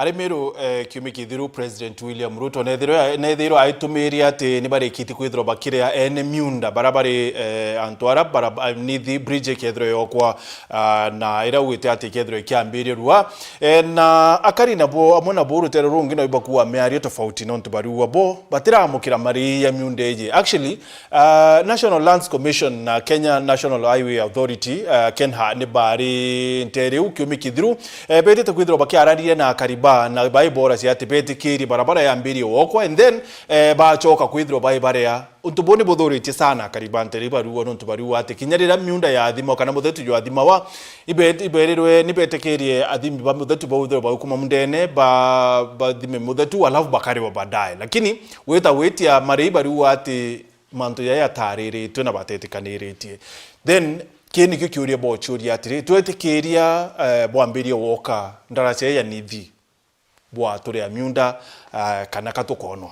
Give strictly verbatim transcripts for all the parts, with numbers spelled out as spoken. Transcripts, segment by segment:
Ari Meru, eh, kiumia kithiru President William Ruto nethirwe, nethirwe aitumiri ati ni barikiti kwithirwa bakiria ene miunda bara bari, eh, antu ara bara, ah, nithi bridge ikethirwe yokwa, ah, na ira ugite ati ikethirwe ikiambiria rua. Eh, na akari nabo amwe nabo rutere rungi no ibakua miario tofauti nontu bariua bo batiramukira marii ya miunda iji. Actually, ah, National Lands Commission na Kenya National Highway Authority, ah, KENHA, ni bari ntere iu kiumia kithiru, eh, betite kwithirwa bakiaraniria na akari ba na baibora cia ati betikirie barabara yambirie wokwa, and then, eh, bachoka kwithirwa bai barea. Untu buu ni buthuritie sana akari ba ntere iu bariua nontu bariua ati kinya riria miunda yathimwa kana muthetu jwathimawa, ibe-, iberirwe ni betikirie athimi ba muthetu bau ithirwe bagikuma mundene, ba-, bathime muthetu alafu bakariwa baadaye. Lakini wita witia marii bariua ati mantu jaya jatariritwe na batetikaniritie. Then, kii nikio kiuria bochuria atiri, twetikiria, eh, bwambirie woka ndaraca ya Nithi bwaturia miunda, eh, kana ka tukonwa?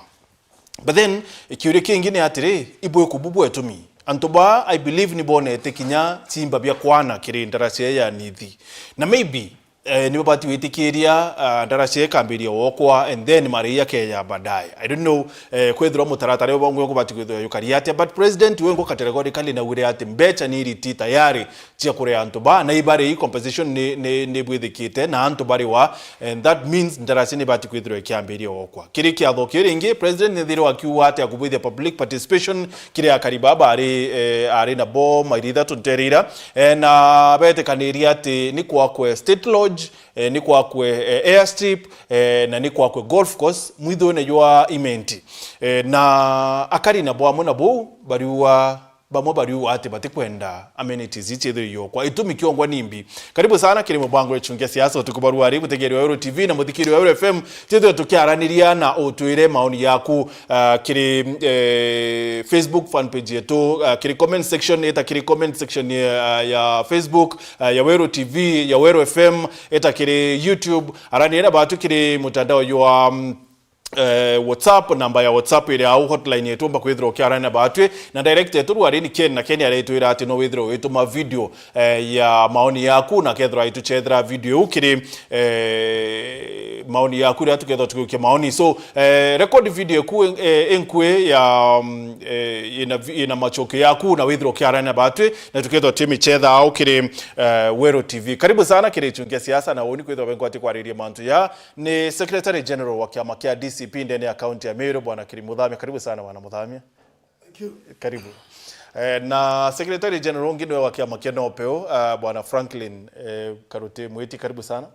But then, kiuria kingi ni atiri, ibwiku bu bwetumi? Antu ba, I believe, ni bonete kinya chimba bia kwana kiri ndaraca ya Nithi. Na maybe, eh, ni babati gwitikiria, ah, ndaraca ikambiria wokwa and then marii akeja baadaye. I don't know, eh, kwithirwa mutaratara uyu bongwe kubati kwithirwa yukari atia, but President wengo categorically naugire ati mbecha ni iriti tayari cia kuria antu ba, na ibari compensation ni, ni, ni bwithikite na antu bariwa, and that means ndaraca ni bati kwithirwa ikiambiria wokwa. Kiri kiatho kiu ringi, President nethirwa akiuga ati akubwithia public participation kiri akari baba ari, eh, ari nabo mairi ithatu ntere ira, eh, na betikanirie ati ni kwakwe State Lodge, eh, ni kwakwe, eh, airstrip, eh, na ni kwakwe golf course mwithune jwa Imenti. Eh, na akari nabo amwe na buu bariua, bamwe bariua ati batikwenda amenities ichithirwe yokwa. Itumi kiongwa nimbi? Karibu sana kiri mubango wa Ichungia Siasa utuku barua ari, mutegeri wa Weru T V na muthikiri wa Weru F M. Tithwe tukiaraniria na utwire maoni yaku, ah, kiri, eh, Facebook fan page yetu, ah, kiri comment section, eta kiri comment section ya, ya Facebook, ah, ya Weru T V, ya Weru F M, eta kiri YouTube, araniria na batu kiri mutandao jwa, mm, eh, WhatsApp, namba ya WhatsApp iri au hotline yetu, umba kwithirwa ukiarania na batwi, na director yetu Rwarini Ken, na Ken aretwira ati no withirwe wituma video, eh, ya maoni yaku, na kethirwa ituchethera video iu kiri, eh, maoni yaku, ria tukethirwa tugiukia maoni. So, eh, record video iku, eh, inkui ya, mm, eh, ina vi-, ina machokio yaku, na withirwa ukiarania na batwi, na tukethirwa twimichethera au kiri, eh, Weru T V. Karibu sana kiri Ichungia Siasa, na uni kwithirwa bengwati kwariria mantu ya ni Secretary General wa kiama kia D C P ndene ya kaunti ya Meru, Bwana Kiri Muthamia. Karibu sana, Bwana Muthamia. Thank you. Karibu. Eh, na Secretary General ungi niwe wa kiama kia NOPEU, ah, Bwana Franklin, eh, Karuti Mwiti, karibu sana.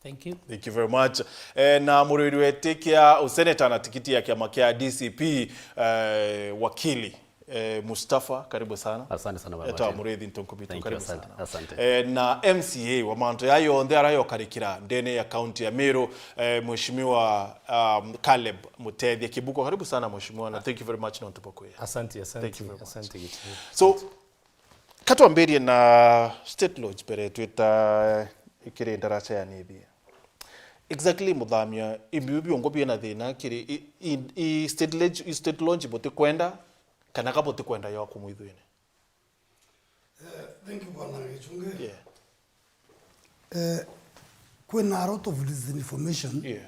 Thank you. Thank you very much. Eh, na murwiri wetikia useneta na tikiti ya kiama kia D C P, eh, wakili, eh, Mustafa, karibu sana. Asante sana, Bwana Eta Martin. Murithi Ntunkubitu, Thank you, karibu asante, sana. Asante. Eh, na M C A wa mantu ya yonthe arayokarikira ndene ya kaunti ya Meru, eh, Mheshimiwa, um, Caleb Mutethia Kibuko, karibu sana Mheshimiwa, na thank you very much nontu bwa kwija. Asante, asante, Thank you very much. Asante, Githu. So, katwambirie na State Lodge mbere twita ikiri ndaraca ya Nithi. Exactly, Muthamia, imbiu biongo biena thina kiri i, i, i State Lodge, i State Lodge butikwenda, kana ka butikwenda yo kumwithwine? Eh, thank you, Bwana Gichunge. Yeah. Eh, kwina a lot of disinformation, Yeah.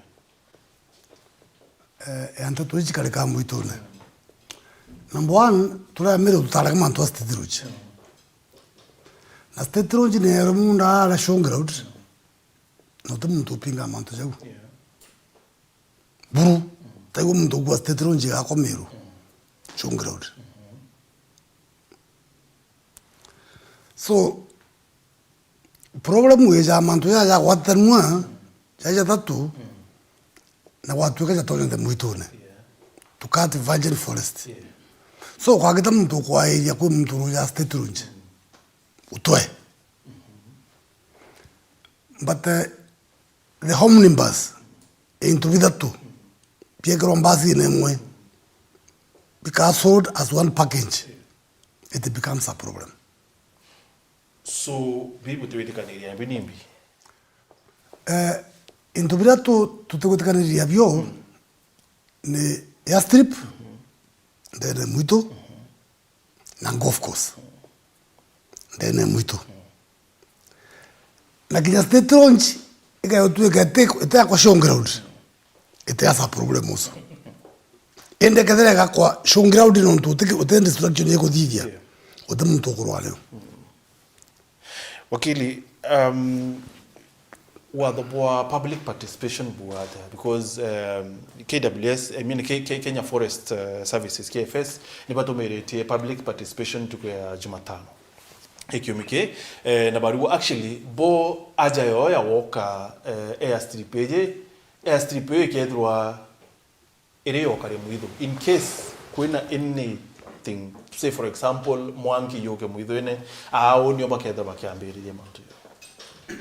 eh, ya nteto iji karika mwitune. Number one, turia Meru tutaraga mantu a State Lodge. Na State Lodge ni ero munda ara showground. Na uti muntu upinga mantu jau. Yeah. Buru, taigua muntu ukua State Lodge igakwa Meru. Showground. So, problem ija mantu jaja jagwatanua, jaja jathatu, na gwatuika jatonya nthe mwitune. Yeah. To cut virgin forest. Yeah. So, kwagita muntu ukwairia kwi muntu uruja State Lodge. Utwe. But, eh, the omnibus, into bithatu, biekirwa mbasine imwe, bika sold as one package, it becomes a problem. So, bibu tiwitikaniria bi nimbi? Eh, into biria tu-, tutigwitikaniria bio, ni airstrip, ndene mwitu, na golf course, ndene mwitu. Na kinya State Lodge, Ikae utwike ite, ite yakwa showground. It has a problem also. Indi kethira igakwa showground nontu uti, uti destruction ikuthithia. Yeah. Uti muntu ukurwa nayo. Wakili, um, watho bwa public participation bwata? Because, um, K W S, I mean, K-, K-, Kenya Forest, uh, Services, K F S, nibatumiritie public participation ntuku ya Jumatano. Ikiumi ki, eh, na barua actually, bo aja yo ya woka, eh, airstrip iji, airstrip iyo ikethirwa iri yoka ri mwitho. In case kwina anything, say for example, mwanki yuke mwithoine, aau nio bakethirwa bakiambiriria mantu jau.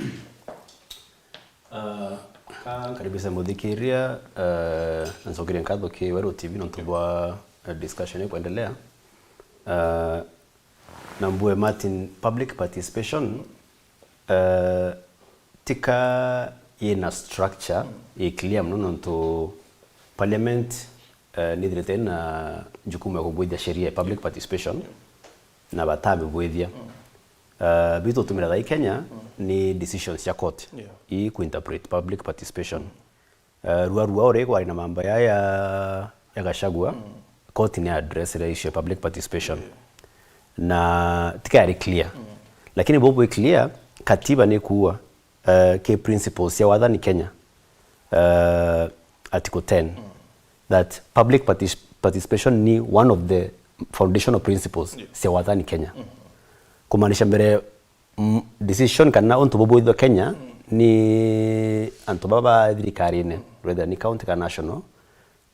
Ah, ka nkaribisha muthikiria, eh, na ncokerie nkatho ki Weru T V nontu bwa, eh, discussion ikwendelea. Eh, na mbue Martin, public participation, eh, tika yina structure i clear mono nontu parliament, eh, nithirite na jukumu ya kubwithia sheria ya public participation na batamibwithia. Uh, bitu tutumira thaa ii Kenya ni decisions cia court, yeah, i kuinterpret public participation. Uh, rua rua uri kwari na mambo ya, ya, ya Gachagua, court ni address the issue ya public participation. Yeah. Na tikari clear. Lakini bobo clear, katiba ni kuwa, uh, ke principles cia wathani Kenya, uh, article ten, that public partic-, participation ni one of the foundational principles, yeah, cia wathani Kenya. Kumaanisha mbere, mm, decision kana untu bubwithwa Kenya ni antu baba ba thirikarine, whether ni county kana national,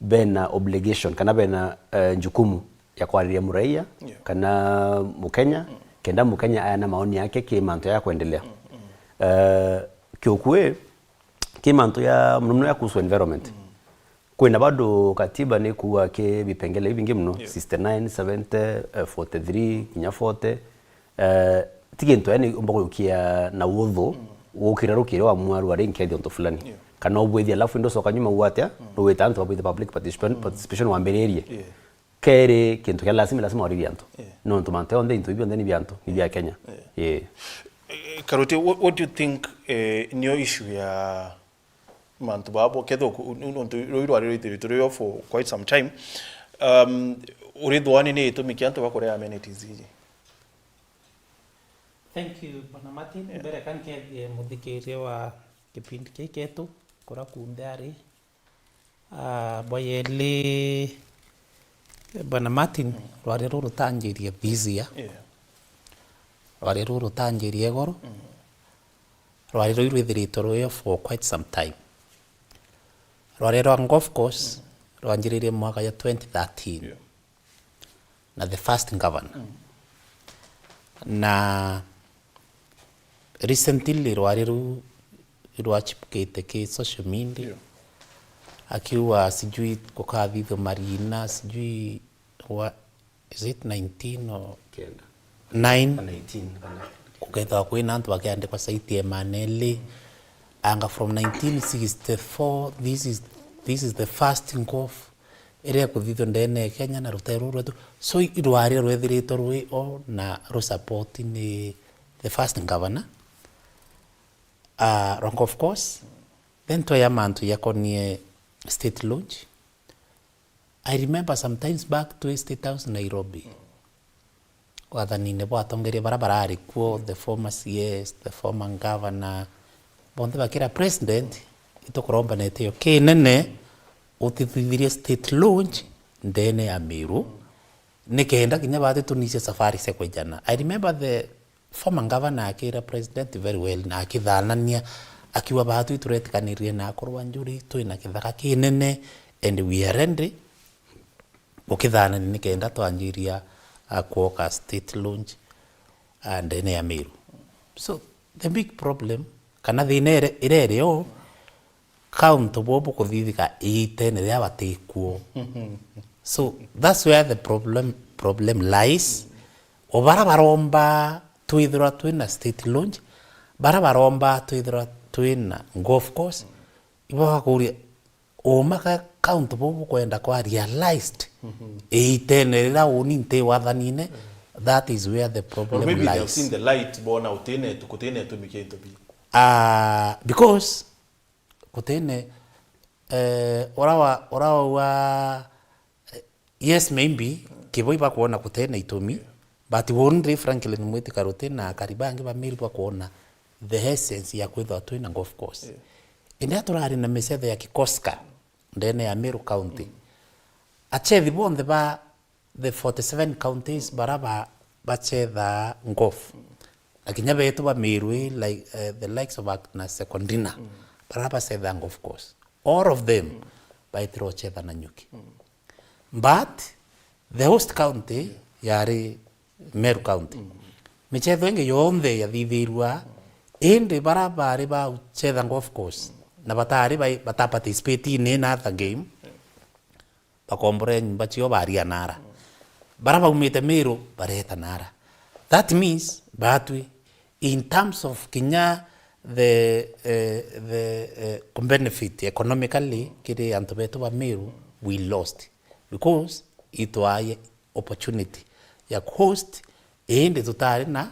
bena obligation kana bena, eh, jukumu ya kwariria muraia, yeah, kana Mukenya, kenda Mukenya ayana maoni yake ki mantu ya kwendelea. Eh, kiukui, ki mantu ya muno muno ya kuhusu environment. Kwina bado katiba ni kuwa ki vipengele ibingi muno, yeah, sixty-nine, seventy, eh, forty-three, kinya forty. Eh, ti gintu yani umba gukia na uthu, gukira rukiri wa mwaru ari nkethia untu fulani. Yeah. Kana ubwithia, alafu indi ucoka nyuma ugwa atia, nuwita antu babwithia public participation, participation wambiririe. Yeah. Keri kintu kia lazima, lazima warithia antu. Yeah. Nontu mantu yonthe, into bionthe ni bia antu, ni bia Kenya. Yeah. Yeah. Eh, Karuti, what, what do you think, eh, niyo issue ya mantu babo? Kethira ku-, u-, u-, nontu rui rwari rwithiritwe rwio for quite some time. Um, urithwani ni itumi kia antu bakurea amenities iji? Thank you, Bwana Martin. Yeah. Mbere ka nkethie muthikiria wa kipindi kii kietu, kuria kunthe ari. Ah, bwa yeli, Bwana Martin, rwari ruru rutanjirie this year. Yeah. Rwari ruru rutanjirie igoro. Rwari ruu rwithiritwe rwio for quite some time. Rwari rwa golf course, rwanjiririe mwaka ya twenty thirteen. Yeah. Na the first governor. Na recently rwari ruu rwachipukite ki social media. Yeah. Akiuga sijui gukathithwa marina, sijui wa, is it nineteen or kenda? Nine. Kana eighteen, kana gukethagwa kwina antu bakiandikwa site ya M N L A. Anga from nineteen sixty-four, this is, this is the first golf iria ikuthithua ndene ya Kenya na rutere ruu rwetu. So, i rwari rwethiritwe rwi o na ru support ni the first governor. Ah, rwa golf course. Then twaya mantu yakonie state launch. I remember sometimes back to State House Nairobi. Wathanine bwa atongeria bara barari kuo, the former C S, the former governor, bonthe bakira president, itukuromba na itio kinene utithithirie state launch ndene ya Meru, nikenda kinya bati tunicie safari cia kwijana. I remember the former governor akira president very well na akithanania, akiuga, "Batu ituretikanirie na akorwa njuri, twina kithaka kinene and we are ready gukithanania nikenda twanjiria, ah, kwoka state launch, ah, ndene ya Meru." So, the big problem, kana thina ire-, iria iri o, kauntu bubu kuthithika iitene riria batikuo. So, that's where the problem, problem lies. O bara baromba twithirwa twina state launch, bara baromba twithirwa twina golf course, ibo bakuria, uma ka kauntu bubu bukwenda kwa realized iitene riria uni nti wathanine, that is where the problem lies. Or maybe they have seen the light, bona utine tu-, kutine tumi kintu bi. Ah, because Kutene, eh, ura wa, ura wa, eh, yes, maybe, kibo ibakwona kutene itumi, but wonri Franklin Mwitika Ruti na akari bangi ba Meru bakwona the essence ya kwithwa twina golf course. Yeah. Indi aturari na micetho ya Kikoska ndene ya Meru County. Achethi bonthe ba the forty-seven counties bara ba, bachethaa golf. Na kinya betu ba Meru ii, like, eh, the likes of Agnes Sekondina, bara bachethaa golf course. All of them baitire uchetha Nanyuki. But the host county yari Meru County. Michetho ingi yonthe yathithirua, indi bara bari ba uchetha golf course na batari bai-, bata participate in another game, bakombore nyomba cio baria nara. Bara baumite Meru bareta nara. That means, batwi, in terms of kinya the, eh, the, eh, benefit economically kiri antu betu ba Meru, we lost. Because itwaye opportunity ya host, indi tutari na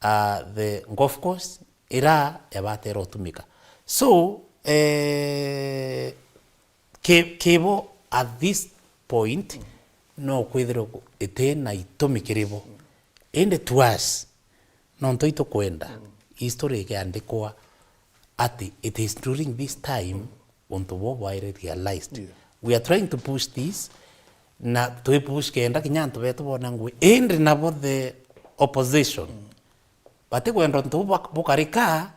ah, the golf course ira yabatera utumika. So, eh, ki-, kibo at this point, no kwithirwa ku-, iti na itumi kiri bo. Indi to us, nontu itukwenda history ikiandikwa ati it is during this time untu buu bwaire realized. Yeah. We are trying to push this, na twi push kenda kinya antu betu bona ngui. Indi nabo the opposition, batikwenda untu buu bak-, bukarika,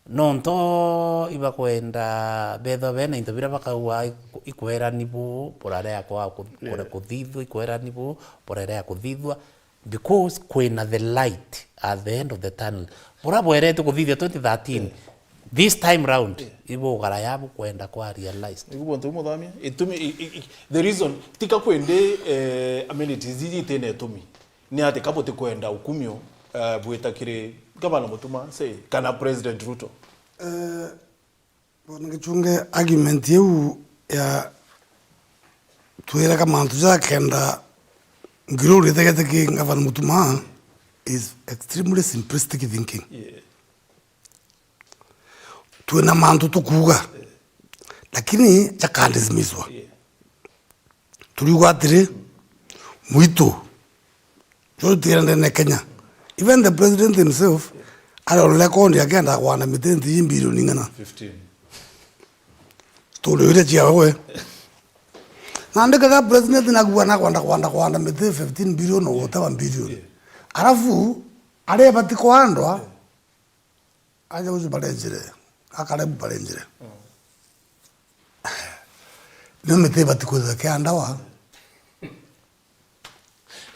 nontu ibakwenda bethwa bena into biria bakauga iku-, ikwerani bu, burarea kwa ku-, Yeah. kure kuthithua, ikwerani bu, burarea kuthithua. Because kwina the light at the end of the tunnel. Bura bwerete kuthithia twenty thirteen, yeah, this time round, yeah, ibugara yabu kwenda kwa realized. Niku bontu bumuthamia. Itumi, i, i, i, the reason, tika kwindi, eh, amenities iji itine itumi. Ni ati ka butikwenda ukumio, eh, bwita kiri Gavana Mutuma, say, kana President Ruto? Eh, Bwana Gichunge, argument iu ya twire ka mantu jakenda ngiri uritegete ki Gavana Mutuma is extremely simplistic thinking. Yeah. Twina mantu tukuuga, lakini jakadismisswa. Yeah. Turiuga atiri, mwitu, jo tutigire ndene Kenya. Even the president himself, arorere kondi akienda kwanda miti nti yi bilioni ing'ana. Fifteen. Turi uria ciawe we. Na ndiketha president nakuga nakwenda kwanda, kwanda miti fifteen billion or whatever billion. Yeah. Alafu, aria ibati kwandwa, aja uju barenjire, akarebu barenjire. Mm. Ni miti ibati kwithirwa kiandawa.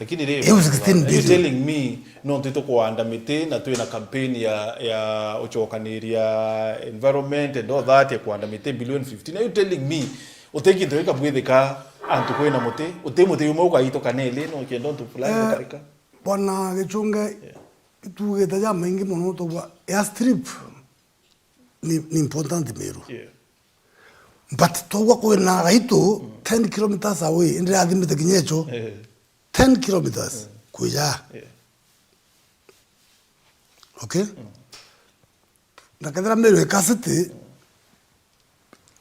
Lakini ri, iu sixteen billion. Are you telling me no ntitukwanda miti na twina campaign ya, ya ucokaniria environment and all that ya kwanda miti billion fifteen? Are you telling me uti kintu gikabwithika antu kwina muti? Uti muti umwe ugaitwa kana ili no kenda untu fulani, eh, gukarika? Bwana Gichunge, yeah, itugite jamaingi mono tugwa airstrip ni, ni important Meru. Yeah. But twaigua kwina gaitu ten kilometers away, indi athimite kinya echo. Eh. Ten kilometers, eh, kuja. Yeah. Okay? Mm. Na kethira Meru ika city,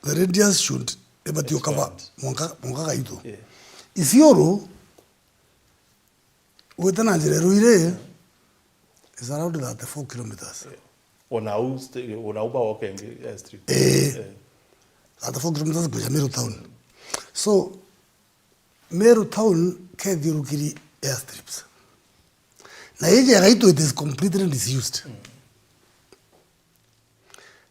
the radius should ibati ukava mwanka, mwanka gaitu. Yeah. Isiolo, gwita na njira ya Ruiri is around thirty-four kilometers. Ona u st-, ona u ba walking airstrip. Eh. Eh. Thirty-four kilometers kuja Meru town. So, Meru town kethiurukiri airstrips. Na iji ya gaitu, it is completely disused. Mm.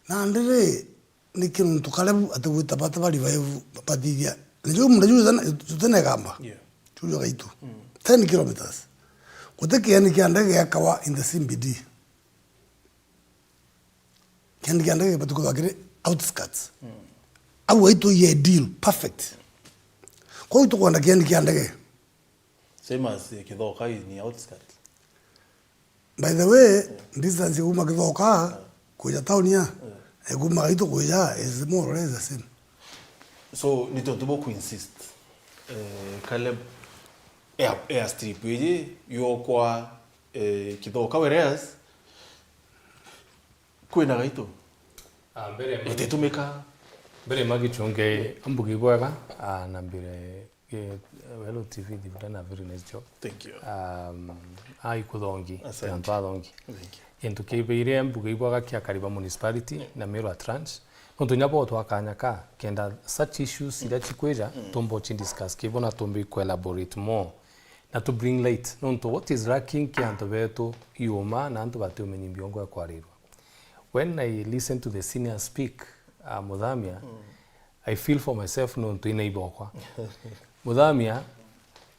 Nandi ri, ni kintu karia bu-, ati gwita bata ba revive bathithia. Nijo muntu juju jana, jutene gamba. Yeah. Juju gaitu. Mm. Ten kilometers. Guti kieni kia ndege giakawa in the C B D. Kieni kia ndege gibati kwithirwa kiri outskirts. Mm. Au gaitu i ideal, perfect. Kwou tukwenda kieni kia ndege. Same as, eh, Kithoka in outskirts. By the way, distance ya kuma Kithoka kuja town ya, ya kuma Gaitu kuja is more or less the same. So, ni tontu bo ku insist, eh, Caleb, air, airstrip iji yokwa, eh, Kithoka, whereas kwina Gaitu. Ah, mbere ma- Ititumika. Mbere ma Gichunge, mbugi bwega, ah, na mbere, eh, Welo T V, they've done a very nice job. Thank you. Um, ai kuthongi, Asante. Antu athongi. Thank you. Gintu kibeire mbugi bwega kia Kariba Municipality, yeah, na Meru at large. Nontu inya bo twakanya ka, kenda such issues iria cikwija, mm, tumbo ci discuss, kibo na tumbi ku elaborate more. Na to bring light, nontu what is lacking ki antu betu iuma na antu bati umenyi mbiongo ya kwarirwa. When I listen to the senior speak, uh, Muthamia, mm, I feel for myself nontu ina ibokwa. Muthamia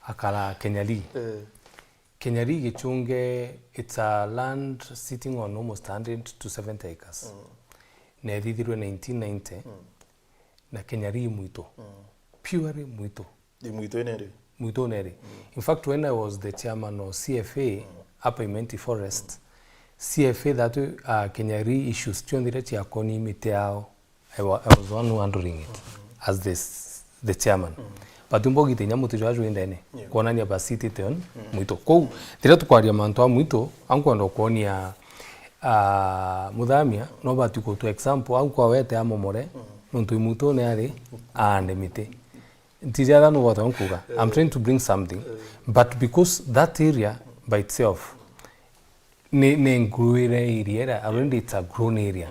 akara Kenya Lee. Eh. Kenya Lee Gichunge, it's a land sitting on almost hundred to seventy acres. Mm. Na ethithirwe nineteen ninety, mm, na Kenya Lee mwitu. Mm. Purely mwitu. Ni mwitu ene ri? Mwitu ene ri. Mm. In fact, when I was the chairman of C F A, mm, hapa Imenti Forest, mm, C F A that, uh, Kenya Lee issues cionthe iria ciakoni miti yao, I wa-, I was the one who handling it as this, the chairman. Mm. But mbogite inya muti jwa jwindene, yeah, kwonania basitite on, mm, mwitu. Kou, thiria tukwaria mantu a mwitu, ankwenda kwonia, ah, Muthamia, no bati kutu example, au kwa wete amomore, mm, nontu imwitune ari aande miti. Ntijatha nugwata nkuga. I'm trying to bring something. But because that area by itself, ni, ni ngruire area ira, already it's a grown area.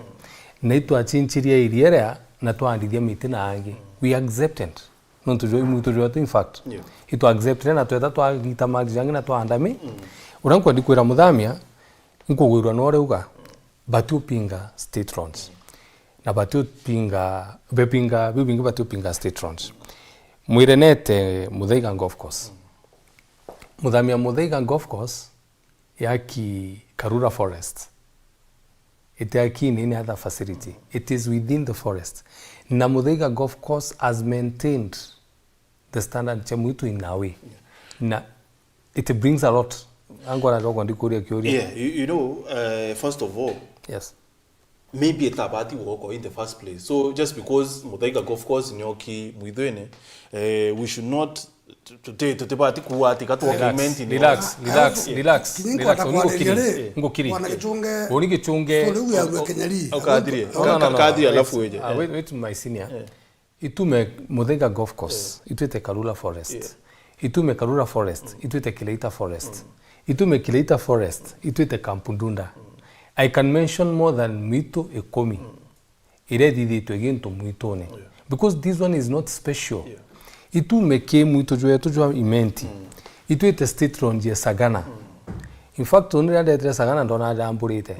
Na itwachinchiria area ira, na twaandithia miti na angi. We accepted. Nontu jwa imwitu jwetu, in fact. Yeah. Itwa accepted na tweta twagita mali jangi na twaanda mi. Mm. Uria nkwendi kwira Muthamia, nkugwirwa na uria uga, bati upinga state roads. Na bati upinga, bepinga, biu bingi bati upinga state roads. Mwirenete Muthaiga Golf Course. Muthamia Muthaiga Golf Course, yaki Karura Forest. Itiaki in any other facility. It is within the forest. Na Muthaiga Golf Course has maintained the standard cia mwitu in a way. Yeah. Na it brings a lot. Angora joko ndikuria kiuria. Yeah, you, you know, uh, first of all, yes, maybe itabati gwoko in the first place. So just because Muthaiga Golf Course nioki mwithwene, eh, we should not, tuti-, tutibati kuwa ati ka twoka Relax, imenti ni relax, ona. Relax, Alafu, relax, kinya relax. Nkwenda Uni kwarĩria gukiri, rĩ, ngukiri. Bwana Gichunge, Uni Gichunge. Story ya Kenya Lee. Ukathirie. No, no, no, no. Kathirie, wait, alafu weje. Ah, wait, wait, my senior. Yeah. Itume Muthaiga Golf Course, yeah, itwite Karura Forest. Yeah. Itume Karura Forest, mm, itwite Kileita Forest. Mm. Itume Kileita Forest, itwite Kampundunda. Mm. I can mention more than mwitu ikumi. Mm. Iria ithithitwe gintu mwitune. Yeah. Because this one is not special. Yeah. Itume ki mwitu jwetu jwa Imenti. Mm. Itwite state road ya Sagana. Mm. In fact, uni riria ndetire Sagana ndona jamburite.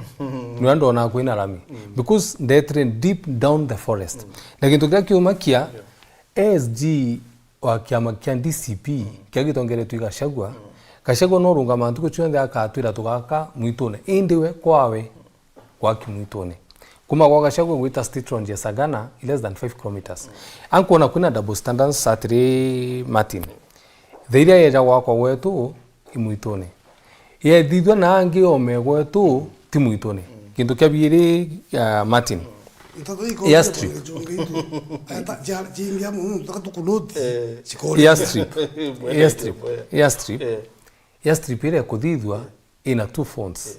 Niria ndona kwina rami. Mm. Because ndetire deep down the forest. Mm. Na gintu kiria kiumakia, yeah, A S G wa kiama kia D C P, mm, kia gitongeretwe i Gachagua, mm, Gachagua no rungama ntuku cionthe akatwira tugaka mwitune. Indi we kwawe, gwaki mwitune. Kuma gwa Gachagua gwita state road ya Sagana, i less than five kilometers. Ankwona kwina double standards atiri Martin. Thairia yeja gwakwa gwetu, i mwitune. Yethithua na angi ome gwetu, ti mwitune. Gintu kia biiri, ah, Martin. Airstrip. Airstrip. Airstrip iria ikuthithua ina two fronts.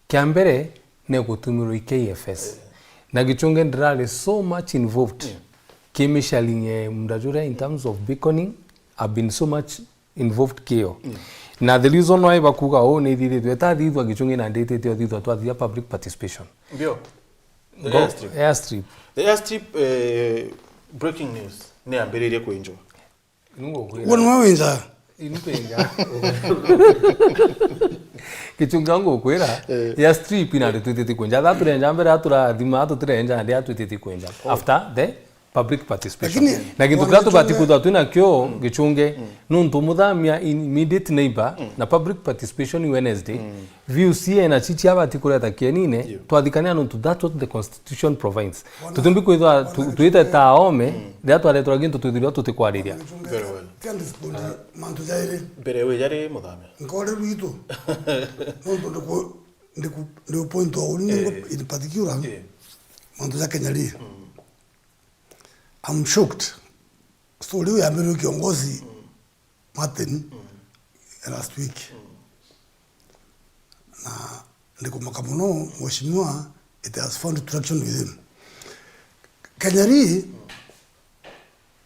Kia mbere, ni gutumirwa i K F S. Na Gichunge ndirari so much involved. Yeah. Ki measuring, eh, munda juria in terms of beckoning, I've been so much involved kio. Mm. Na the reason why bakuga uu ni ithithitwe, itathithwa Gichunge na nditite uthithwa twathithia public participation. Ndio. The Go-, airstrip. Airstrip. The airstrip, eh, breaking news, ni ambiririe kwinjwa. Nungu kwira. Uo niwe winja. Ini kwinja. Gichunge ngukwira, eh, airstrip ina nditwititi kwinja. Tha turenja mbere aturathima, atutirenja ndi atwititi kwinja. Oh. After the public participation. Lakini na gintu kiria tubati kwithwa twinakio, mm, Gichunge, mm, nuntu Muthamia in immediate neighbor, mm, na public participation Wednesday, mm, views ena chichi abati kureta kienine, yeah, twathikania nuntu that's what the constitution provides. Tutumbi kwithwa tu-, twite ta ome, mm, riria twaretwa gintu twithirwa tutikwariria. Very well. Tia ndisikundi mantu jairi. Mbere we jari Muthamia. Nkore rwitu. Nuntu ndiku-, ndiku-, ndiku point wa uni, eh, in particular, yeah, mantu ja Kenya Lee. Mm. I'm shocked. Story hiyo ya Meru kiongozi, mm, Martin, mm, last week. Mm. Na ndikumaka muno, mheshimiwa, it has found traction with him. Kenyeri,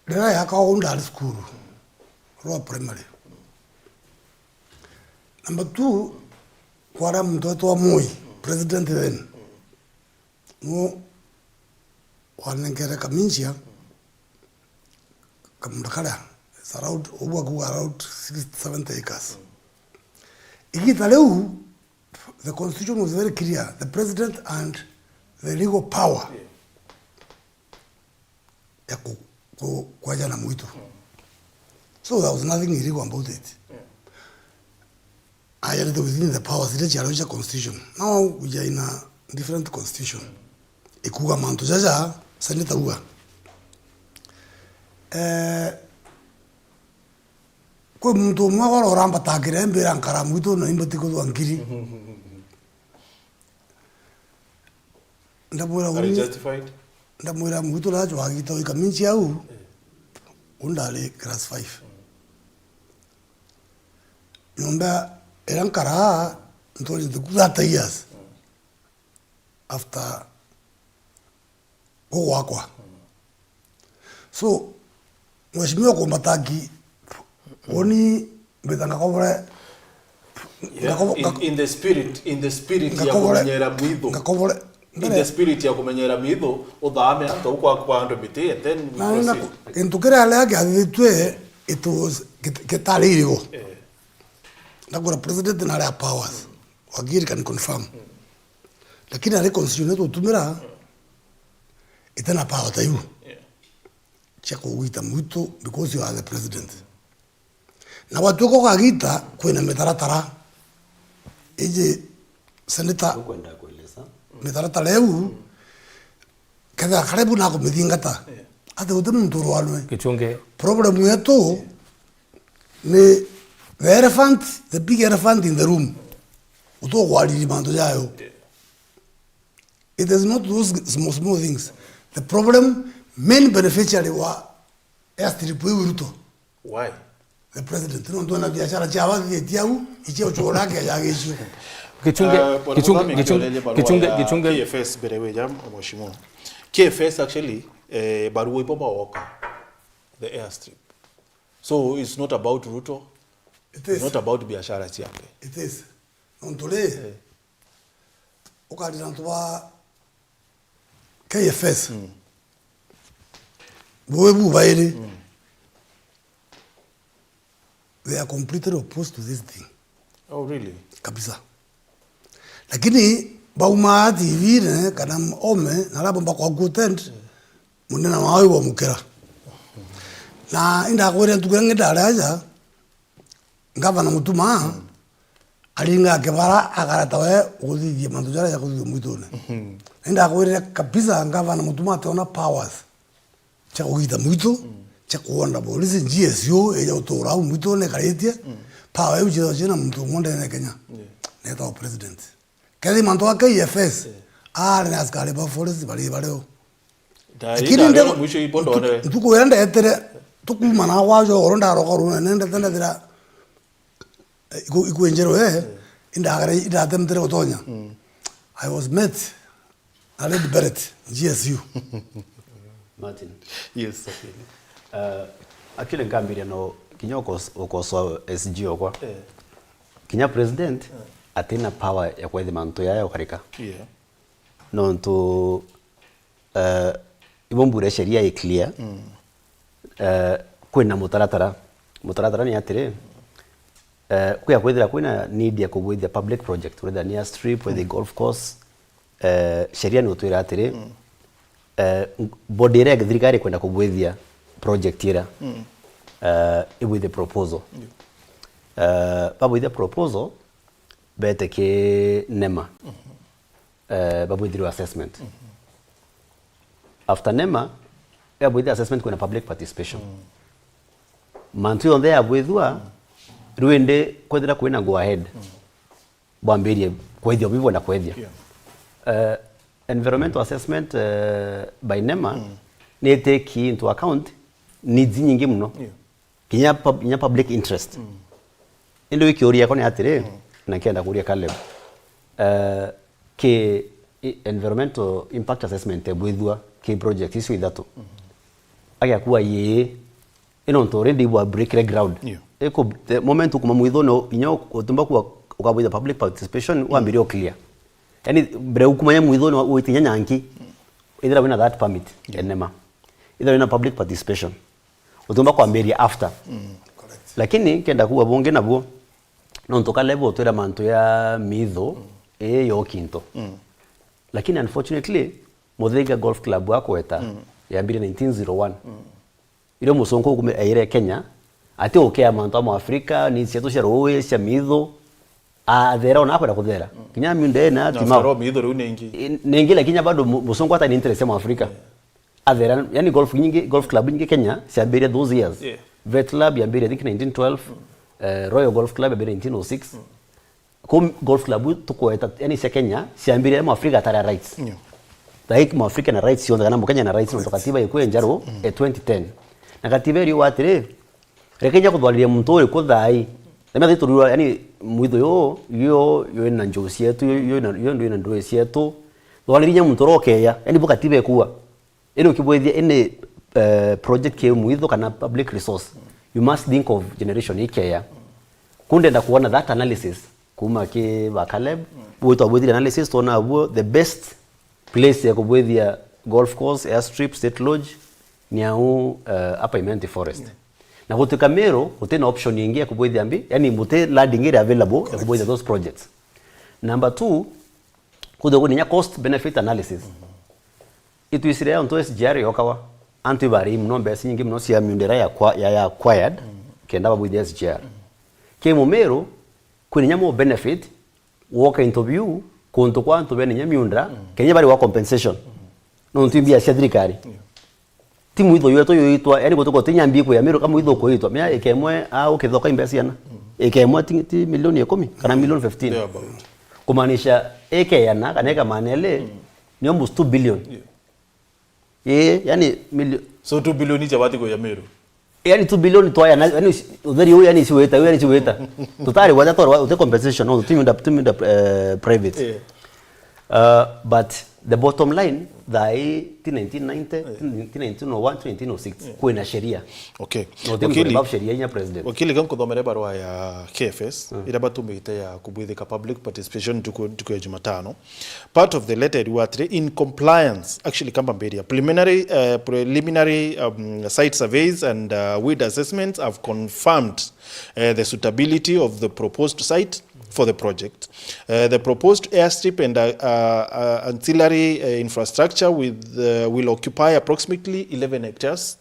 riria yakawa uu ndari cukuru, rwa primary. Number two, kwaria muntu wetwa Moi, president then. Nu wanenkere Kaminjia, kamunda karia, it's around, ubu akuga around sixty, seventy acres. Igita riu, the constitution was very clear, the president and the legal power ya ku-, ku-, kwajana mwitu. So there was nothing illegal about it. Ajarite within the powers iria ciarehwe cia constitution. Now we are in a different constitution. Ikuga mantu jaja, Senator uga. Eh, kwi muntu umwe wara urambatakire mbira nkara mwitu na imbati kuthwa nkiri. Ndamwira Are you uni, justified? Ndamwira mwitu na jwagita wika minchi au. Undari class five. Nyomba iria nkaraa, ntwari nthiku thirty years after gugwakwa. So, mheshimiwa kumbataki, woni mbita ngakobore, Yeah, ngakobore, in, in the spirit, in the spirit ya ngakobore, kumenyera mwitho. Ngakobore, In the spirit ya kumenyera mitho, uthaame antu au kwa, kwa antu miti, and then we na, na, proceed. Gintu kiria aria kiathithitue, it was, git-, gitari irigo. Eh. Ndakura president na aria powers. Wakiri can confirm. Lakini ari constitution tutumira, itena power ta iu. Yeah. Cia kugwita mwitu because you are the president. Na gwatuika ukagita, kwina mitaratara. Iji, Senator, Ukwenda kueleza? Mitaratara iu, kethira karibu na kumithingata. Ati guti muntu urwanwe. Gichunge. Problem yetu ni the elephant, the big elephant in the room. Utugwariri mantu jayo. It is not those small, small things. The problem, main beneficiary wa airstrip iu Ruto. Why? The president, nontu ena biashara cia wathithiti au, icio uchora ke ya gicio. Gichunge, Uh, Bwana gichunge, Muthamika, gichunge, ndio barua gichunge, ya gichunge. K F S mbere wija, mheshimiwa. K F S actually, eh, barua ipo baoka. The airstrip. So it's not about Ruto. It is. It's not about biashara ciake. It is. Nontu ri, ukarira antu ba K F S. Buwe bubairi. They are completely opposed to this thing. Oh, really? Kabisa. Lakini bauma T V-ini kana ome, na arabomba kwa attend, munene wao ibamukira. Na indakwire ntuku ingi ndari aja, Ngavana Mutuma aringa kibara akareta we guthithia mantu jaria ja kuthithia mwitune. Na indakwirire kabisa, Ngavana Mutuma ationa powers cia kugita mwitu, cia kuonda polisi, G S U, ija gutura au mwitune ikaritie. Power iu ciithagwa ciina muntu umwe ndene ya Kenya. Neetagwa president. Kethira mantu a K F S, ari na askari ba forest bari bario. Lakini ndero mwisho ipo ndone. Ntuku iria ndetere, tukuma na gwajo oro ndaroka runa nende tenda thira, eh, iku-, ikwenjero, eh, indagare, indatemtere gutonya. I was met na Red Beret, G S U. Martin. Yes. Uh, actually nkambiria no kinya ukos-, ukosoa S G okwa. Eh. Kinya president atina power ya kwethia mantu yaya ukarika. Yeah. Nontu, eh, ibo mbwire sheria i clear. Eh, kwina mutaratara. Mutaratara ni atiri, eh, kwia kwithira kwina need ya kubwithia public project, whether ni airstrip, whether golf course, eh, sheria ni utwira atiri, eh, body iria thirikari ikwenda kubwithia project ira, eh, ibwithie proposal. Eh, babwithia proposal, bete ki nema. Eh, babwithirwe assessment. After nema, yabwithia assessment kwina public participation. Mantu yonthe yabwithua, riu indi kwethira kwina go ahead, bwambirie kwethia ubi bwenda kwethia. Yeah. Eh, environmental assessment, eh, by nema, ni take into account needs nyingi muno. Yeah. Kinya pub-, kinya public interest. Indi wi kiuria yakwa ni atiri, na nkienda kuria Caleb. Eh, ki i-, environmental impact assessment ebwithua, ki project icio ithatu. Agiakua ii, ino ntu already bwa break the ground. Yeah. Iko the moment ukuma mwitho no inyo utumba kuwa ukabwitha public participation wambiria o clear. Yani mbere ukumanya mwitho no witinya nyanki. Ithira wina that permit enema. Ithira wina public participation. Utumba kwambiria after. Lakini kenda kuwa bungi nabuo. Nontu ka level utwira mantu ya mitho ii yo kinto. Lakini unfortunately, Muthaiga Golf Club akweta yambire nineteen zero one. Irio musungu ukume aire Kenya, ati ukea mantu ama Afrika, ni cietu cia ruui, cia mitho, athera ona akwenda kuthera. Kinya miunda ina Na timao. After all, mitho riu ni ingi. I-, ni ingi, lakini bado mu-, musungu ata ni interest ya Mwafrika. Athera, yani golf nyingi, golf club nyingi Kenya ciambirie those years. Yeah. Vet Club yambirie, I think, nineteen twelve, eh, Royal Golf Club yambirie nineteen oh six. Ku golf club tukweta, yani cia Kenya ciambirie Mwafrika atari a rights. Yeah. Like Mwafrika na rights cionthe kana Mukenya na rights nontu katiba ikwe njaru e twenty ten. Na katiba iri atiri, reke nya kuthwariria muntu uri ku thai. Na methai turua, yani mwitho yo, yo, yo ina njuu cietu, yo, yo ina, yo ndu ina ndui cietu. Thwariria muntu urokeya, yani bu katiba ikua. Ino ukibwithia ini, eh, project ki mwitho kana public resource, you must think of generation ikeya. Ku ndenda kuona that analysis kuma ki ba Caleb. Bwitwa bwithire analysis, twona buo the best place ya kubwithia golf course, airstrip, State Lodge, ni au, eh, Upper Imenti Forest. Na gutuika Meru gutina option ingi ya kubwithia mbi, yani muti land ingi iri available ya kubwithia those projects. Number two, kuthia kuni nya cost benefit analysis. Itwisire antu S G R yokawa. Antu ibari muno mbeca nyingi muno cia miunda iria ya, ya, ya acquired, kenda babwithia S G R. Ki Mumiru, kwina nya more benefit, woka into view, kuntu kwa antu bena nya miunda, kenya bari wa compensation. Nontu mbia cia thirikari. Ti mwitho ywetu yuitwa, yani gutuko ti nyambi ku ya Meru kama mwitho kuitwa. Mia ikemwe a ukithoka imbeca ciana. Ikemwe ti, ti milioni ikumi kana milioni fifteen. Thereabout. Kumaanisha ikeyana kana ikamana ile ni almost two billion. Yeah. Ii, yani milio- So two billion ija bati ku ya Meru? Yani two billion twayana, yani utheri uyu yani siwita, uyu yani siwita. Tutari gwata twarwa uti compensation, no, timiunda, timiunda, eh, private. Yeah. Uh, but the bottom line, thaa ii ti nineteen ninety, ti nineteen oh one, ti nineteen oh six. Yeah. Kwina sheria. Okay. No, ti Wakili, above sheria inya president. Wakili, ga nkuthomere barua ya K F S, iria batumite ya kubwithika public participation ntuku, ntuku ya Jumatano. Part of the letter iriuga atiri, in compliance, actually, kamba mbiria, preliminary, uh, preliminary, um, site surveys and, uh, weed assessments have confirmed, uh, the suitability of the proposed site for the project. Uh, the proposed airstrip and, uh, uh, uh, ancillary, uh, infrastructure with, uh, will occupy approximately eleven hectares.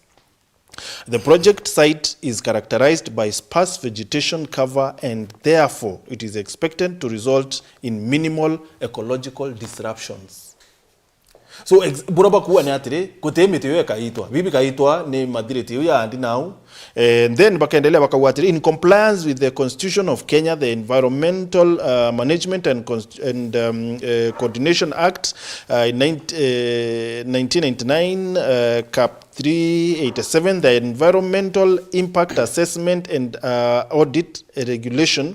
The project site is characterized by sparse vegetation cover and therefore it is expected to result in minimal ecological disruptions. So, ex-, bura bakuuga ni atiri, guti miti iyo ikaitwa. Bibi ikaitwa ni mathiriti iu ya andi nau. Eh, then bakaendelea bakauga atiri, in compliance with the Constitution of Kenya, the Environmental, uh, Management and Const-, and, um, uh, Coordination Act, uh, in nine-, uh, nineteen ninety-nine, uh, cap three eighty-seven, the Environmental Impact Assessment and, uh, Audit Regulation,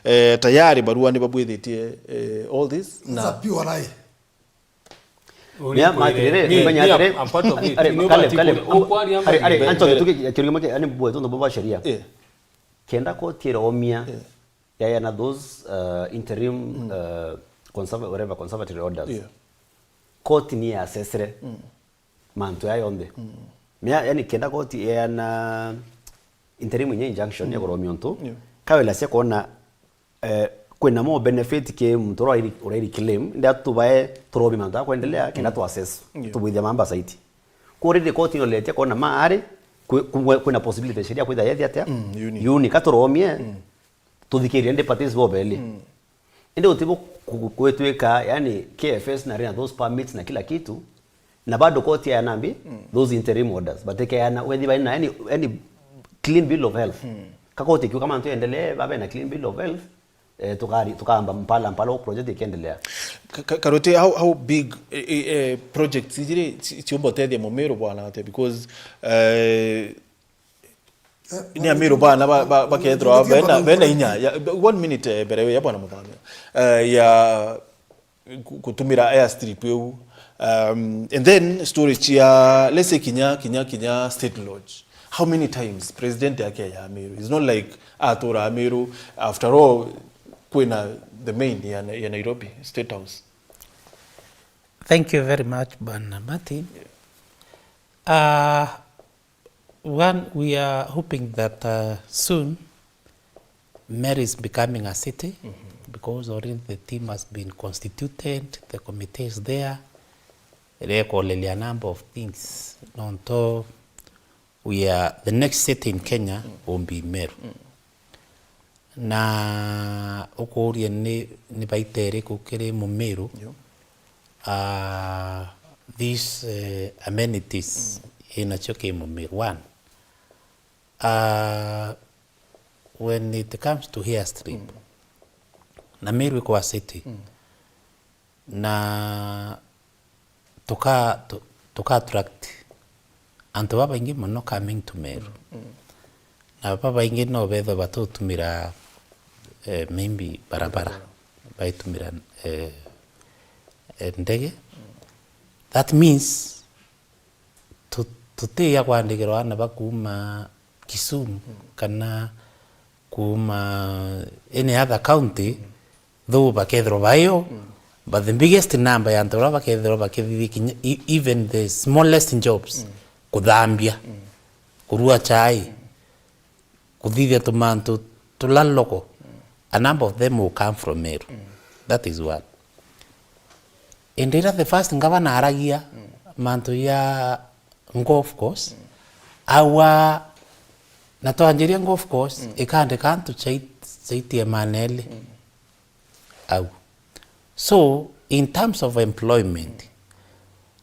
uh, tayari barua ni babwithitie, uh, all this. That's a pure lie. Ni a matirire, ni, menya ni a, atiri, I'm part of it. Ari, ni Caleb, Caleb, I'm kwaria ari, ari, ari, Anthony, tuki, kiuria make, ani bwe, tondu bwa sheria. Yeah. Kenda koti iromia, yeah, yayana those, uh, interim, mm, uh, conserva-, whatever, conservatory orders. Yeah. Koti ni yasesere, mm, mantu ya yonthe. Mm. Mea, yani, kenda koti yayana interim inya injunction ya, mm, kuromia untu, yeah, kawela cia kuona, eh, kwina more benefit ki muntu uria urairi-, urairi claim, ndia tubae turobi mantu ya kuendelea, kenda, mm, tu assess, yeah, tubwithia mamba saiti. Kwa already koti inoletie kuona ma ari, kwi-, kwi-, kwina possibility sheria kwitha yethi atia? Mm, uni. Uni, ka turomie, mm, tuthikirie ndi parties bobeli. Mm. Indi utibu ku-, ku-, kwitwika, yani, K F S na rina those permits na kila kitu, na bado koti ya nambi, mm, those interim orders, but ikeana wethi baina any, any clean bill of health. Mm. Ka koti kiuka mantu endelee, babe na clean bill of health, eh, tukari, tukamba mpala, mpala o project ikiendelea. Ka-, ka-, Karuti, how, how big, eh, eh, eh, projects ijiri ci-, ciumba utethia Mumiru bwana atia? Because, eh, ni Amiru bana ba, ba, bakethirwa bena, bena inya. Ya, one minute, eh, mbere ya bwana Muthamia. Eh, ya ku-, kutumira airstrip iu, Um, and then story chia, let's say, kinya, kinya, kinya State Lodge. How many times president yake ya Meru? It's not like atura Meru. After all, kwina the main ya, ya Nairobi, State House. Thank you very much, Bwana Martin. Uh, one, we are hoping that uh, soon Meru is becoming a city because already the team has been constituted, the committee is there. Irekoreria a number of things. Nontu we are, the next city in Kenya will be Meru. Na ukuuria ni, ni baita iriku kiri Mumiru? Yo. Uh, these uh, amenities inacio ki Mumiru. One, uh, when it comes to airstrip, na Meru iko a city, na tuka, tu-, tuka attract antu babaingi mono coming to Meru. Na babaingi no bethwe batutumira eh, maybe barabara, baitumira eh, eh, ndege. That means tu-, tutiya kwandikirwa aana ba kuuma Kisumu kana kuuma any other county, though bakethirwa baio, but the biggest number ya antu baria bakethirwa bakithithia kinya e-, even the smallest jobs, kuthambia, kurua chai, kuthithia tumantu tula local, a number of them will come from Meru. That is one. Indi riria the first governor aragia mantu ya golf course, aua, na twanjiria golf course, ikandika antu chai-, chaitie maneli au. So, in terms of employment,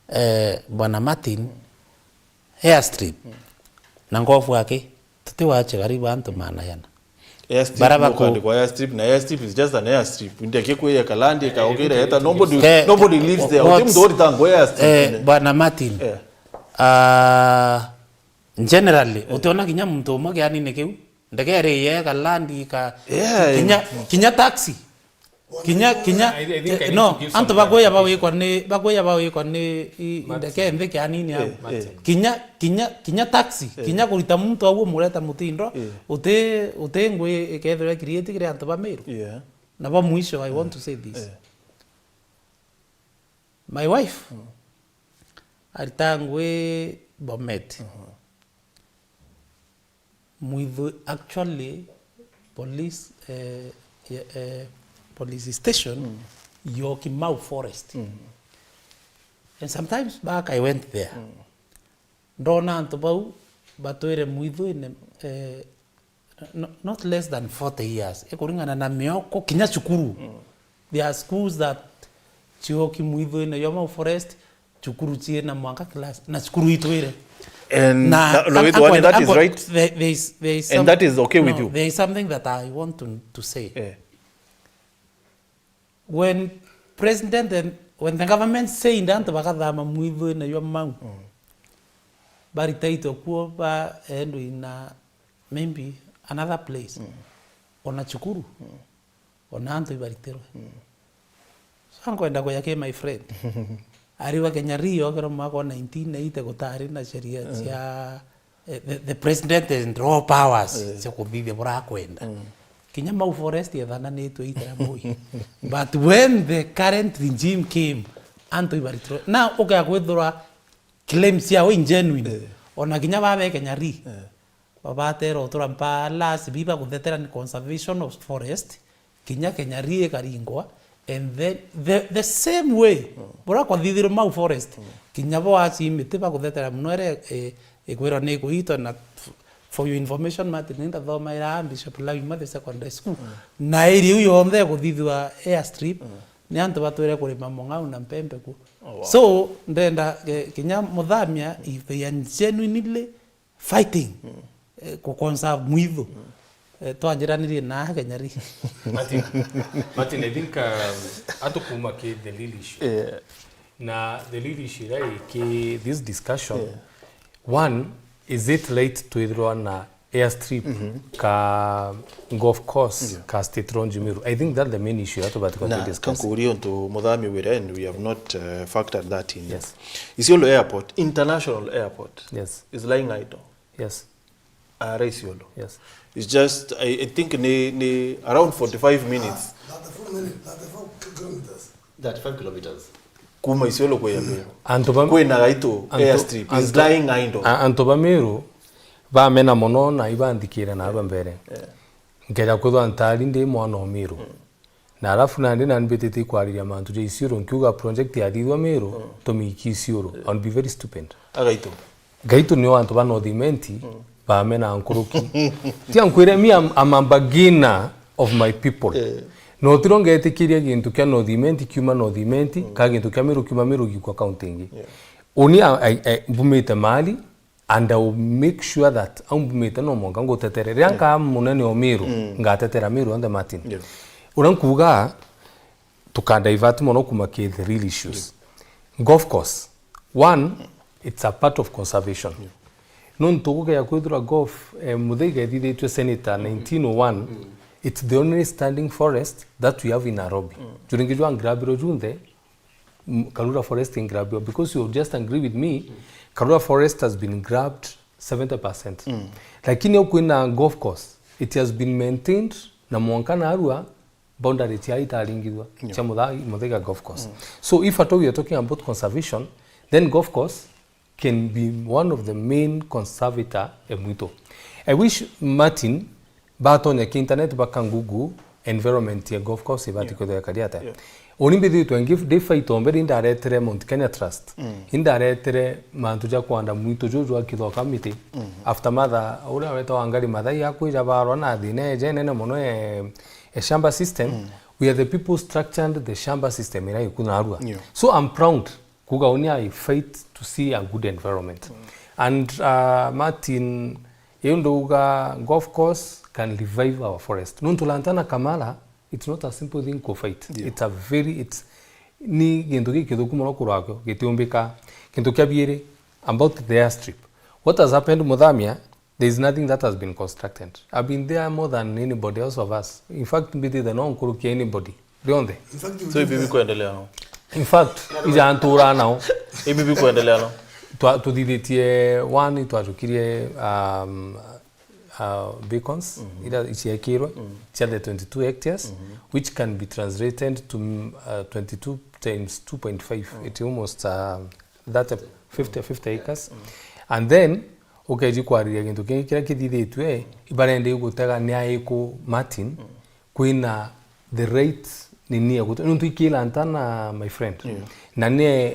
eh, Bwana Martin, airstrip na golf aki, tuti wache karibu antu maana yana. Airstrip, bara baku- ukandikwa airstrip, na airstrip is just an airstrip. Ndege kwiyeka land, ikaukira, eta, nobody, eh, nobody lives there. Uti mtu urita ngo airstrip. Eh, Bwana Martin, eh, ah, generally, utiona kinya muntu umwe kianine kiu, ndege iri yeka land, ika, yeah, kinya, kinya taxi. Kinya, kinya, I, I think I need no, to give some antu bakuya clarification. Bawikwa ni, bakuya bawikwa ni i-, Martin. Ndeke nthi kianini au. Eh, eh. Martin. Kinya, kinya, kinya taxi, eh, kinya kurita muntu au umureta Mutindo, eh, uti, uti ngui ikethirwa ikiriiti kiri antu ba Meru. Yeah. Na ba mwisho, I want to say this. Eh. My wife, mm, arita ngui Bomet. Mhm. Mwithu, actually, police, eh, ye-, eh, police station, mm, yo Kimau Forest. Mm. And sometimes back I went there. Mm. Ndona antu bau batwire mwithu ine, eh, no-, not less than forty years. Ikuringana na mioko, kinya cukuru. Mm. There are schools that cioki mwithu ine yo Mau Forest, cukuru ciina mwanka class, na cukuru itwire. And na, na, na with one, that is right. There, there is, there is and some-, that is okay with no, you? There is something that I want to, to say. Eh. When president and when the government said antu bakathama mwithu ine yo Mau, mm, baritaitwe kuo baendwe in a, maybe another place. Mm. Ona cukuru. Mm. Ona antu ibaritirwe. Mm. So, nkwenda kuja ki my friend. Ari wa Kenya Ri, okirwa mwaka wa nineteen eighty gutari na sheria, mm, cia, eh, the, the president and raw powers, eh, cia kuthithia bura akwenda. Mm. Kinya Mau Forest yethananitwe ita ya Moi. But when the current regime came, antu ibaritirwe. Na ukea kwithirwa claims ciao ingenuine. Eh. Ona kinya babe Kenya Ri. Eh. Babatera utura mpala, sibi bakuthetera ni conservation of forest, kinya Kenya Ri ikaringwa, and then the, the same way, mm, bura kwathithirwe Mau Forest, mm, kinya bo aci miti bakuthetera muno ere, eh, ikwirwa ni ikuitwa na f-, for your information, Martin, ni ndathomaira Bishop Lawi Mathe Secondary School. Mm. Na area iu yonthe ikuthithwa airstrip, mm, ni antu batwire kurima mung'au na mpempe kuo. Oh, wow. So, ndenda, eh, kinya muthamia, if they are genuinely fighting, mm, eh, ku conserve mwithu. Mm. Eh, twanjiranirie na Kenya Ri. Martin, Martin, I think, um, atukuma ki the real issue. Yeah. Na the real issue rai ki this discussion. Yeah. One, is it late twithirwa na airstrip, ka golf course, ka state launch Meru. I think that's the main issue that we have to Na discuss. kankuria untu Muthami wira, and we have not uh, factored that in. Yes. Isiolo Airport, international airport, Yes. is lying idle. Yes. Ara Isiolo. Yes. It's just, I, I think ni, ni around forty-five minutes. Thirty-four minutes, thirty-four kilometers. Thirty-five kilometers. Kuma Isiolo kwi Meru. Antu ba Kwina gaitu antu- airstrip is antu- lying idle. A- antu ba Meru bamena mono na ibanthikire na aba mbere. Nkeja kwithwa ntari ndi mwana o Meru. Na alafu nandi nani mbitite ikwariria mantu ja Isiolo, nkiuga project yathithwa Meru, tumiki Isiolo. I will be very stupid. Agaitu. Gaitu nio antu ba North Imenti bamena nkuruki. Tia nkwire, me, I'm, I'm a beginner of my people. No tiro ngetikiria gintu kia North Imenti kiuma North Imenti, ka gintu kia Meru kiuma Meru gikwa county ingi. Uni I, I, I, mbumite mali, and I will make sure that au mbumite no mwanka ngutetere. Riria nkaa munene o Meru, ngatetera Meru yonthe, Martin. Uria nkuuga, tuka divert mono kuma ki the real issues. Golf course, one, it's a part of conservation. Nontu gukea kwithirwa golf, eh, muthaiga ithithitue senator nineteen oh one, it's the only standing forest that we have in Nairobi. Juringi jwa ngrabiro junthe, mm, Karura Forest ingrabio, because you just agree with me, Karura Forest has been grabbed seventy percent. Lakini au kwina golf course, it has been maintained na mwanka narua boundary cia itaringithwa cia Mutha-, Muthaiga Golf Course. So if at all we are talking about conservation, then golf course can be one of the main conservator e mwitu. I wish, Martin, batonya ki internet baka Google environment ya golf course ibati kwithwa ikari atia. Uni mbithitwe ngi-, ndi fight o mbere indaretere Mount Kenya Trust. Indaretere mantu ja kwanda mwitu juju jwa kithoka miti. After mother, uria wetwa Wangari Maathai akwija barwa na thina eje nene mono e, e shamba system. We are the people structured the shamba system ira iku narua. So I'm proud kuga uni I fight to see a good environment. And, uh, Martin, iu nduga golf course can revive our forest. Nontu Lantana Kamala, it's not a simple thing ku fight. It's a very, it's, ni gintu gikithuku mono kurwakio, gitiumbika. Gintu kia biiri, about the airstrip. What has happened, Muthamia, there is nothing that has been constructed. I've been there more than anybody else of us. In fact, mbitite no nkuruki anybody rionthe. In fact, So ibi bikuendelea no. In fact, ija ntura nao. Ibi bikuendelea no. Twa-, tuthithitie one, twajukirie, um, uh, beacons, ira iciekirwe, cia the twenty-two hectares, which can be translated to, mm, uh, twenty-two times two point five. It almost, uh, that fifty, fifty acres. And then, ukeji kwariria gintu kingi kiria kithithitue, ibarenda igutega ni aiku, Martin, kwina the right nini ya gute-, nontu iki Lantana, my friend. Na ni,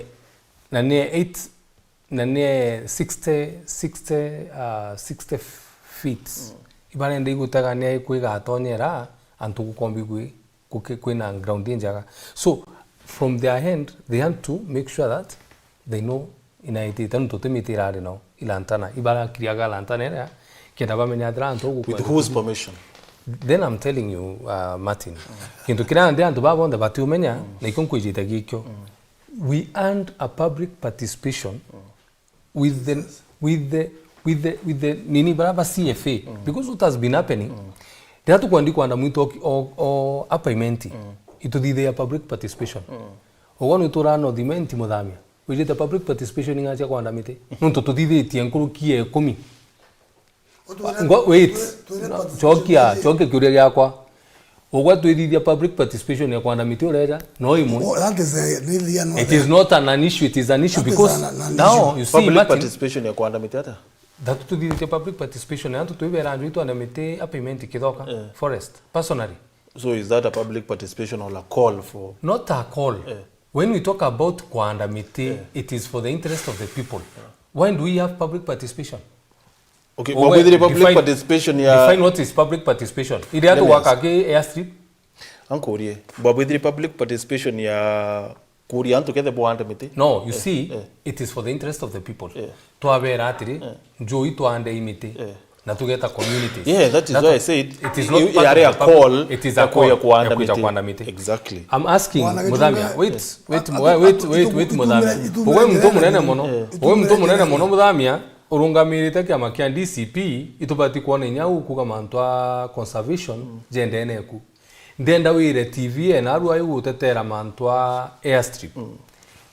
na ni eight, na ni sixty, sixty, uh, sixty feet. Ibarenda igutega ni aiku igatonyera antu gukombi gwi kuki-, kwina ground injaga. So, from their end, they have to make sure that they know inaitite, nontu ti miti irari nao, i Lantana. Ibarakiriaga Lantana iria, kenda bamenya athira antu ugu. With whose permission? Then I'm telling you, uh, Martin, gintu kiria ndi antu baba bonthe batiumenya, na ikio nkwijite gikio. We earned a public participation with the, with the, with the, with the nini, bara ba C F A, because what has been happening, riria tukwendi kwanda mwitu o, o, o hapa Imenti, ituthithagia public participation. Ugwe ni uturaa North Imenti, Muthamia, wijite public participation ing'a cia kwanda miti? Nontu tuthithitie nkuruki ya ikumi. Ngo-, wait. Chokia, chokia kiuria giakwa. Ugwe twithithia public participation ya kwanda miti ureja, no imwe. It is not an, an issue, it is an issue because now you see, public participation ya kwanda miti ata? That tuthithia public participation, antu twibera anju itwanda miti hapa Imenti Kithoka forest, personally. So is that a public participation or a call for? Not a call. When we talk about kwanda miti, it is for the interest of the people. Why do we have public participation? Okay, bwabwithire public participation ya, define what is public participation. Ile atu waka ki airstrip. Ankurie, bwabwithire public participation ya kuria antu kethe bwande miti? No, you see, it is for the interest of the people. Twabera atiri, njui twande imiti. Na tugeta communities. Yeah, that is why I said it is not part of a call, it is a call ya kwanda miti. Exactly. I'm asking Muthamia, wait, wait, wait, wait, Muthamia. Uwe mtu munene muno. Uwe mtu munene muno, Muthamia. Urungamirite kiama kia D C P, itubati kwona inya ukuga mantu a conservation jendene ku. Ndenda wire T V ena arua igutetera mantu a airstrip.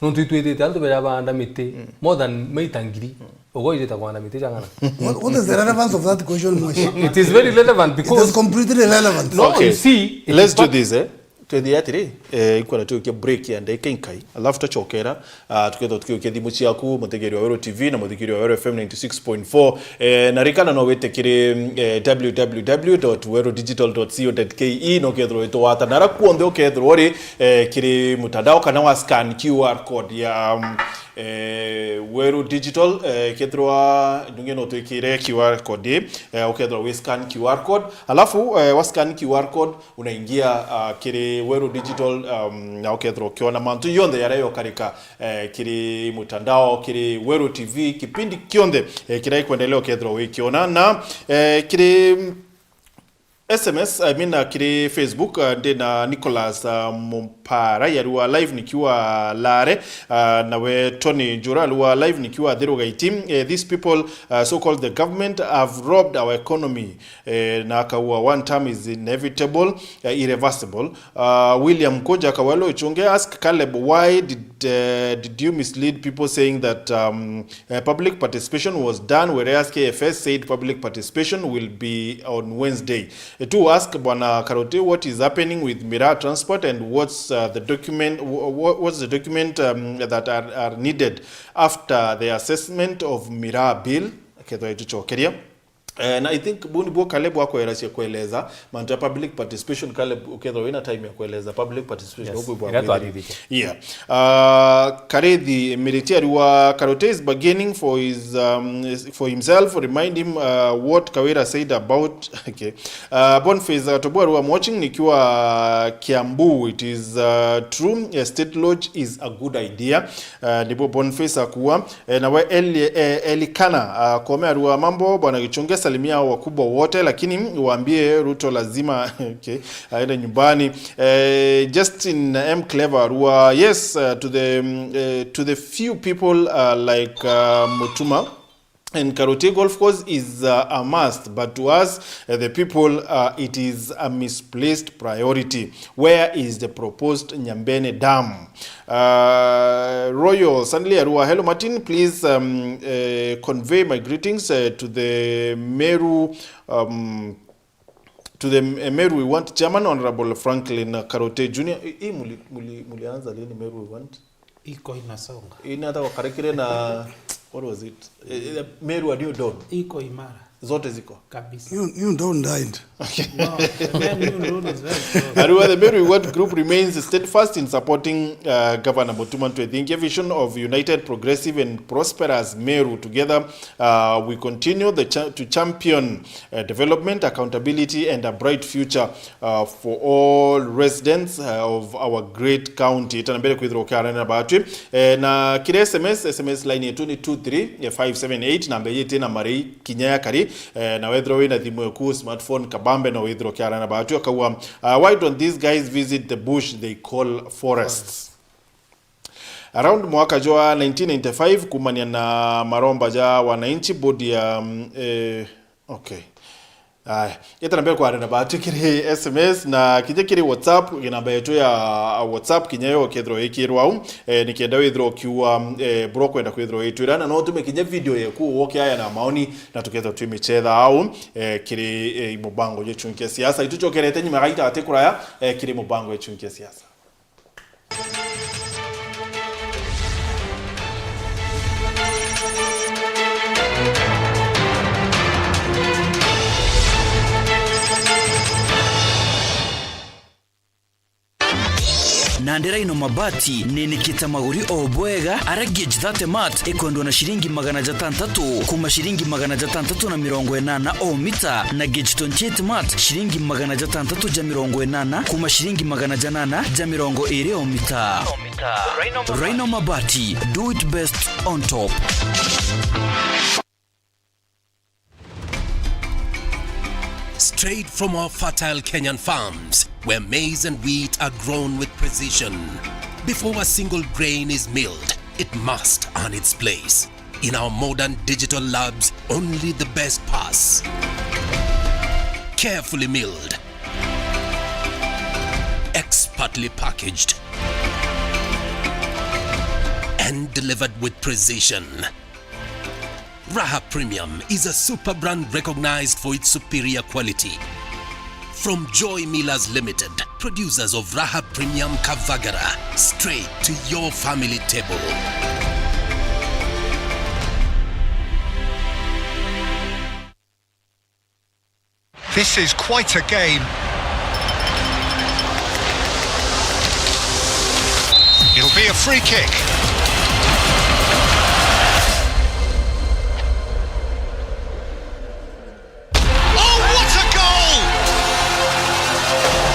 Nontu itwithite antu beja baanda miti more than maita ngiri. Ugo ijita kwanda miti jang'ana. What, what is the relevance of that question, Mwashi? It is very relevant. It is because completely relevant. No, okay, you see, it let's is do part this, eh? Twithie atiri, eh, ikwenda tujukia break ya ndagika inkai, alafu twacokera, ah, tukethirwa tukijukia thimu ciaku, muthikiri wa Weru T V na muthikiri wa Weru F M ninety six point four. Eh, na rikana no wite kiri, eh, w w w dot weru digital dot co dot k e, no kethirwa witwata nara kuonthe ukethirwa uri, eh, kiri mutandao kana wa scan Q R code ya, um, eh, Weru Digital, eh, kethirwa ndungi no twikire Q R code, eh, ukethirwa wi scan Q R code, alafu, eh, wa scan Q R code, unaingia, ah, kiri Weru Digital, um, na ukethirwa ukiona mantu yonthe yaria yokarika, eh, kiri mutandao, kiri Weru T V, kipindi kionthe, eh, kiria gikwendelea ukethirwa wikiona. Na, eh, kiri, mm, S M S, I mean, uh, kiri Facebook, uh, ndi na Nicholas, uh, Mumpara, yarua live nikiwa Lare, uh, nawe Tony Njura, arua live nikiwa Thiru Gaiti. Eh, these people, uh, so-called the government, have robbed our economy. Eh, na akaua, one term is inevitable, uh, irreversible. Uh, William Koja Kawelo Ichunge ask Caleb, why did, uh, did you mislead people saying that, um, uh, public participation was done, whereas K F S said public participation will be on Wednesday? Uh, to ask Bwana Karoti, what is happening with Miraa Transport and what's, uh, the document, wha-, wha-, what's the document, um, that are, are needed after the assessment of Miraa bill? Kethwa itucokeria. Eh, na I think buni bwo Caleb akweracia kueleza mantu ya public participation. Caleb, ukethirwa wina time ya kueleza public participation, yes, ukwibwa ira kwithiri. Twathithike. Yeah. Uh, Karithi Miriti ariwa Karote is bargaining for his, um, is, for himself. Remind him, uh, what Kawira said about, okay. Uh, Boniface Gatobua ariwa, I'm watching nikiwa Kiambu. It is, uh, true. Uh, State Lodge is a good idea. Uh, nibo Boniface akua. Eh, nawe Eli-, eh, Elikana, ah, Kome arua, mambo bwana Gichunge, salimia hao wakubwa wote, lakini waambie Ruto lazima, okay, aende nyumbani. Eh, Justin M Clever arua, yes, uh, to the, mm, eh, to the few people, uh, like, uh, Mutuma and Karoti Golf Course is, uh, a must, but to us, uh, the people, uh, it is a misplaced priority. Where is the proposed Nyambene Dam? Uh, Royal Sandley Arua, hello Martin, please, um, uh, convey my greetings, uh, to the Meru, um, to the, uh, Meru We Want chairman, Honorable Franklin Karote Junior. Hii muli, muli, mulianza lini Meru We Want? Iko inasonga. Ina hata wakarekire na, what was it? Eh, eh, Meru a New Dawn. Iko imara. Zote ziko. Kabisa. New, New Dawn died. Okay. No, the new Dawn is very strong. Arua, the Meru We Want group remains steadfast in supporting, uh, Governor Mutuma Ntwethingia vision of united, progressive and prosperous Meru. Together, uh, we continue the cha-, to champion, uh, development, accountability and a bright future, uh, for all residents, uh, of our great county. Itana mbere kwithirwa ukiarana na batwi. Eh, na kiri S M S, S M S line yetu ni two three five seven eight, namba yetu na mari kinya ya kari. Eh, na wethirwa wina thimu yaku, smartphone, kabambe, no withirwa ukiarana na batwi, akauga, uh, why don't these guys visit the bush they call forests? Around mwaka jwa nineteen ninety-five, kumania na maromba ja wananchi, bodi ya, mm, eh, okay. Aya, itana mbere kwarana na batwi kiri S M S na kinya kiri WhatsApp, namba yetu ya WhatsApp kinya yo kethirwa ikirwa au, eh, nikenda withirwa ukiua, eh, bro kwenda kwithirwa itwira, na no utume kinya video yeku ukiaya na maoni, na tukethirwa twimichetha au, eh, kiri, eh, mubango jwa chunkia siasa. Ituchokerete nyuma gaita ati kuraya, eh, kiri mubango jwa chunkia siasa. Nandi Rhino Mabati ninikite maguri o bwega, aria gauge thirty mat ikwendwa na ciringi magana jatantatu kuma ciringi magana jatantatu na mirongo inana o mita, na gauge twenty-eight mat ciringi magana jatantatu ja mirongo inana kuma ciringi magana janana ja mirongo iri o mita. Rhino Mabati, do it best on top. Straight from our fertile Kenyan farms, where maize and wheat are grown with precision. Before a single grain is milled, it must earn its place. In our modern digital labs, only the best pass. Carefully milled, expertly packaged, and delivered with precision. Raha Premium is a super brand recognized for its superior quality. From Joy Millers Limited, producers of Raha Premium Kavagara, straight to your family table. This is quite a game. It'll be a free kick. Oh, what a goal!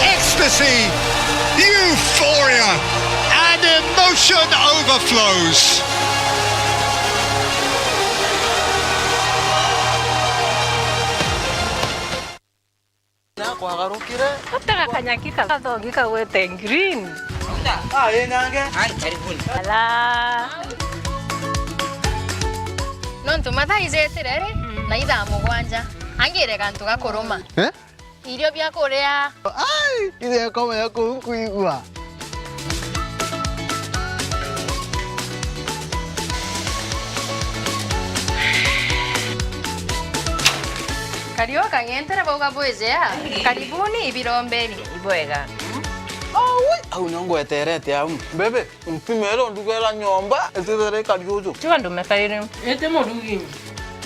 Ecstasy, euphoria, and emotion overflows. Na kwagarukire. Gutega kanyaki ka gathogi kagwete green. Ah, ĩ nange. Ai, karibuni. Ala. Nontu mathaa ijetire ri, na ithaa mugwanja. Angire gantu gakuruma. Eh? Irio bia kuria. Ai, ithe akomenya kuu nkwigua. Kario kang'entere bauga bwijea. Karibuni ibirombeni. Ibwega. Aui, au nio ngweterete au. Bebe, ntumire ndugera nyomba, itithere kariuju. Tiga ndume kariri. Ite murugi.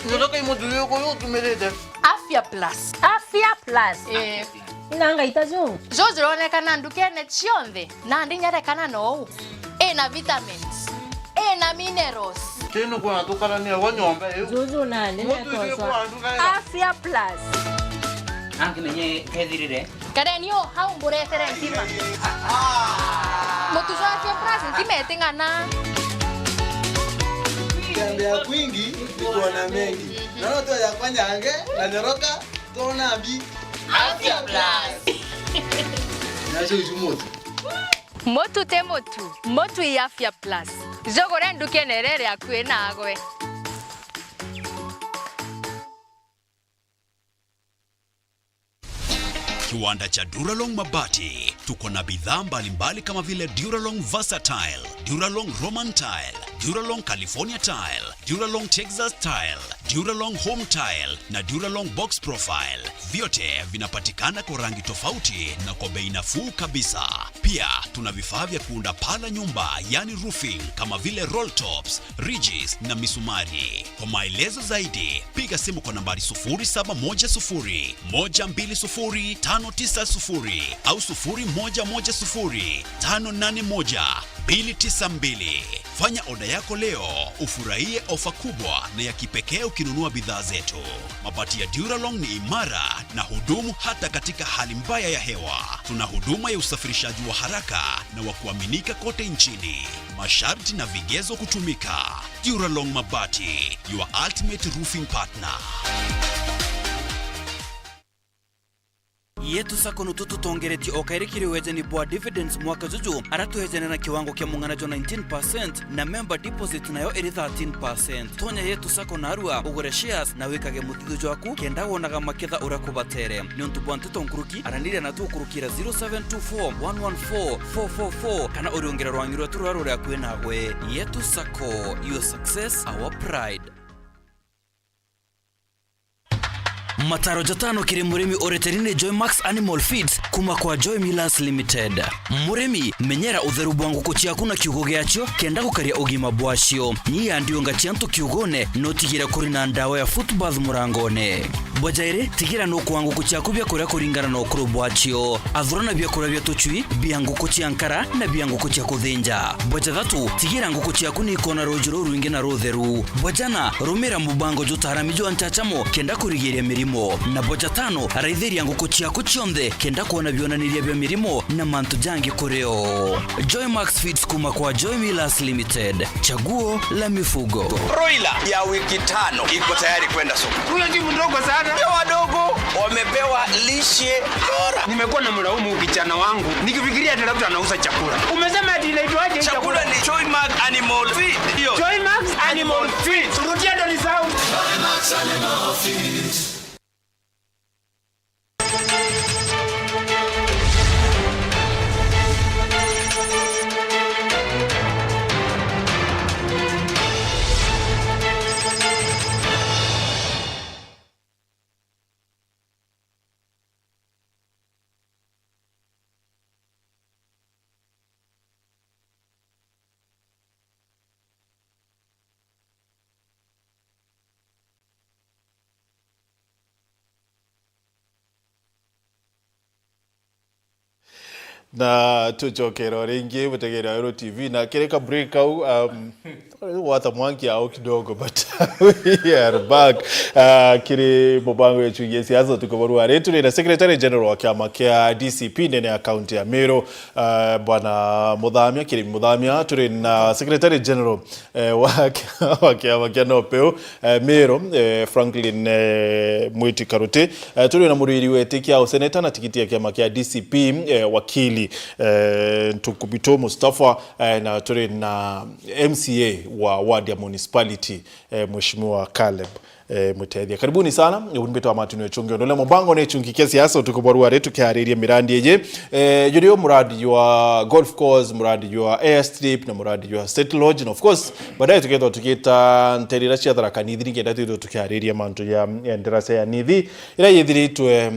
Nyotoka imuthuri uyu utumirite. Afya Plus. Afya Plus. Eh. Ina ngaita ju. Jo jironekana ndukene cionthe, na ndinyarekana nou. Ina vitamins, ina minerals. Tino kwa tukarania wa nyomba iu. Juju nani. Mutu isi nekoswa kwa nduka ira. Afya Plus. Angimenye kethirire. Kareni o hau mburetere ntima. Mutu jwa Afya Plus ntima iting'ana. Tembea kwingi ni kuona mengi. Naona tu yakwa nyange na nyoroka. Tona mbi. Afya Plus. Nacio icu mutu. Mutu ti mutu. Mutu i Afya Plus. Jugure ndukene iria iri akui naagwe. Kiwanda cha Duralong Mabati. Tuko na bidhaa mbalimbali kama vile Duralong Versatile, Duralong Roman Tile, Duralong California Tile, Duralong Texas Tile, Duralong Home Tile na Duralong Box Profile. Vyote vinapatikana kwa rangi tofauti na kwa bei nafuu kabisa. Pia tuna vifaa vya kuunda paa la nyumba, yani roofing, kama vile roll tops, ridges na misumari. Kwa maelezo zaidi, piga simu kwa nambari sufuri saba moja sufuri, moja mbili sufuri, tano tisa sufuri au sufuri moja moja sufuri, tano nane moja, mbili tisa mbili. Fanya oda yako leo, ufurahie ofa kubwa na ya kipekee ukinunua bidhaa zetu. Mabati ya Duralong ni imara na hudumu hata katika hali mbaya ya hewa. Tuna huduma ya usafirishaji wa haraka na wa kuaminika kote nchini. Masharti na vigezo kutumika. Duralong Mabati, your ultimate roofing partner. Yetu Sacco nutu tutongeretie o kairi kiri wejani bwa dividends mwaka juju, ara twejane na kiwango kia mung'ana jwa nineteen percent na member deposit nayo iri thirteen percent. Tonya Yetu Sacco narua, ugure shares na wikage muthithio jwaku kenda wonaga maketha uria kubatere. Niuntu bwa nteto nkuruki, araniria na tukurukira zero seven two four one one four four four four kana uriungire rwangi rwetu ruria ruri akui nagwe. Yetu Sacco, your success, our pride. Mataro jatano kiri murimi ureteri ni Joymax Animal Feeds kuma kwa Joy Millers Limited. Murimi, menyera utheru bwa nguku ciaku na kiugo giacio kenda gukaria ugima bwacio. Nyia ndiunga cia antu kiugone, no tigire kuri na ndawa ya foot bath murangone. Bwa jairi, tigira nukwaa nguku ciaku biakuria kuringana na ukuru bwacio. Athurana biakuria bia tucui, bia nguku cia nkara na bia nguku cia kuthinja. Bwa jathatu, tigira nguku ciaku ni ikona ruuji rurwingi na rutheru. Bwa jana, rumira mubango jutaarami jwa nchachamo kenda kurigiria mirimo. Na bwa jatano, raithiria nguku ciaku cionthe kenda kwona bionaniria bia mirimo na mantu jangi kuri o. Joymax Feeds kuma kwa Joy Millers Limited. Chaguo la mifugo. Broiler ya wiki tano iko tayari kwenda soko. Huyo ni mdogo sana. Ndio wadogo wamepewa lishe bora. Nimekuwa na mlaumu kijana wangu nikifikiria ati labda anauza chakula. Umesema ati inaitwaje hii chakula? Chakula ni Joymax Animal Feed. Ndio. Joymax Animal feet. Rudia ndani sound. Na tucokera o ringi mutegeri wa Weru T V na kiri ka break kau, um, wata mwanki au kidogo, but we are back. Uh, kiri mubango yetu ya siasa tukubarua ri turi na Secretary General wa kiama kia D C P ndene ya kaunti ya Meru, uh, bwana Muthamia, Kirimi Muthamia, turi na Secretary General eh, wa, wa kiama kia Nopeu, eh, Meru, eh, Franklin, eh, Mwiti Karuti. Eh, turi na muriri wetikia useneta na tikiti ya kiama kia D C P, eh, wakili, eh, Ntukubitu Mustafa, eh, na turi na M C A wa ward ya municipality, eh, Mheshimiwa Caleb, eh, Mutethia. Karibuni sana. Uyu ni Mbito wa Martin Wechungi, undu uria mubango ni chungi kia siasa utuku bwa ruari tukiariria mirandi iji. Eh, juri o muradi jwa golf course, muradi jwa airstrip, na muradi jwa State Lodge, na of course, baadaye tukethwa tukita nterira cia Tharaka Nithi, nikenda twithwe tukiariria mantu ja, eh, ndarasa ya Nithi, ira yithiritwe,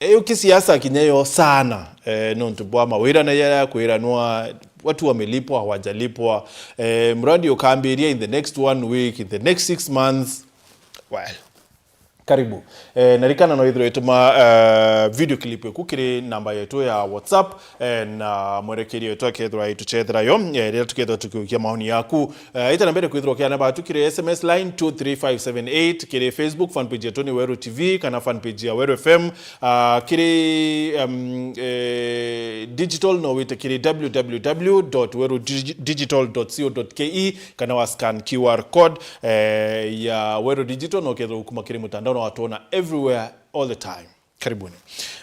eh, yo kisiasa kinya yo sana, eh, nontu bwa mawira na ya kwiranwa, watu wamelipwa, hawajalipwa. Eh, muradi ukambiria in the next one week, in the next six months. Well, karibu. Eh, na rikana no ithirwe ituma, eh, video clip iku kiri namba yetu ya WhatsApp, eh, na mwerekeria wetu akethirwa ituchethera yo, eh, riria tukethirwa tukiukia maoni yaku. Eh, ita na mbere kwithirwa ukiana batu kiri S M S line two three five seven eight, kiri Facebook fan page yetu ni Weru T V, kana fan page ya Weru F M, ah, kiri, um, eh, digital no wite kiri w w w dot weru digital dot co dot k e, kana wa scan Q R code, eh, ya Weru Digital, na ukethirwa ukuma kiri mutandao na watuona everywhere all the time. Karibuni.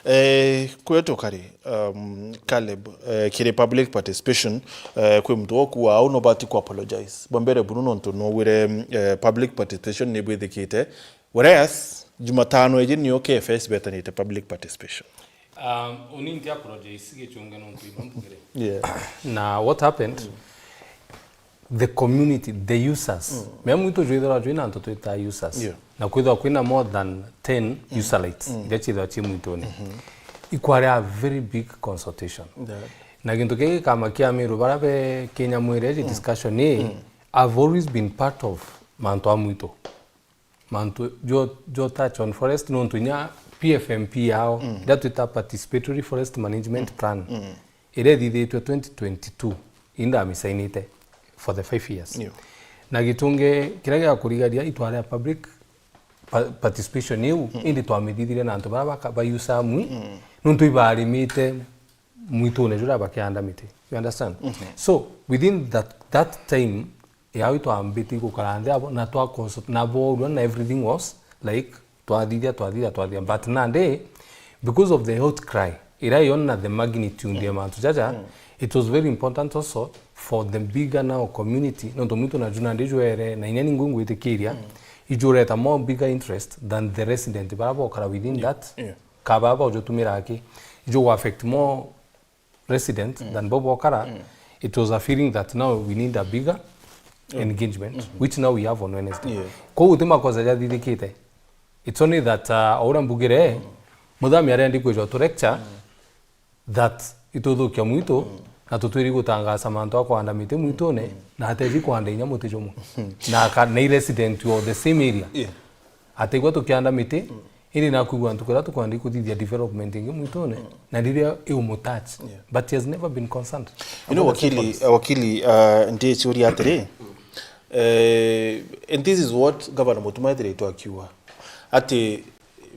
Eh, kwetu kari, um, Caleb, eh, kiri public participation, eh, kwi muntu wokuwa au no bati ku apologize. Bwa mbere bunu nontu nowire, eh, public participation ni bwithikite. Whereas, Jumatano iji nio K F S betanite public participation. Um, uni nti apologize gichunge nontu ima mbugire. Yeah. Na what happened? The community, the users. Mm. Mea mwitu jwithirwa jwina antu twita users. Yeah. Na kwithirwa kwina more than ten user lights, mm, iria ciithirwa ci mwitune. Mm-hmm. Ikwari a very big consultation. Yeah. Na gintu kii gikama kia Meru, bara be Kenya mwire ji, mm, discussion ii, mm, I've always been part of mantu a mwitu. Mantu jo, jo touch on forest, nontu inya P F M P yao, mm, iria twita participatory forest management, mm, plan, mm, iria ithithitwe twenty twenty-two, ii ndamisainite for the five years. Ndio. Na gitungi kiria gia kurigaria itware a public pa-, participation iu, mm, indi twamithithire na antu bara baka-, bayusa amwi, mm, nontu ibarimite mwitune juria bakianda miti. You understand? Mhm. So, within that, that time, yao itwambite gukara nthi abo, na twa consult, na borua, na everything was, like, twathithia, twathithia, twathithia. But nandi, because of the outcry, ira yona the magnitude ya mantu jaja, mm, it was very important also for the bigger now community, nontu mwitu na ju nandi jwere, na inya ningu ngwitikiria, mm, ijureta more bigger interest than the resident bara bokara within, yeah, that, yeah, ka baba ujutumira aki, ijo affect more resident, mm, than bo bokara. Mm. It was a feeling that now we need a bigger, mm, engagement, mm-hmm, which now we have on Wednesday. Yeah. Kou guti makosa jathithikite. It's only that, uh, o uria mbugire, mm, Muthami arendi kwijwa to lecture, mm, that ituthukia mwitu, mm, na tutwiri gutangasa mantu a kuanda miti mwitune, mm, na ateji kuanda inya muti jumwe. Na aka-, na i resident o the same area. Yeah. Atigwa tukianda miti, mm, indi nakwigua antu kuria tukwenda kuthithia development ingi mwitune, mm, na riria iumutouch. Yeah. But he has never been concerned about the, wakili, seconds. Eh, wakili, uh, ndichuria atiri, eh, and this is what Governor Mutuma ethirite akiuga, ati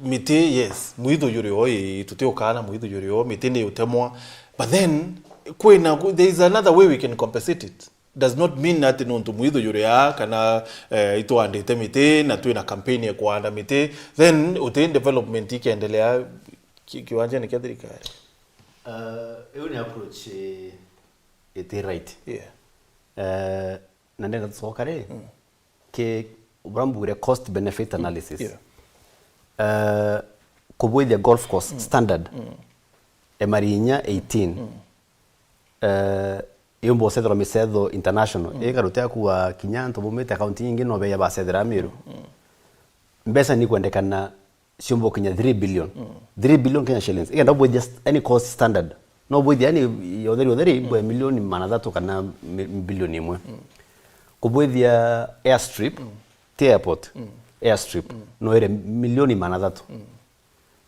miti, yes, mwithu juri o, ii, tutiukana mwithu juri o, miti ni utemwa, but then kwina, there is another way we can compensate it. Does not mean ati nontu mwithu juri aa kana, eh, itwandite miti na twina campaign ya kuanda miti, then uti development ikiendelea ki-, kiwanjani kia thirikari. Uh, iu ni approach, eh, iti right. Yeah. Eh, na ndenda tucoka ri, mm, ki, buria mbugire cost benefit analysis. Yeah. Eh, kubwithia golf course standard, mm, emari inya eighteen. Mm. Eh, yumba ucethera micetho international. Mm. Igarutia kuwa kinya antu bumite kaunti nyingi no beya bacethera Meru. Mm. Mbeca ni kwendekana ciumba kinya three billion. Mm. Three billion Kenya shillings. Igenda bwithia st-, any cost standard. No bwithia yani yotheri yotheri, mm, bwe milioni magana athatu kana mi-, bilioni imwe. Mm. Kubwithia airstrip, mm, ti airport, mm, airstrip, mm, no ire milioni magana athatu. Mm.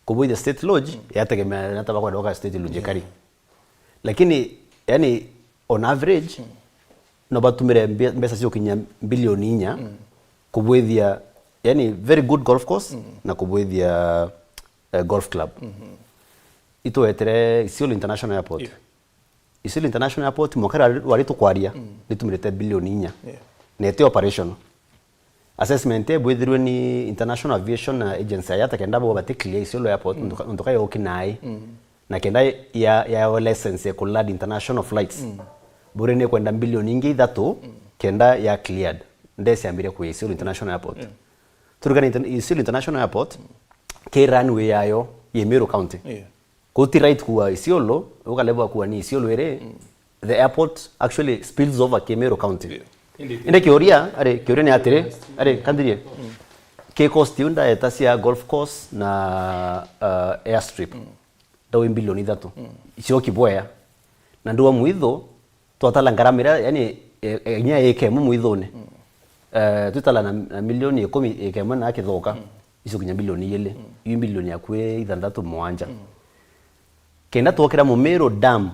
Kubwithia State Lodge, mm, yategemea na taba kwenda gwaka State Lodge, yeah, kari. Lakini, yani, on average, mm, no batumire mbe-, mbeca cio kinya bilioni inya, mm, kubwithia, yani, very good golf course, mm, na kubwithia, eh, golf club. Mhm. Itwetere Isiolo International Airport. Yeah. Isiolo International Airport, mwaka rwari, rwari tukwaria, mm, nitumirite bilioni inya. Yeah. Na iti operational. Assessment ebwithirwe ni International Aviation Agency, IATA, kenda bo bati clear Isiolo Airport, mm, ntuka, ntuka yoki nai. Mm. Na kenda ya, ya license ya kulad international flights. Mm. Bure ni kwenda bilioni ingi ithatu, mm, kenda ya cleared. Ndesi ambire kwa Isiolo International Airport. Yeah. Turikana inter-, Isiolo International Airport, mm, ke runway yayo ye Meru County. Yeah. Kuti right kuwa Isiolo, ukalebwa kuwa ni Isiolo iri, mm, the airport actually spills over ki Meru County. Yeah. Indi kiuria, ari, kiuria ni atiri, ari, kandirie. Mm. Ki cost iu ndaeta cia golf course na, uh, airstrip. Mm. Ndawi bilioni ithatu. Mm. Icio kibwea. Na ndua mwitho, twatala ngarama iria, yani, e, e, inya ika imwe mwithone. Mm. Eh, twitala na, na milioni ikumi ika imwe na kithoka, mm, icio kinya bilioni igiri. Mm. Iu bilioni akui ithanthatu mugwanja. Mm. Kenda twokira Mumiru Dam,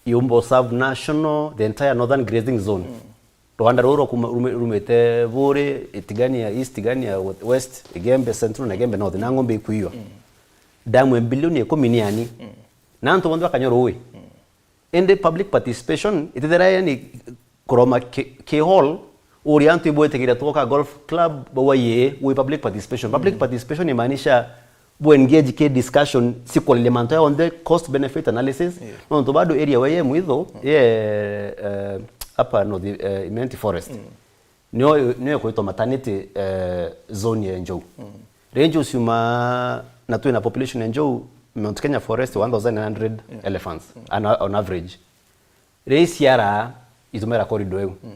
yumba serve national, the entire northern grazing zone. Mm. Rwanda ruru rwa kuma, rume-, rumite Buri, Tigania East, Tigania West, Igembe Central na Igembe North, na ng'ombe ikuiywa. Mm. Dam ya bilioni ikumi ni yani. Mm. Na antu bonthe bakanywa ruui. Mm. Indi public participation itithira yani kuroma ki, ki hall, uri antu ibwitikiria twoka golf club, bawa ye, wi public participation. Public, mm, participation imaanisha bu engage ki discussion, sikwaria mantu yonthe, cost benefit analysis. Yeah. Nontu bado area we ye mwitho, mm, ye, eh, hapa North, eh, Imenti Forest. Mm. Nio, nio kwitwa maternity, eh, zone ya Njou. Mm. Range uciuma na twina population ya Njou, Mount Kenya Forest, one thousand nine hundred, yeah, elephants, mm, on, on average. Ri ciara itumira corridor iu. Mm.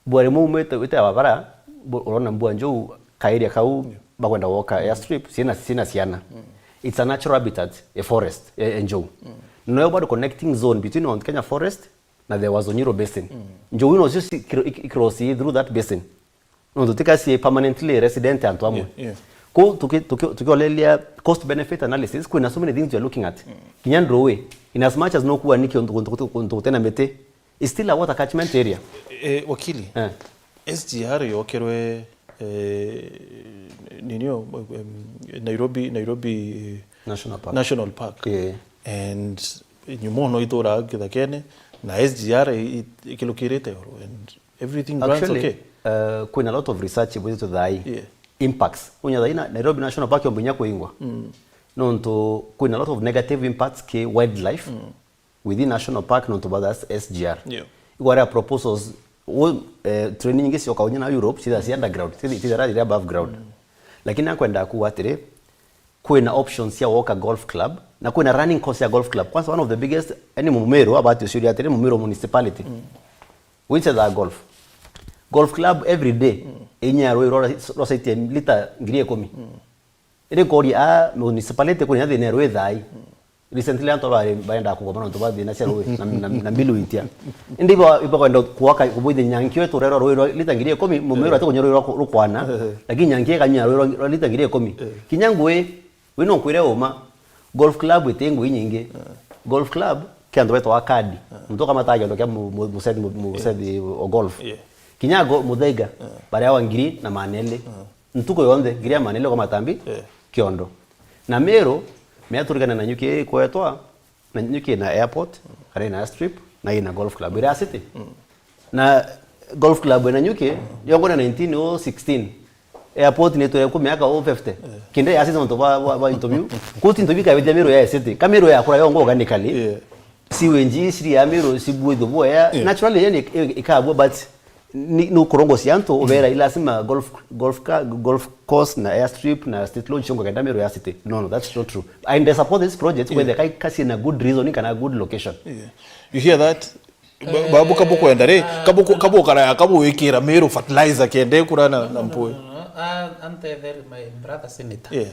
Bwari mu umite, wite ababara, bu-, urona mbua Njou, ka area kau, yeah, bakwenda gwoka, mm, airstrip, ciina, ciina ciana. Mm. It's a natural habitat, a forest, a, a Njou. Mm. Noyo bado connecting zone between Mount Kenya Forest na the Uasin Gishu Basin. Mm. Njou ino cio ci-, ikiro-, ik-, ikirosii through that basin. Nontu tika ci permanently resident antu amwe. Yeah, yeah. Ko tuki-, tuki-, tukiolelia cost benefit analysis, kwina so many things you are looking at. Mm. Kinya ndruwi, in as much as no kuwa ni kiuntu kuntu, kuntu, kuntu gutena miti, it's still a water catchment area. Eh, wakili, eh, S G R yokerwe, eh, ninio, em, Nairobi, Nairobi National Park. National Park. Yeah. And nyuma no ituraga githakene, na S G R i-, i-, ikilukirite oro, and everything runs. Actually, okay. Uh, kwina lot of research ibwititwe thai. Yeah. Impacts. Unya thai na Nairobi National Park yomba inya kuingwa. Mm. Nontu kwina lot of negative impacts ki wildlife. Mm. Within National Park nontu bwa S G R. Yeah. Igwarea proposals, wo, eh, training nyingi cioka unya na Europe, citha cia underground, citha, citha rari above ground. Mm. Lakini nakwenda kuwa atiri, kwina options cia gwoka golf club, na kwina running cost ya golf club. Kwanza, one of the biggest, yani Mumiru, abati uciuria atiri, Mumiru municipality. Mm. Which is a golf. Golf club every day, mm, inya rwi rwa, rwa site lita ngiri ikumi. Mm. Iri nkoria, a, municipality kwina thina ya rwi thai. Recently, antu bari baenda kugoma nontu bwa thina cia rwi na, na, na mbilu itia. Indi ibo, ibo kwenda kuaka, kubwithia nyanki wetu rero rwi rwa lita ngiri ikumi, Mumiru, eh, ati kunywa rwi rwa ku-, rukwana, eh, lakini nyanki ikanywa rwi rwa, rwa lita ngiri ikumi. Eh. Kinya ngui, wi no nkwire uma, golf club iti ngui nyingi. Eh. Golf club, ki antu betwa kadi. Eh. Muntu ukamata kiondo kia mu-, mu-, mucethi, mu-, mucethi o golf. Yeah. Kinya go-, muthaiga, eh, baria wa ngiri na maneli. Eh. Ntuku yonthe, ngiri ya maneli kwa matambi, eh, kiondo. Na Meru, mea turigane na nyuki ikwetwa, na nyuki na airport, kana ina airstrip, na ina golf club, ira city. Mm. Na golf club ina nyuki, yongona nineteen oh sixteen. Airport ni twekwa miaka oh fifty. Eh. Kinde ya city nontu ba, ba, ba interview. Kuti interview ka bithia Meru ya city. Ka Meru ya kura yongo organically. Yeah. Sewage ciri ya Meru, sibwithu boya. Yeah. Naturally, yani, ik-, ik-, ikabua, but ni, ni ukurongocia antu ubera i lazima golf, golf, ca- golf course na airstrip na state launch ciongo kenda Meru ya city. No, no, that's not true. And I support this project whether kai kasi na good reason kana good location. Yeah. You hear that? Ba- babu kabu kwenda ri, kabu ku- kabu karaya kabu wikira Meru fertilizer kende kura na, na mpui. No, no, no. Ah, antethere my brother senator. Yeah.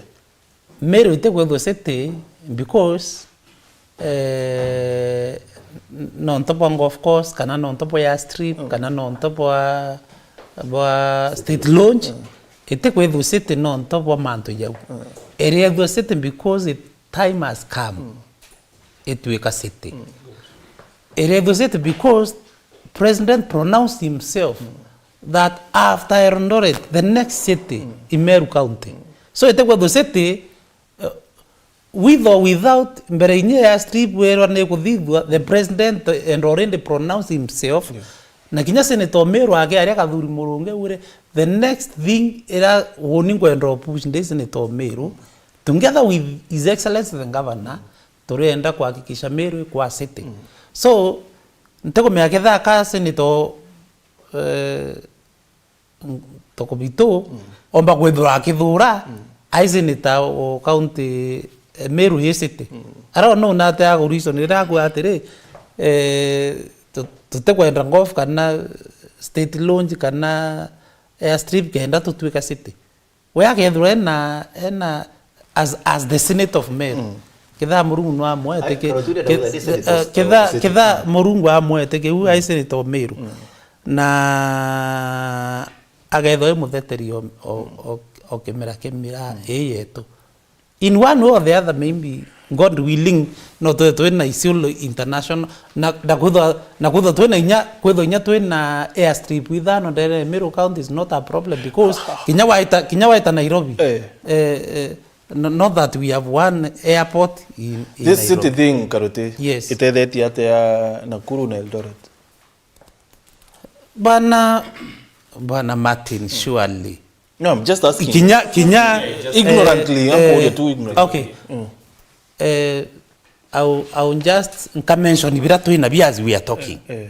Meru itikwithwa city because eh, nontu bwa golf course kana nontu bwa airstrip kana nontu bwa bwa state launch, itikwithwa city nontu bwa mantu jau. Iriethwa city because it, time has come itwika city. Iriethwa city because president pronounced himself that after Eldoret the next city i Meru County. So itikwithwa city, uh, with or without, mbere inya ya airstrip werwa ni kuthithua, the president had already pronounced himself. Na kinya Senator Meru ake aria Kathuri Murungi augire, the next thing ira uni ngwenda push ndi Senator Meru, together with His Excellency the Governor, turienda kuhakikisha Meru ikwa city. So ntikumenya ketha ka Senator eh, Tokobitu omba kwithirwa akithura ai senator o county, eh, Meru i city. Ara no nate ago reason ira akwa atiri, eh, tu- tutikwenda golf kana state launch kana airstrip kenda tutwika city. We akethirwa ena, ena as, as the senator of Meru. Ketha Murungu no amwete Ai, ke- Karoturi ke- ndauga ni senator eh, of- ketha of city. Ketha Murungu amwete ke u ai senator of Meru. Na agethwa i mutheteri o, o, o, o kimera kimera ii yetu. In one way or the other, maybe, God willing, no twithwe twina Isiolo International, na, na kwithwa, na kwithwa twina inya, kwithwa inya twina airstrip ithano ndene ya Meru County is not a problem because kinya waita, kinya waita Nairobi. Eh. Eh, eh, no, not that we have one airport in, in This city Nairobi. Thing, Karuti, Yes. Itethetie atia Nakuru na Eldoret? Bana, Bana Martin, surely. No, I'm just asking. Kinya, kinya, Ignorantly, eh, I'm eh, tu ignorant. Okay. Eh, I'll, I'll just nka mention bira twina bi as we are talking. Eh.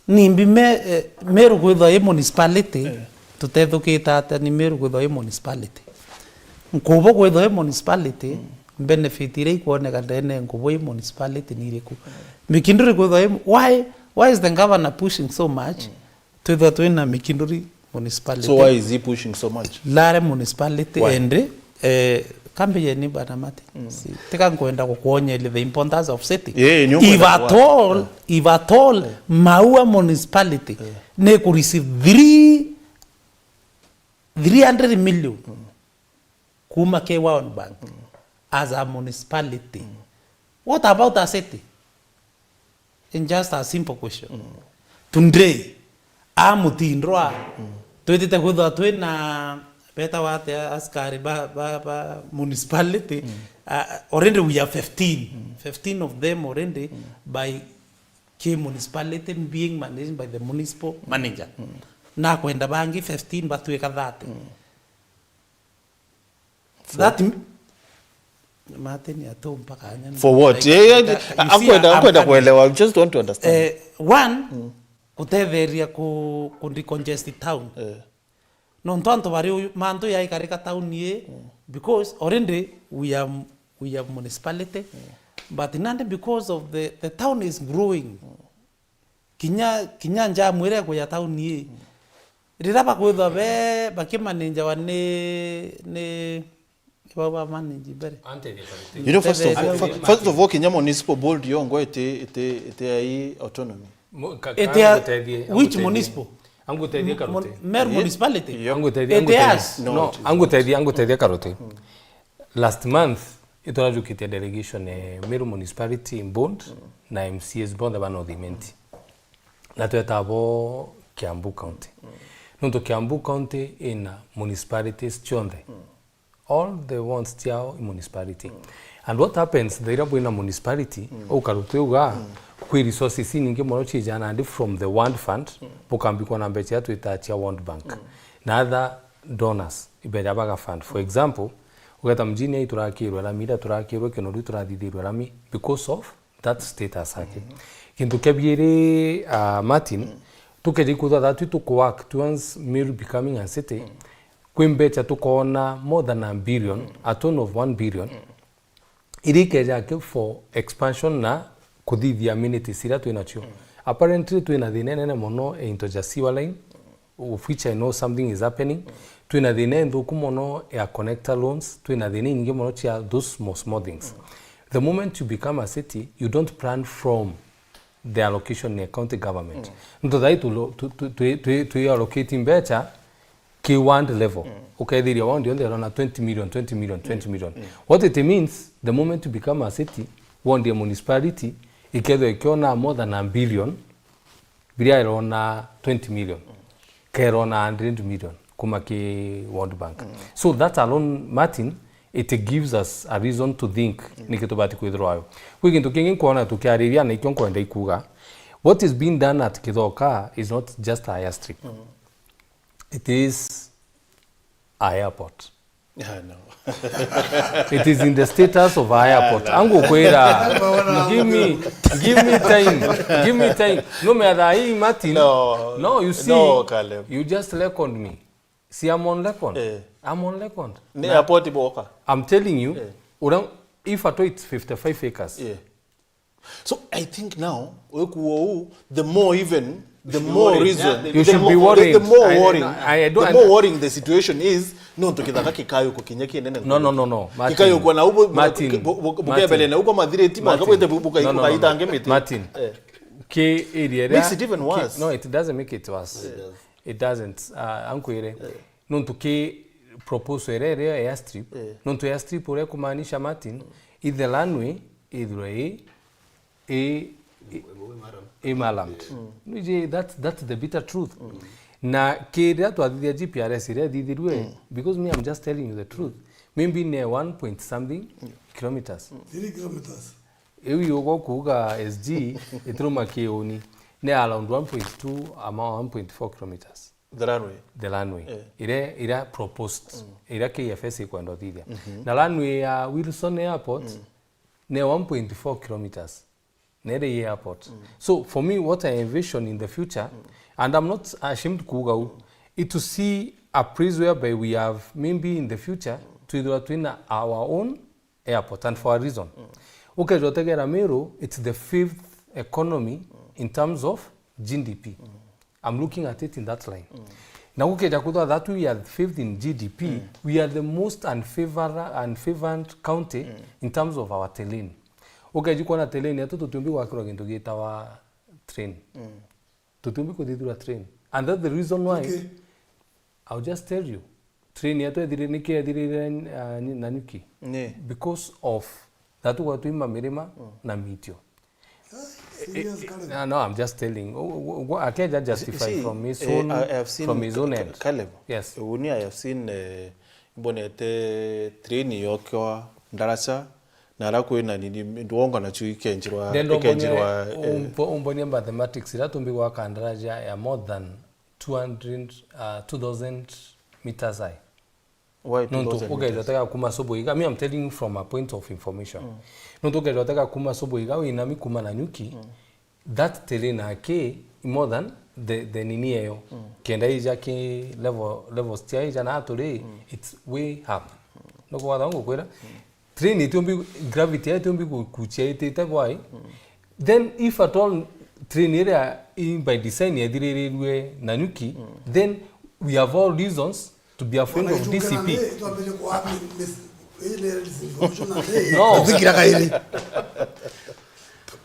Nimbi me, eh, Meru kwithwa i municipality, tutethukite atia ni Meru kwithwa i municipality? Nkubu kwithwa i municipality, benefit iria ikwoneka ndene nkubu i municipality ni iriku? Mikinduri kwithwa i, why, why is the governor pushing so much? Twithwa twina Mikinduri municipality. So why is he pushing so much? Lare municipality. Why? And, eh, kambi yeni Bana Martin. Si, tika nkwenda kukuonyeria the importance of city. Yeah, ni ukwenda If at kuwa- all, if at all, Maua municipality ni ku receive three, three hundred million kuma ki World Bank as a municipality. What about a city? In just a simple question. Today, a mutindwa, twitite kwithwa twina, betawa atia, askari ba, ba, ba municipality, uh, already we have fifteen. Fifteen of them already by ki municipality being managed by the municipal manager. Na kwenda bangi fifteen batwika thirty. That m- Martin atu mpaka anya For what? Like, Yeah, yeah, like, you see, akwenda, I'm akwenda coming. Kuelewa. I just want to understand. Eh, one, kutetheria ku, ku decongest town. Eh. Nontu antu bari uyu, mantu yaikarika town ye, because already we are, we are municipality, but nandi because of the, the town is growing. Kinya, kinya njamu iria ikuya tauni ii, riria bakwithwa be, bakimanenjawa ni, ni, ni bau bamanenji mbere. You know, first of all, Tetheria fir-, first of all, kinya municipal board yongwa iti, iti, iti ai autonomy. Mo-, ka-, Iti a-, kangutethie, which angutethie. Municipal? Angutethie Karuti. Mon-, Meru municipality? Angutethie, Iti angutethie. Us? No, No, it is angutethie, not. Angutethie Karuti. Last month, iturajukitie delegation, eh, Meru Municipality Board na M C As bonthe ba North Imenti. Na tweta bo Kiambu County. Nontu Kiambu County ina municipalities cionthe. All the wants ciao i municipality. And what happens, thaira bwina municipality, ukaruta uga, kwi resources inyingi mono ciijana nandi from the World Fund, bukambikwa na mbeca iria twitaga cia World Bank. Na other donors, ibeja baga fund. For example, ugeta mjini ai turakirwe rami, ira turakirwe Kinoru turathithirwe rami because of that status ake. Kintu kia biiri, ah, Martin, Tukeja ikwithwa that tuku work towards Meru becoming a city, kwi mbecha tukoona more than a billion, a tone of one billion, iria ikeja ki for expansion na kuthithia amenities iria twinacio. Apparently, twina thina inene mono into ja sewer line, of which I know something is happening. Twina thina inthuku mono ya connector loans, twina thina inyingi mono cia those small, small things. The moment you become a city, you don't plan from the allocation ni county government. Nontu thaai tu, tu, tu, tu, tu, tu allocate mbecha ki ward level. Ukethiria ward yonthe irona twenty million, twenty million, twenty million. What it means, the moment you become a city, ward ya municipality ikethwa ikiona more than a billion, biria irona twenty million, kerona hundred million kuma ki World Bank. So that alone, Martin, it gives us a reason to think niki tubati kwithirwa ayo. Kwi gintu kingi nkwona tukiariria, na ikio nkwenda ikuga, what is being done at Kithoka is not just a airstrip. It is a airport. Ah, no. It is in the status of a airport. Angu kwira, give me, give me time, give me time. No, me thaa hii, Martin. No. No, you see, no, Caleb. You just leconned me. See, I'm on lecon. Eh. I'm on lecon. Ni airport boka. I'm telling you, eh, ura-, if at all it's fifty-five acres. Yeah. So I think now, wekuwa huu, the more even, the more reason, you should be worried. The more worrying, I, I don't, the more worrying the situation is, no, ntu kithaka kikayo kukinya kinene. No, no, no, no, Martin. Kikayo kwa na ubo, Martin, bu-, bu-, bukebele na uko mathireti, no, no, no, makakwete bu-, bukai-, no, no, no, bukaitange miti. Martin. Eh. Ki area area. Makes it even worse. No, it doesn't make it worse. It does. It doesn't. Uh, ankwire. Eh. Nontu ki proposal iria irio ya airstrip, eh, nontu airstrip uria kumaanisha, Martin, i the runway ithirwe i, i, i, i marramed. Nwiji, that's, that's the bitter truth. Na kiria twathithia G P R S iria ithithirue, because me, I'm just telling you the truth, maybe ne one point something kilometers. Three kilometers. Iu yugo kuuga S G itiruma kiuni, ne around one point two ama one point four kilometers. The runway. The runway. Eh. Iria, iria proposed, iria K F S ikwenda uthithia. Na runway ya Wilson Airport ni one point four kilometers. Nere i airport. So for me, what I envision in the future, and I'm not ashamed kuuga u, it to see a place whereby we have maybe in the future, twithirwa twina our own airport, and for a reason. Ukejwa tegera Meru, it's the fifth economy in terms of G D P. I'm looking at it in that line. Na gukeja kuthwa that we are fifth in G D P, we are the most unfavor-, unfavored county in terms of our terrain. Ukeji kuona terrain yetu tutiumbi gwakirwa gintu gitawa train. Tutiumbi kuthithura train. And that's the reason why, okay, I'll just tell you. Train yetu ethirire, niki ethirire, uh, ni-, Nanyuki? Ni. Because of that gwatwima mirima na mitio. Serious, Caleb? No, no, I'm just telling. U-, u-, u-, akeja justify from his own, from his own end. Caleb, yes. Uni I have seen, eh, mbonete train yokwa ndaraca, na ara kwina nini, ndwonga nacio ikenjirwa, ikenjirwa, eh. Umbo-, umbonie mathematics, ira tumbi gwaka ndaraca ya more than two hundred, uh, two thousand meters high. Why two thousand meters? Nontu ukejwa tega kuma Sobo iga, me, I'm telling you from a point of information. Nontu ukejwa tega kuma Sobo iga, winami kuma Nanyuki, that terrain aki more than the, the nini eyo. Kenda ija ki level, levels tia ija na aturi, it's way up. Nukwatha ngukwira, train itiumbi, gravity yayo itiumbi gu-, guchia itite gwai. Then if at all train iria i by design yethiririrwe Nanyuki, then we have all reasons to be afraid of D C P. Twambiririe kwa mi-, mis-, ile misinformation na, no. Tuthikira kairi.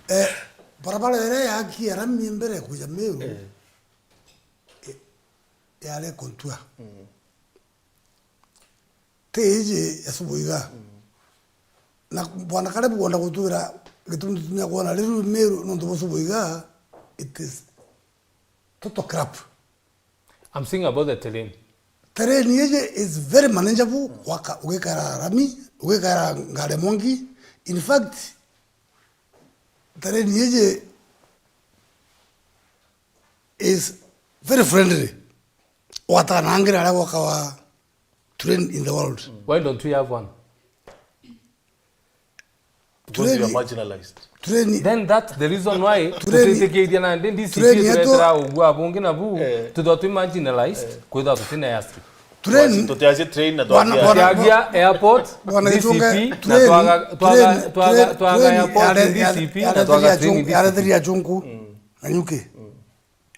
Eh, barabara iria yaki ya rami mbere kuja Meru, eh, yari contour. Ti iji ya Sobo iga. Na bwana Caleb kwenda gutwira gitumi tutumia kwona riu Meru nontu bwa Sobo iga, it is total crap. I'm saying about the terrain. Terrain iji is very manageable, waka, ugikaira rami, ugikaira ngari ya mwangi. In fact, terrain iji is very friendly. Watana na ngira aria gwakawa train in the world. Why don't we have one? Because you are Tureni- marginalized. Tureni- Then that's the reason why Tureni- tutitikithia na ndi D C P Tureni yetu- turetera ugua bungi nabu Eh. tuthwa twi marginalized kwithwa tutina ya street. Tureni- Tutiasie train na Bwana- twatia- bwana- Tiagia airport Bwana D C P Gichunge, na tureni- twaga twaga tureni- twaga tureni- twaga tureni- airport yare- D C P yare- na twaga yaretheria train Achunku- D C P. Yaretheria Achunku na nyuki.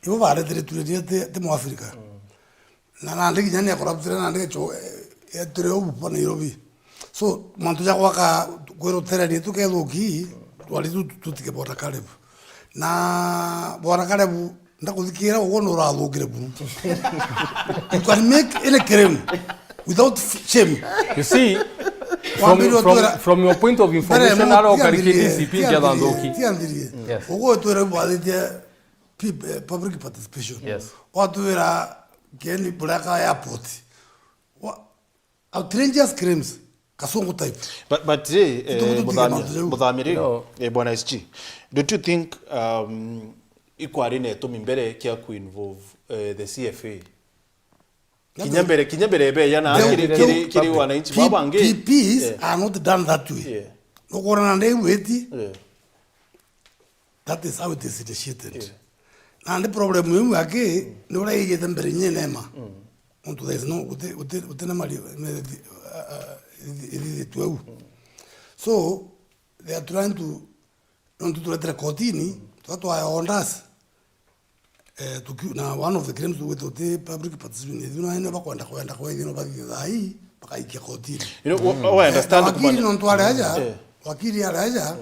Ibo baretheria tureni ti ti Mwafrika. Na nandi kinya ni akoraptire nandi echo etire ubu pa Nairobi. So mantu ja gwaka kwiruterania tukethuki twari tu tutike Bwana Caleb. Na Bwana Caleb ndakuthikira uguo ni urathukire buru. You can make any claim without f- shame. You see, from, Wambiririe from, twira- from your point of Mbere information mo- ara ukariki tiandirie- D C P ngetha tiandirie- nthuki. tiandirie. Yes. Uguo twira bwathitie pub- eh, public participation. Yes. Watwira keni buraka airport. Wa- outrageous claims. Kasungu type. But, but eh, eh, Tugutu Muthamia- tige mantu jau. Muthamiri, No. eh, Bwana S G, don't you think um, ikwari na itumi mbere kia kuinvolve eh, the C F A? Kinya mbere, kinya mbere beya na The- kiri the- kiri kiri public. wananchi P- babangi. P Ps Yeah. are not done that way. Yeah. Nukwona na ndi witi. Yeah. That is how it is initiated. Yeah. Na ndi problem iu yake ni uria igite mbere nyene ma. Untu there is no uti uti uti na mari ithithitwe u. So they are trying to nontu turetere kotini twa twa orders. Eh, tuki- na one of the claims tugwite uti public participation ithu na ene bakwenda kwenda kwa ithino bathithai bakaikia kotini. You know, what, what I understand Wakili bwana- nontu ari aja Eh. wakili ari aja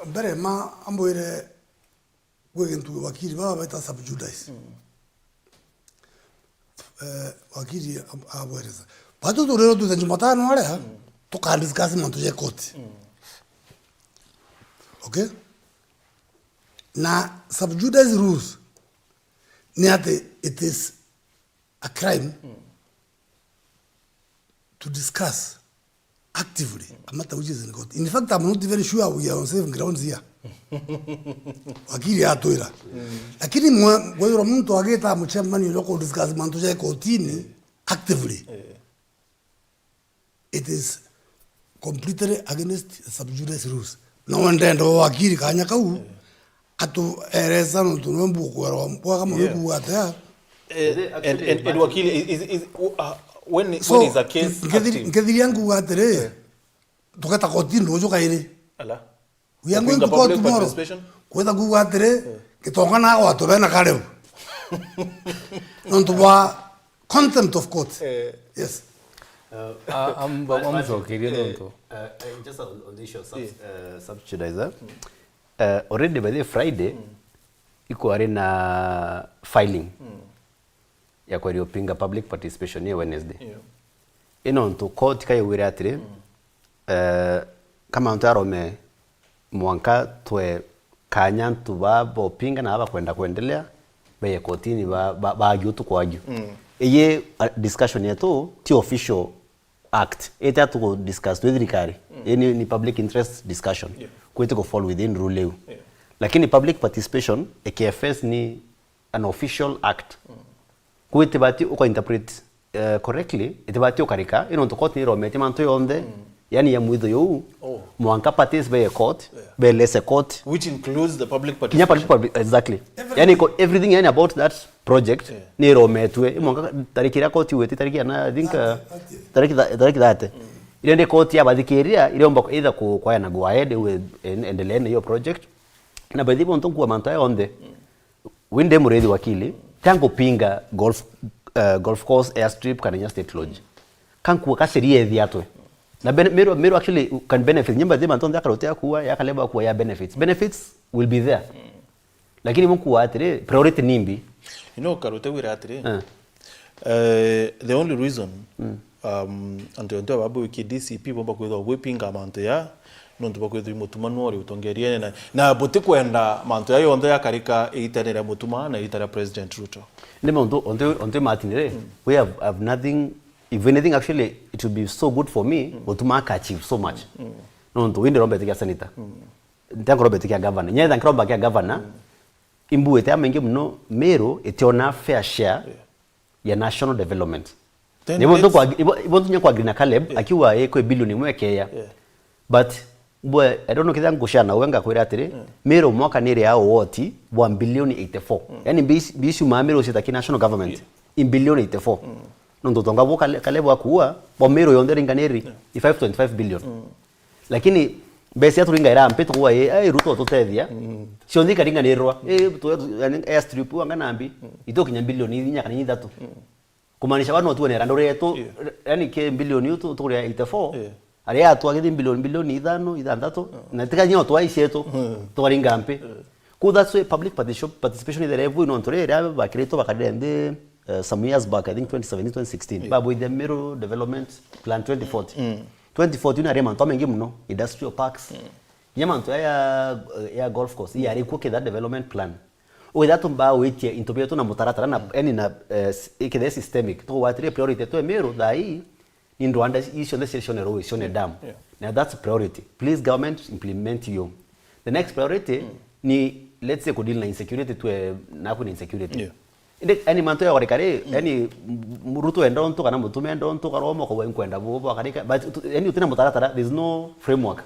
mbere ma ambwire gwi gintu wakili baba beta sub judice. Eh, wakili ab- abwereza batu turiro tuthe Jumatano aria tukadiscuss mantu ja koti. Okay. Na sub judice rules ni ati it is a crime to discuss actively a matter which is in court. In fact, I'm not even sure we are on safe grounds here. Wakili atwira. Lakini mwe- gwithirwa muntu agita mucemanio jwa ku discuss mantu ja kotini actively, it is completely against sub judice rules. Na we ndenda wakili kanya kau atuereza nontu nwe mbukwera bwaga muno. Yeah. Kuuga atia? Eh, and, and, and wakili is, is, is, uh, when, So, when is a case nkethi- active? Nkethiria nguga atiri, tugeta kotini ruju kairi. Ala. We are going Kuinga to court public tomorrow. Participation? Kwetha kuuga atiri, Gitonga na agwatwo bena Caleb. Nontu bwa contempt of court. Eh. Yes. Uh, Ah, am- but- but, amcokerie uh, nontu. Uh, uh, just on, on the issue of subs, uh, subsidizer. Uh, already by the Friday, ikwari na filing ya kweria upinga public participation ya Wednesday. Yeah. Ino ntu court kaigwire atiri, uh, kama ntu arome mwanka twe kanya antu ba bopinga na bakwenda kwendelea beye kotini ba, ba, baagi utu kwagi. Eye, uh, discussion yetu ti official act. Ete atu ku discuss twi thirikari. Ii ni, ni public interest discussion. Yeah. Kwiti ku fall within rule iu. Yeah. Lakini public participation, A K F S ni an official act. Kwiti bati uka interpret uh, correctly, itibati ukarika, ino ntu court ni irometie mantu yonthe, yani ya mwitho yuu, mwanka parties be court, be lese court. Which includes the public Kinya participation. Public, exactly. Yani ko everything yani about that project ni irometwe. Mwanka tariki iria court iwete, tariki ana, I think, uh, tariki tha- tariki thirty. Ile ndi court ya bathikiria, ile omba either ku kwaya na go ahead we en- endelee na hiyo project. Na by the way, ntu nkua mantu aya onthe. Winde murithi wakili, tangu pinga golf, uh, golf course, airstrip kana nya state lodge. Kankua ka sheria ethi atwe. Na ben- Meru, Meru actually can benefit. Nyimba thima ntonde akarotea kuwa, ya kaleba kuwa ya benefits. Benefits will be there. Lakini mukua atiri, priority nimbi. You know, Karute wira atiri. Eh. Eh, the only reason um, antu antu ababu wiki D C P bomba kwithwa bwipinga mantu ya nontu bakwithwa imutumanu ori utongeriene na, na butikwenda mantu ya yonthe yakarika iitane ria mutuma na iita ria President Ruto. Ni mauntu ontu ontu matinire, we have, have nothing, if anything actually it would be so good for me gutuma aka achieve so much. Nontu winde rombe tikia senator. Ntango rombe tikia governor. Nyetha nkromba kia governor. Imbuite amaingi muno Meru itiona fair share ya national development. Then nibo ntu let's kwa ibo ibo ntu nya kwa Green Caleb akiwa e kwe billion imwe keya. Yeah. But Bwe, I don't know kethira ngushana we ngakwira atiri, Meru mwaka ni iri ya woti bwa bilioni eighty-four. Yani mbi ici, mbi ici ciumaa Meru ciita ki national government, i bilioni eighty-four. Nontu utonga buu kale, kale bwa kuua, bwa Meru yonthe iringaniri, i five twenty-five billion. Lakini mbeca iria turingaira mpi tukuuga, "Ii, ai, Ruto ututethia." Cionthe ikaringanirwa. Ii, tu-, yani, airstrip anga na mbi, itukinya bilioni inya kana ithatu. Kumaanisha bado tuone randu retu, yani, ki bilioni iu tu-, tukuria eighty-four, aria yatwagithi bilioni, bilioni ithano, ithanthatu, na tika nyo twa icietu, tukaringa mpi. Ku that's why public participation, participation is very good, nontu riria bakiritwe bakarire nthi, eh, some years back, I think twenty seventeen, twenty sixteen, babwithia Meru Development Plan twenty forty. Twenty forty ni aria mantu jamaingi muno, industrial parks, nya mantu ya, ya, ya golf course, iyari kuo kitha development plan. Ukitha tumbaa witia into bietu na mutaratara na, yani na, eh, s-, ikithe systemic, tugwatire priority twe Meru thaa ii, ni ndwanda ii cionthe cionerwe cione dam. Na that's priority. Please government, implement yo. The next priority ni, let's say, kudeal na insecurity, twe naku na insecurity. Indi, yani, mantu ya gwarika ri, yani, m-, Ruto enda untu kana Mutuma enda untu, kana Omoka we nkwenda bu, bu akarika, but tu-, yani, utina mutaratara, there's no framework.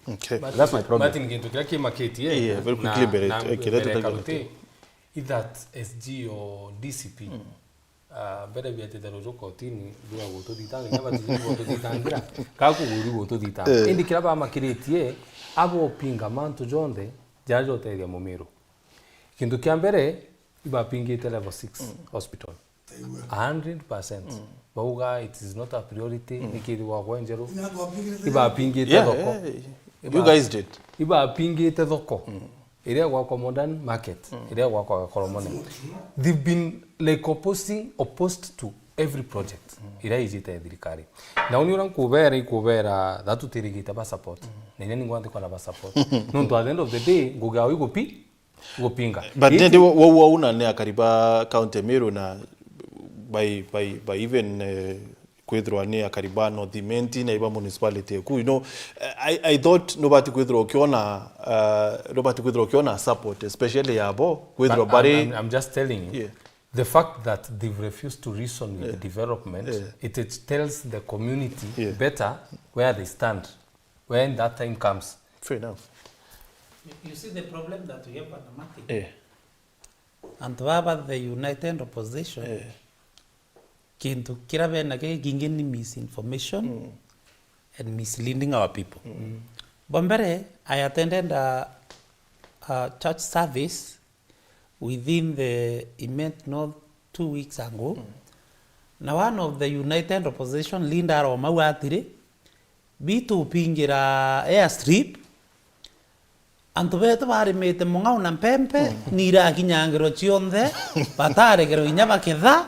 Okay. That's my problem. Martin, gintu kiria kimakitie, yeah, very quickly, na, mbere, na, eh, kiria mbere tuta-, karuti, i that S G o D C P, ah, mbere biatite ruju kotini, biga gututhitanga, kinya batiji gututhitangira, ka kuguri gututhitanga. Eh. Indi kiria bamakiritie, abo pinga mantu jonthe, jaria jotethia Mumiru. Kintu kia mbere, ibapingite level six hospital. A hundred percent. Bauga it is not a priority, nikiri gwakwa njeru. Ibapingite thoko. Yeah, yeah, yeah. You guys did. Ibapingite thoko. Iria gwakwa modern market, iria gwakwa Gakoromone. They've been, like, opposing, opposed to every project iria ijite thirikari. Na uni uria nkubera, ikubera that tutirigite ba support. Na inya ningwa ntikona ba support. Nontu at the end of the day, ngugi yao igupi-, gupinga. But indi wa-, wa-, wauna ni akari ba county ya Meru na by, by, by even, eh, kwithirwa ni akari ba North Imenti na iba municipality eku, you know, I, I thought nubati kwithirwa ukiona, uh, nubati kwithirwa ukiona support, especially ya bo, kwithirwa bari. I'm, I'm, I'm just telling you, yeah, the fact that they've refused to reason with, yeah, development, yeah, it, it tells the community, yeah, better where they stand when that time comes. Fair enough. You, you see the problem that we have at Namati? Eh. Antu baba, the united opposition, eh, kintu kiria bena kikingi ni misinformation, mm, and misleading our people. Mm. Bwa mbere, I attended a, a church service within the Imenti North two weeks ago. Mm. Na one of the united opposition leader aromau atiri, "Bitupingira airstrip, antu betu barimite mung'au na mpempe, mm, ni irakinyangirwa cionthe, batarekerwa inya baketha.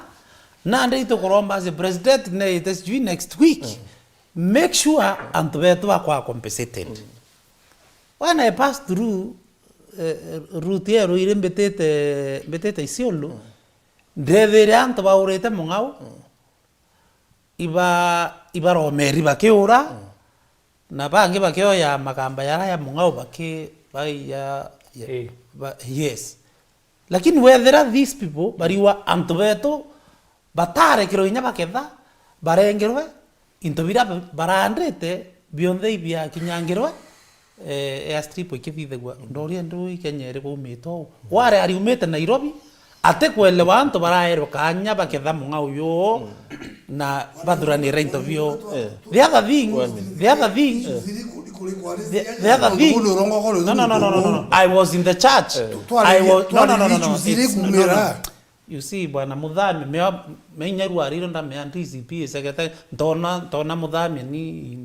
Nandi itukuromba as a president neite sijui next week. Mm. Make sure antu betu bakwa compensated." Mm. When I passed through, eh, route yeru iri mbitite, mbitite Isiolo, mm, ndethire antu baurite mung'au, mm, iba-, ibaromeri bakiura, mm, na bangi bakioya magamba yara ya mung'au baki-, baiya-, ya-, eh, ba-, yes. Lakini wethira these people bariwa antu betu batarekirwe inya baketha, barengerwe into biria ba-, barandite bionthe ibiakinyangirwe, eh, airstrip ikithithagua. Ndoria ndu i Kenya iri kwaumite uu? Ware ariumite Nairobi, atikwelewa antu baraerwe kanya baketha mung'au uyu na bathuranire into bio. Eh. The other thing, the other thing, the, the other thing, no, no, no, no, no, no. I was in the church. Eh. I was, no, no, no, no, no. It's, no, no, no. You see, bwana Muthami, mea, mea inya rwarire ndamea D C P icegete, ntona, ntona Muthami ni,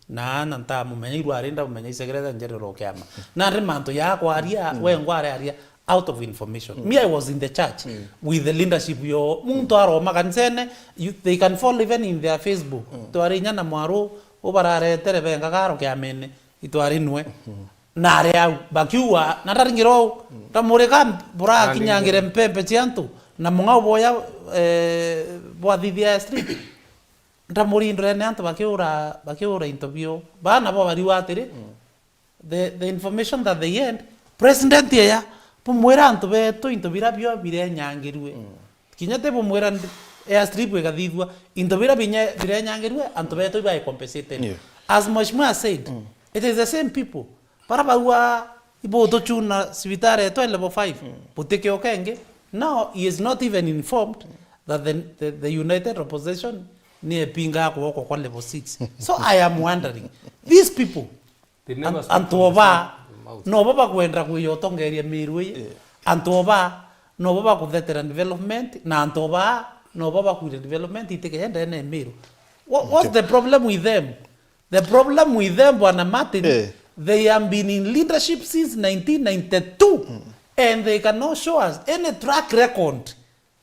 na, na ntamumenya, irwari ndamumenya icegete njerero kiama. Nandi mantu ya kwaria, mm, we ngware aria out of information. Mm. Me, I was in the church, mm, with the leadership yo, muntu aroma kanisene, you, they can follow even in their Facebook. Mm. Twari inya na mwaru, ubararetere benga garo kiamene, itwari nwe. Mm. Na ari au, bakiuga, na ndaringire ou, ndamurika burakinyangire mpempe cia antu, na mung'au boya, eh, bwathithia ya street. Ndamurindire ni antu bakiura, bakiura into bio. Bana bo bariuga atiri, the, the information that they had, president eya, bumwira antu betu into bira bio birenyangirue. Kinya ti bumwira ndi-, airstrip igathithua, into bira binya-, birenyangirue, antu betu ibae compensated. Yeah. As Mheshimiwa said, mm, It is the same people. Bara baua ibutuchuna cibitari yetu ya level five. Butikioka ingi. Now he is not even informed that the, the, the United Opposition ni epinga kuokwa kwa level six. So I am wondering, these people, They never an-, speak antu from the oba, same mouth. Nobo bakwenda kwiya utongeria Miru ii. Antu oba, nobo bakuthetera development, na antu oba, nobo bakwira development itikeye ndene ya Miru. What, what's the problem with them? The problem with them, Bwana Martin, they have been in leadership since nineteen ninety-two, and they cannot show us any track record.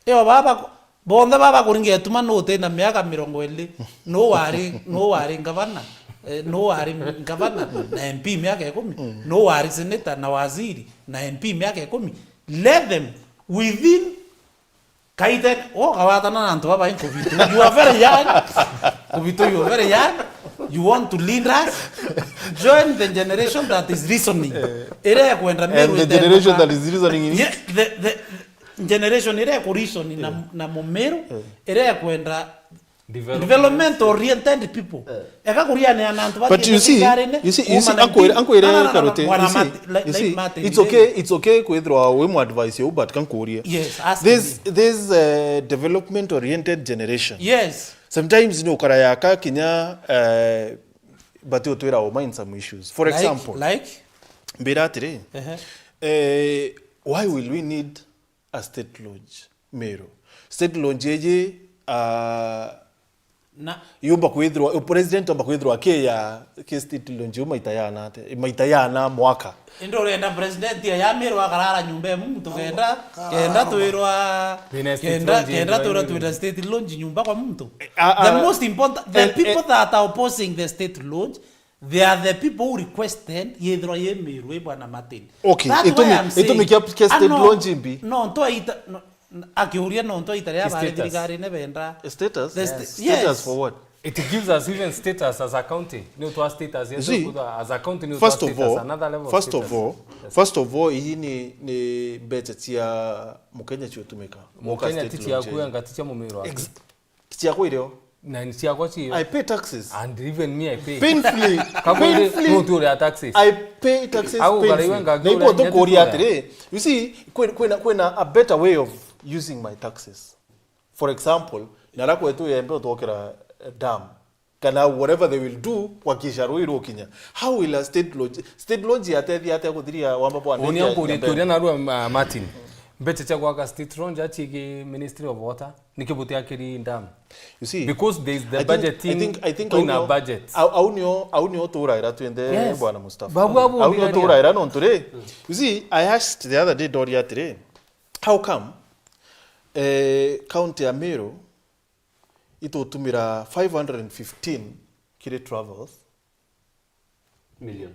Eo baba, bonthe baba kuringa ituma nu uti na miaka mirongo iri, nu wari, nu wari ngavana, eh, nu wari ngavana na M P miaka ikumi, nu wari senator na waziri na M P miaka ikumi. Let them within Kaite, ukawatana na antu baba nkubitu. You are very young. Kubitu, you are very young. You want to lead us? Join the generation that is reasoning. Ire kwenda Miru. And the generation that is reasoning in it? Yeah, the, the generation ire ku reason na, na Mumiru, ire kwenda development oriented people. Eka kuriania na antu. But you see, you see, you see, ankwire, ankwire Karuti, you see, it's okay, it's okay kwithirwa wi mu advice u, but kankuria. Yes, ask me. This, this, uh, development oriented generation. Yes. Sometimes ni ukara yaka kinya, uh, but utwira uma in some issues. For example, like? Mbira atiri, uh, why will we need a state lodge Miru? State lodge iji, uh, na yumba kwithirwa, president omba kwithirwa akiya ki state lodge u maita yana ate? Maita yana mwaka? Indi urenda president ya Miru akarara nyumba ya muntu kenda, kenda twirwa, kenda, kenda twirwa twina state lodge nyumba kwa muntu? The most important, the people that are opposing the state lodge, they are the people who requested yethirwa yi Miru i Bwana Martin. Okay, itumi kia state lodge imbi? No, ntoita, no, akiuria no ntoita ria bari thirikari ne benda. Status? Status for what? It gives us even status as a county. Ni utwa status yetu. As a county ni utwa status another level. First of all, first of all, ii ni, ni mbeca cia Mukenya ciutumika. Mukenya ti ciaku, anga ti cia Mumiru waku. Ti ciakwa irio. Na ni ciakwa cio. I pay taxes. And even me, I pay. Painfully. Painfully. Nontu uria taxes. I pay taxes painfully. Na ibo tukuria atiri, you see, kwina, kwina a better way of using my taxes. For example, nara kwetu Igembe utwokera, eh, dam, kana whatever they will do kuhakikisha rui rukinya. How will a state lodge, state lodge yatethia atia kuthiria wamba bwa ndege ya Igembe? Uria narua, uh, Martin. Mbeca cia gwaka state lodge aciigi Ministry of Water. Niki butiakiri dam? You see, because there is the budgeting, I think, I think, kwina budget. Au nio, au nio turaira twinthe, Bwana Mustafa. Babu, abu au nio turaira nontu ri. You see, I asked the other day, ndoria atiri, how come, eh, county ya Meru itutumira five hundred and fifteen kiri travels? Million.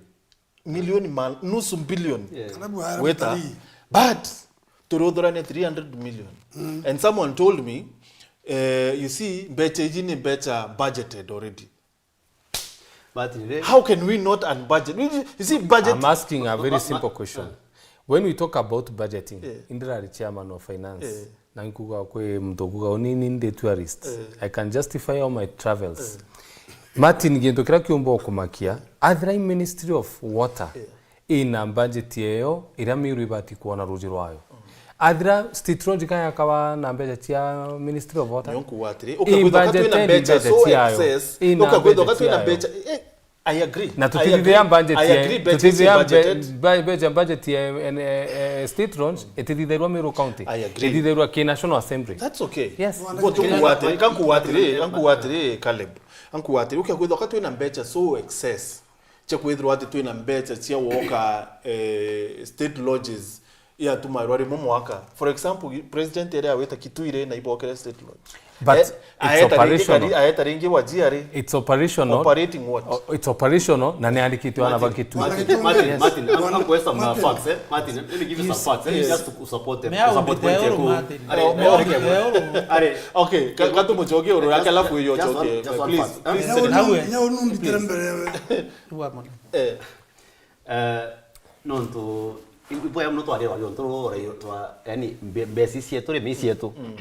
Million man, nusu billion. Yeah. Kana bwara gwita mtalii. But turuthurania three hundred million. Mm. And someone told me, eh, you see, mbeca iji ni mbeca budgeted already. But how can we not unbudget? You see, budget. I'm asking a very simple question. When we talk about budgeting, yeah, indirari chairman of finance, yeah, na nkuga kwi muntu kuga unini ndi tourist. Eh. I can justify all my travels. Eh. Martin, gintu kiria kiumba ukumakia, athira i Ministry of Water, eh, ina budget yeyo iria Meru ibati kuona ruji rwayo. Mm. Athira State Lodge kaya kawa na mbeca cia Ministry of Water. Nio nkuga atiri, i ukakwithwa ka budget twina eni mbeca budget so yayo, excess, ina ukakwithwa ka budget twina yayo. Mbeca, eh, I agree. Na tutithithia budget, I agree, budget tutithithia is budgeted. Budget, budget ya, eh, eh, State Lodge, itithithairwa Meru County. I agree. Itithithairwa ki National Assembly. That's okay. Yes. But tukuwa atiri, kankuwa atiri, kankuwa atiri, Caleb. Kankuwa atiri, ukia kwithwa ka twina mbeca so excess cia kwithirwa ati twina mbeca cia woka, eh, State Lodges iatumairwa rimwe mwaka. For example, president ere awita Kitui ri na ibokere State Lodge. But eh, it's aeta ringi operational. Kari-, aeta ringi Wajir ri. It's operational. Operating what? O-, it's operational, na ni andikitwe ana ba Kitui. Martin, Martin, yes. Martin, I'm, I'm going some, uh, facts, eh? Martin, let me give you some facts, eh? Yes. Just to support them, to support point yako. Are, oh, okay. Are, okay, ka-, katumochoke uru yake, alafu uyochoke, please. Just one, just one fact. Please, eh? Please. Nyo numbitire mbere we. Rua mono. Eh. Eh, nontu, i-, iboya mono twarira rio, ntu rwo uraio twa, yani, mbe-, mbeca cietu, rimi cietu. Mm.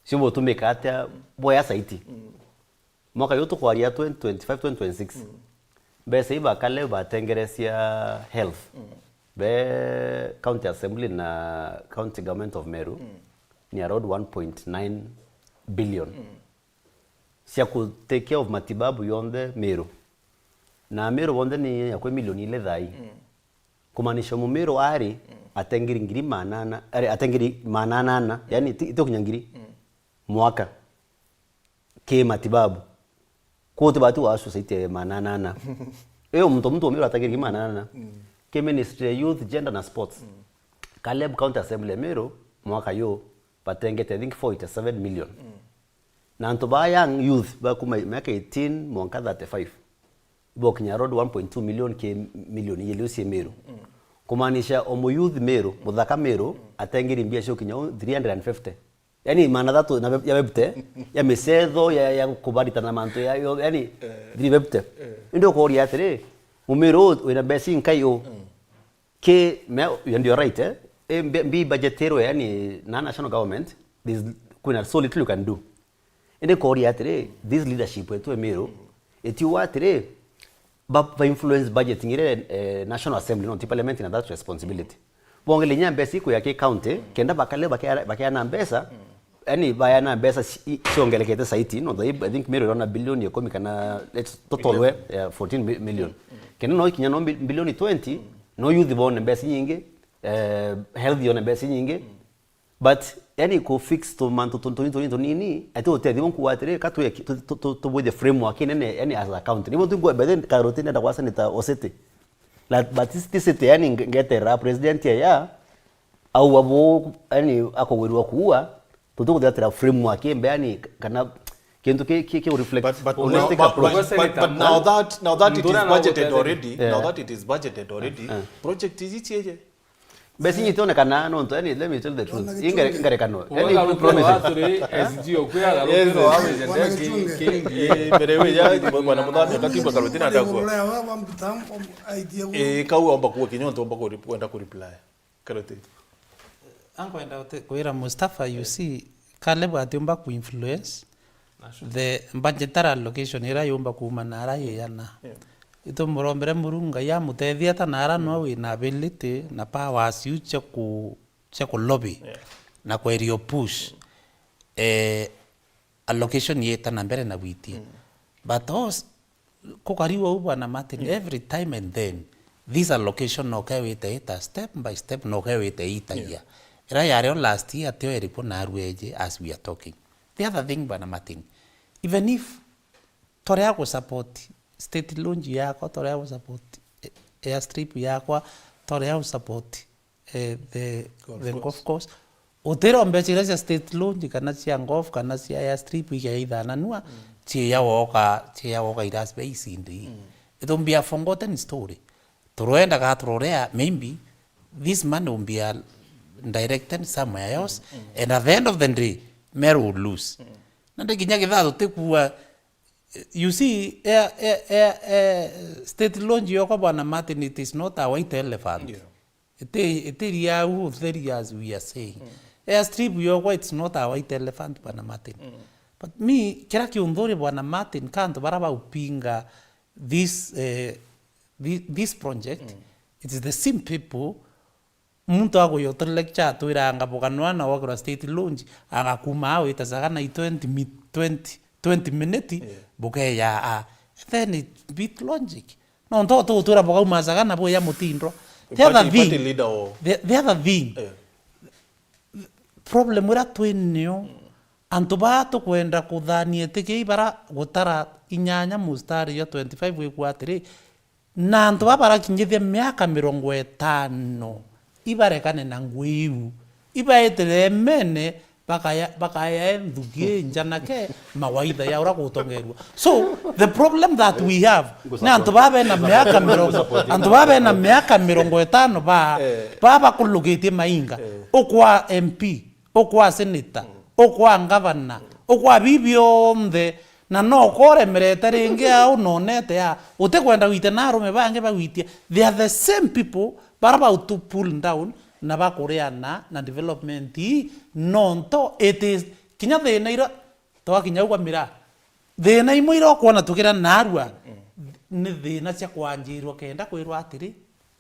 Cio butumika atia boya saiti? Mm. Mwaka uyu tukwaria twenty twenty-five, twenty twenty-six. Mm. Mbeca iba kale batengerecia health. Be county assembly na county government of Meru ni around one point nine billion cia ku take care of matibabu yonthe Meru. Na Meru bonthe ni yakwe milioni ile thai. Kumaanisha Mumiru ari atengiri ngiri manana, ari atengiri manana ana, yani ti, itokinya ngiri mwaka ki matibabu. Kuu tibati wa society manana. Iyo muntu, muntu Mumiru atengiri ngiri manana. Ki ministry ya youth, gender na sports. Kaleb County Assembly ya Meru mwaka yu batengete, I think, four eighty seven million. Na antu ba young youth ba kuma miaka eighteen mwanka thirty-five bokinya around one point two million ki milioni igiri cia Meru. Kumaanisha o mu youth Meru, muthaka Meru, atengiri mbia cia ukinya u three hundred and fifty. Yani, maana thatu na ya fifty, ya micetho, ya, ya kubaritana mantu, ya, ya, yani, three fifty. Indi ukoria atiri, Mumiru u wina mbeca inkai u? Ki, me, you, you're right, eh? E, mbi, mbi budgetirwe, yani, na national government, there's, kwina so little you can do. Indi koria atiri, this leadership yetu e Meru, itiuga atiri, ba, ba influence budgeting ire, eh, National Assembly, no, ti parliament ina that responsibility. Bongele nya mbeca ikuya ki county, kenda bakale bakea-, bakeana mbeca, yani, bayana mbeca ci-, i-, ciongelekete saiti, no, I think Meru irona bilioni ikumi kana, let's total we, yeah, fourteen mi-, million. Kenda no ikinya no bi-, bilioni twenty, no youth bone mbeca nyingi, eh, health yone mbeca nyingi, but, yani, ku fix tu mantu tu-, tunini, tunini, tunini, ati utethio nkuga atiri, ka twike, tu-, tu-, tu-, tubwithie framework inene, yani, as a county. Nibo tu ngwa, by then, Karoti nenda kwa Senator Osete. La, but this, this city, yani, nge-, ngeterera president ya, au abo, yani, akugwirwa kuua, tutukuthiatira framework imbe, yani, kana kintu ki, ki, ki reflect But, but, now, holistic but, approach. But, but, but now that, now that it is Ndura na budgeted gutethia. Already, Yeah. Now that it is budgeted already, Yeah. Project ici cieje? Mbeca inya itionekana nontu, yani, let me tell the truth. Ona Ingare-, gichungi. Ingarekano. Yani, Ugaga promise. Waturi S G okwiaga Yes. Rukiri wawe jende Wana ki-, gichungi. Ki-, ki-, Eh, mbere we ya, bwana Muthami, katiba Karoti na ndakwa. Iguru ria wa, wa mbuta, om-, aitie iguru. Eh, kau omba kuwa kinya ontu omba kuri-, kwenda ku reply. Karoti. Ankwenda uti-, kwira Mustafa, you see, Caleb atiumba ku influence the budgetary allocation ira yumba kuuma na ara yiyana. Yeah. Itumurombere Murungu Ngai amutethie ata na ara no wina ability na powers iu cia ku-, cia ku lobby Yeah. na kweria push, eh, allocation yita na mbere na bwitie. But us, kukariwa u Bwana Martin, every time and then, this allocation no kewite ita step by step, no kewite itagia. Yeah. Ira yario last year, tio erikwo narua eje as we are talking. The other thing, Bwana Martin, even if torea gu support state launch yakwa, torea gu support, eh, airstrip yakwa, torea gu support, eh, the, Golf the course. Golf course. Utira mbeca iria cia state launch, kana cia golf, kana cia airstrip igeithananua, ciiya woka, ciiya woka iria cia icindi. It will be a forgotten story. Turwendaga turorea, maybe this money will be a, directed somewhere else, and at the end of the day, Meru will lose. Na ndi kinya githaa tutikuwa, you see, air, air, air, air, state launch yokwa, Bwana Martin, it is not a white elephant. Ndio. Iti, iti riau utheri, as we are saying. Airstrip yokwa, it's not a white elephant, Bwana Martin. But me, kira kiunthuri, Bwana Martin, ka antu bara baupinga this, eh, thi-, this project, it is the same people. Muntu aguyotoria lecture atwira anga buganwa na wagura state launch, anga kuma au itasaga na twenty mi-, twenty, twenty minute, Yeah. bukeya a. Then it beat logic. No nto tu twira bugauma saga na buya mutindwa. The other Party, party thing, leader o. The, the other thing, Yeah. problem ira twinio, antu baa tukwenda kuthania itikii bara gutara inyanya mustari ya twenty-five wikwa atiri, na antu baa barakinyithia miaka mirongo itano, ibarekane na ngui iu, ibaitire emene, bakaya, bakaya nthugi njanake mawaitha ya ura gutongerua. So, the problem that we have, ni antu baa bena miaka mirongo, antu baa bena miaka mirongo itano ba, Eh. baa bakulugitie mainga, Eh. ukwa M P, ukwa senator, ukwa ngavana, ukwa bibi onthe, na no koremerete ringi au nonete a, utikwenda gwite na arume bangi bagwitia. They are the same people bara bautu pull down na bakuriana na development ii, nonto it is kinya thina ira twakinya ugwa mira. Thina imwe ira ukwona tugira narua, ni thina cia kwanjirwa kenda kwirwa atiri,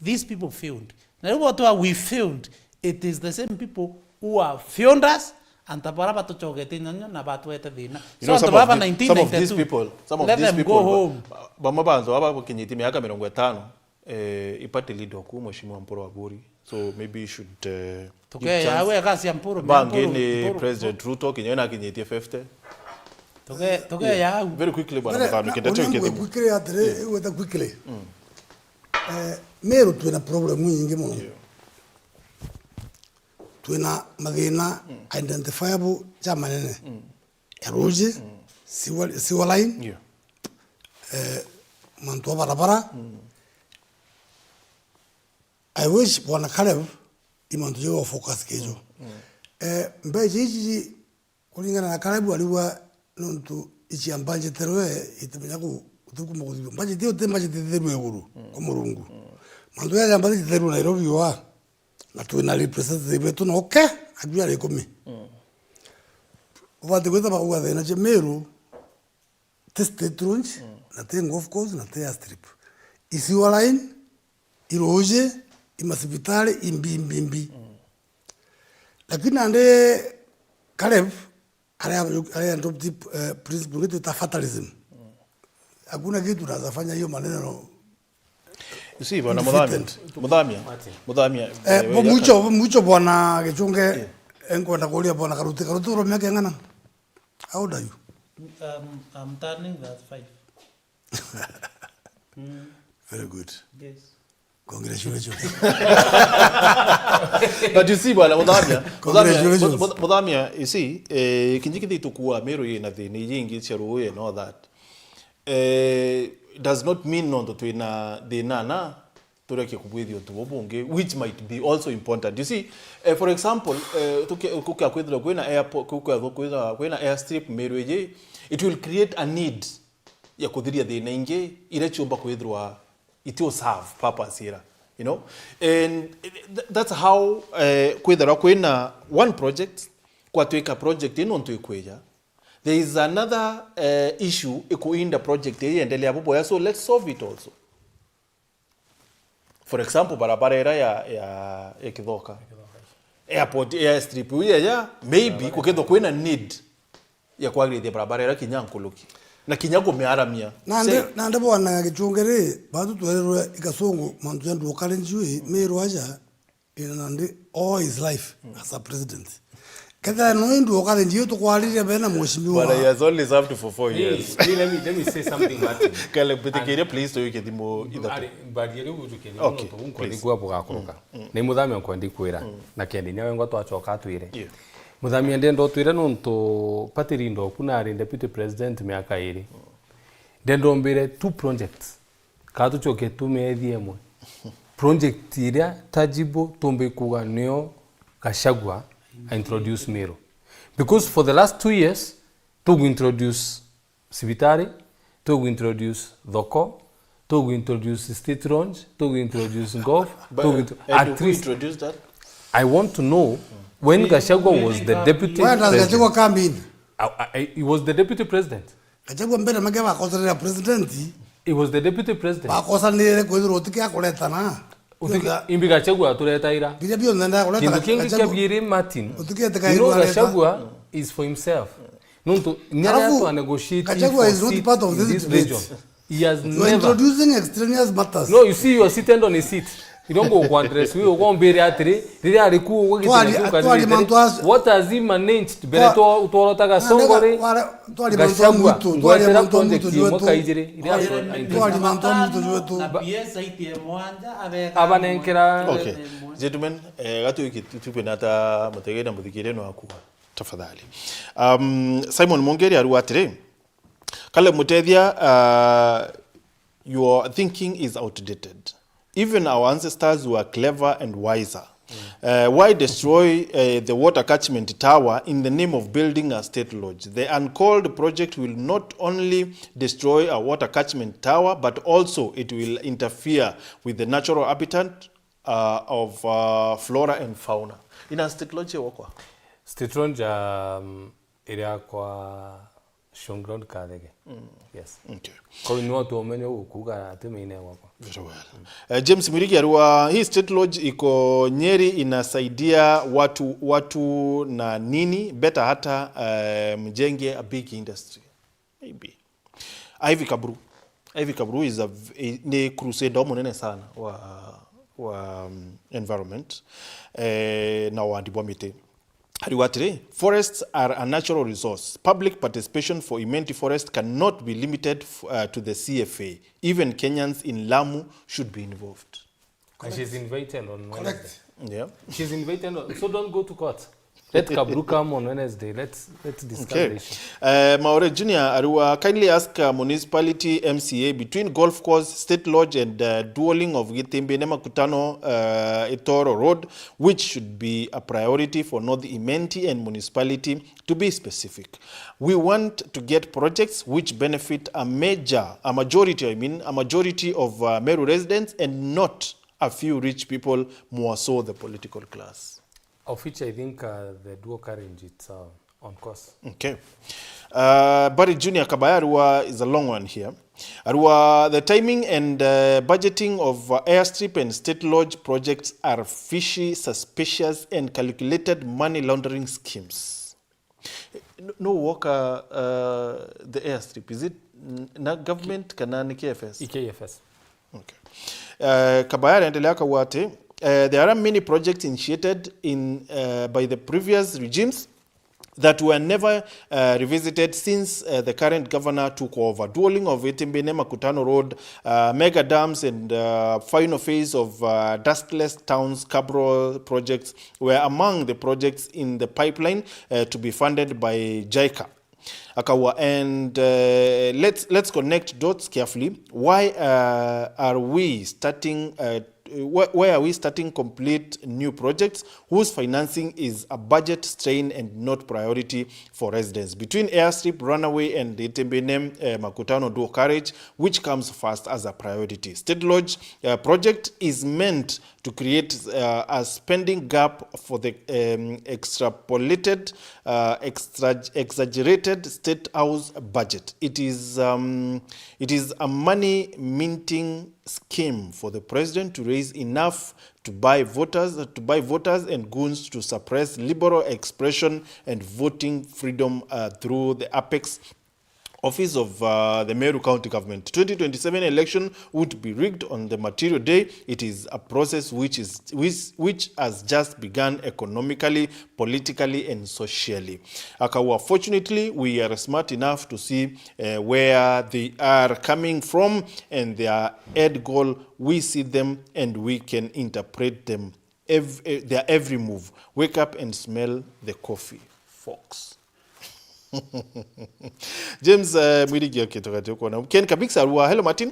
these people failed. Na riu botwa we failed, it is the same people who have failed us, antu bara batucogete nyonyo na batwete thina. You So know, antu some of baba the, some of these nineteen ninety-two, people, some of let these them go people, ba-, home. Bamwe ba antu baba bakinyitie miaka mirongo itano, eh, i party leader oku, Mheshimiwa Mpuru Aburi. So maybe you should, eh, give Tukeya chance. Au ekasia Mpuru, Bangi Mpuru, ni Mpuru, President Ruto, kinya we nakinyitie fifty. Tuke-, tukeya au. Very quickly, bwana Muthami, kenda chokete. Gwikire atiri, igweta quickly. Eh, Meru twina problem nyingi muno. Yeah. Twina mathina identifiable ja manene. Ya ruji, sewer, sewer line, Yeah. eh, mantu a barabara. I wish bwana Caleb, i mantu jau focus kijo. Eh, mbeca iji kuringana na Caleb arigwa nontu ici a budget rwe itimenya ku-, gutikuma kuthithua. Budget iyo ti budget itheru iguru kwa Murungu. Mantu ya budget itheru Nairobi wa, na twina representative wetu na oke, ajua ari ikumi. Ubati gwita bakauga thina cia Meru, ti state launch, na ti golf course, na ti airstrip. I sewer line, i ruji, i masibitari, i mbi, mbi, mbi. Lakini nandi Caleb, aria, aria adopted, eh, principle yetu ta fatalism. Hakuna kitu unaweza fanya hiyo maneno. You see, bwana Muthami-, Indefeated. Muthamia, Martin. Muthamia, Eh, eh, bo-, we mwicho, mwicho bwana Gichunge, Eh. enkwenda kuria bwana Karuti. Karuti uro miaka ing'ana? How old are you? Um, I'm turning thirty-five. Mm, Very good. Yes. Congratulations. But you see, bwana Muthamia, Muthamia, Congratulations. Mu-, Mu-, Muthamia, you see, eh, kinyi kithi tukua Meru yina thina yingi cia ruuji and all that. Eh, does not mean nontu twina thina na tureke kubwithia untu bubu bungi, which might be also important. You see, eh, for example, eh, tuke-, kukia kwithirwa kwina airport, kukia kwithirwa kwina airstrip Meru iji, it will create a need ya kuthiria thina ingi iria ciumba kwithirwa itio serve purpose ira, you know? And th-, that's how, eh, kwithirwa kwina one project, kwatwika project ino ntu ikwija, there is another, eh, issue ikuinda project ii yendelea buboya, so let's solve it also. For example, barabara ira ya, ya, ya Kithoka. Airport, airstrip iu ya, ya, maybe kukethwa kwina need ya kwagirithia barabara ira kinya nkuruki. Na kinya kumiaramia. Nandi, Say nandi bwana Gichunge ri, batu twererwe i Kasungu, mantu ja nduka ri njui, Meru aja, ina nandi all his life as a president. Kethira no indu ukathinjio tukwariria bena mheshimiwa. Bwana, he has only served for four years. Please, please, let me, let me say something, Martin. Kale, mbitikiria, please, tuike thimu ithatu. Ari, mbaria riu ujuke ni Okay, nontu unko please. Nigua bugakuruka. Ni Muthamia nkwendi kwira, na kendi nya wengwa twachoka atwire. Yeah. Muthamia, ndenda utwire nontu party leader oku na ari deputy president miaka iri. Ndenda umbire two projects. Kaa tucoke tumeethie imwe. Project iria tangible tumbi kuga nio Gachagua a introduce Meru. Because for the last two years, tugu introduce cibitari, tugu introduce thoko, tugu introduce state launch, tugu introduce golf, But, tugu intro-, uh, at who least introduced that? I want to know when Gachagua was the deputy Where does Gachagua president. Come in? I, I, he was the deputy president. Gachagua mbere make bakosanire na president. He was the deputy president. Bakosanire kwithirwa utike akuretana. Utike, imbi Gachagua atureta ira. Biria bionthe nda kureta Kintu kingi kia Gachagua. Biiri, Martin, Utikete you know kaigua areta. Gachagua is for himself. Nontu, ni aria Alafu, twa negotiate Gachagua for is not seat part of in this this debate. Region. He has You are never introducing extraneous matters. No, you see, you are seated on a seat. Irio nguku address, we ugombire atiri, riria ari ku, ugagitira Twari-, kiu twari kathirite ri, mantu acio. What has he managed? Mbere Twa-, twa-, tworotaga Nandega, Songo ri, wara-, twari mantu Gachagua, amwitu, twari ngwetera mantu project amwitu imwe jwetu. Kaijiri, iria Twari, atwa-, twari mantu amwitu jwetu. Na P S aite mwanja, abeka Abanenkera. Okay. Imwe. Gentlemen, eh, gatu iki tu-, tukwina ta mutegere na muthikire no akuga. Tafadhali. Um, Simon Mongeri aruga atiri, Caleb Mutethia, uh, your thinking is outdated. Even our ancestors were clever and wiser. Uh, why destroy, uh, the water catchment tower in the name of building a state lodge? The uncalled project will not only destroy a water catchment tower, but also it will interfere with the natural habitat, uh, of, uh, flora and fauna. Ina state lodge yokwa? State lodge, um, iria kwa Showground Kathege. Yes. Okay. Kwa hiyo ni watu wamenye huko kuga ati mine wako. Very well. Eh, James Mwirigi arua, hii State Lodge iko Nyeri, inasaidia watu, watu na nini? Better hata eh, mjenge a big industry. Maybe. Ivy Kaburu. Ivy Kaburu is a v- ni crusader munene sana wa wa um, environment eh, na wandi bwa miti. Ariuga atiri, forests are a natural resource. Public participation for Imenti Forest cannot be limited f- uh, to the C F A. Even Kenyans in Lamu should be involved. And she's invited on Wednesday. Correct. Yeah. She's invited on, so don't go to court. Let Kabru come on Wednesday. Let's let's discuss the Okay. issue. Uh, Maore Junior Arua, kindly ask uh, municipality M C A between golf course, State Lodge and uh, dueling of Gitimbine Makutano uh, Itoro Road, which should be a priority for North Imenti and municipality to be specific. We want to get projects which benefit a major, a majority, I mean, a majority of uh, Meru residents and not a few rich people, more so the political class. Of which I think uh, the dual carriage it's uh, on course. Okay. Uh, Barry Junior Kabaya Arua is a long one here. Arua, the timing and uh, budgeting of uh, airstrip and state lodge projects are fishy, suspicious, and calculated money laundering schemes. No, no walk uh, uh, the airstrip. Is it n- na government kana ni K F S? E K F S. Okay. Uh, Kabaya anaendelea akauga ati uh, there are many projects initiated in uh, by the previous regimes that were never uh, revisited since uh, the current governor took over. Dueling of Itimbine Makutano Road, uh, mega dams, and uh, final phase of uh, dustless towns Kabro projects were among the projects in the pipeline uh, to be funded by JICA. Akawa, and uh, let's, let's connect dots carefully. Why uh, are we starting uh, why, why are we starting complete new projects whose financing is a budget strain and not priority for residents? Between airstrip, runaway, and Itembinem uh, Makutano dual carriage, which comes first as a priority? State Lodge uh, project is meant to create uh, a spending gap for the um, extrapolated, uh, extra, exaggerated state house budget. It is, um, it is a money minting scheme for the president to raise enough to buy voters, to buy voters and goons to suppress liberal expression and voting freedom uh, through the apex office of uh, the Meru County Government. twenty twenty-seven election would be rigged on the material day. It is a process which is which, which has just begun economically, politically and socially. Akawa, fortunately, we are smart enough to see uh, where they are coming from and their end goal. We see them and we can interpret them. Ev- eh, their every move. Wake up and smell the coffee. Fox. James uh, Mwirigi, okay, tukati kuona. Ken Kabiksa Arua, hello Martin.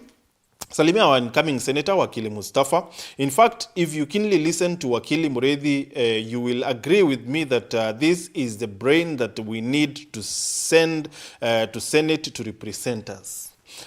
Salimia our incoming senator Wakili Mustafa. In fact, if you keenly listen to Wakili Mureithi, uh, you will agree with me that uh, this is the brain that we need to send uh, to Senate to represent us.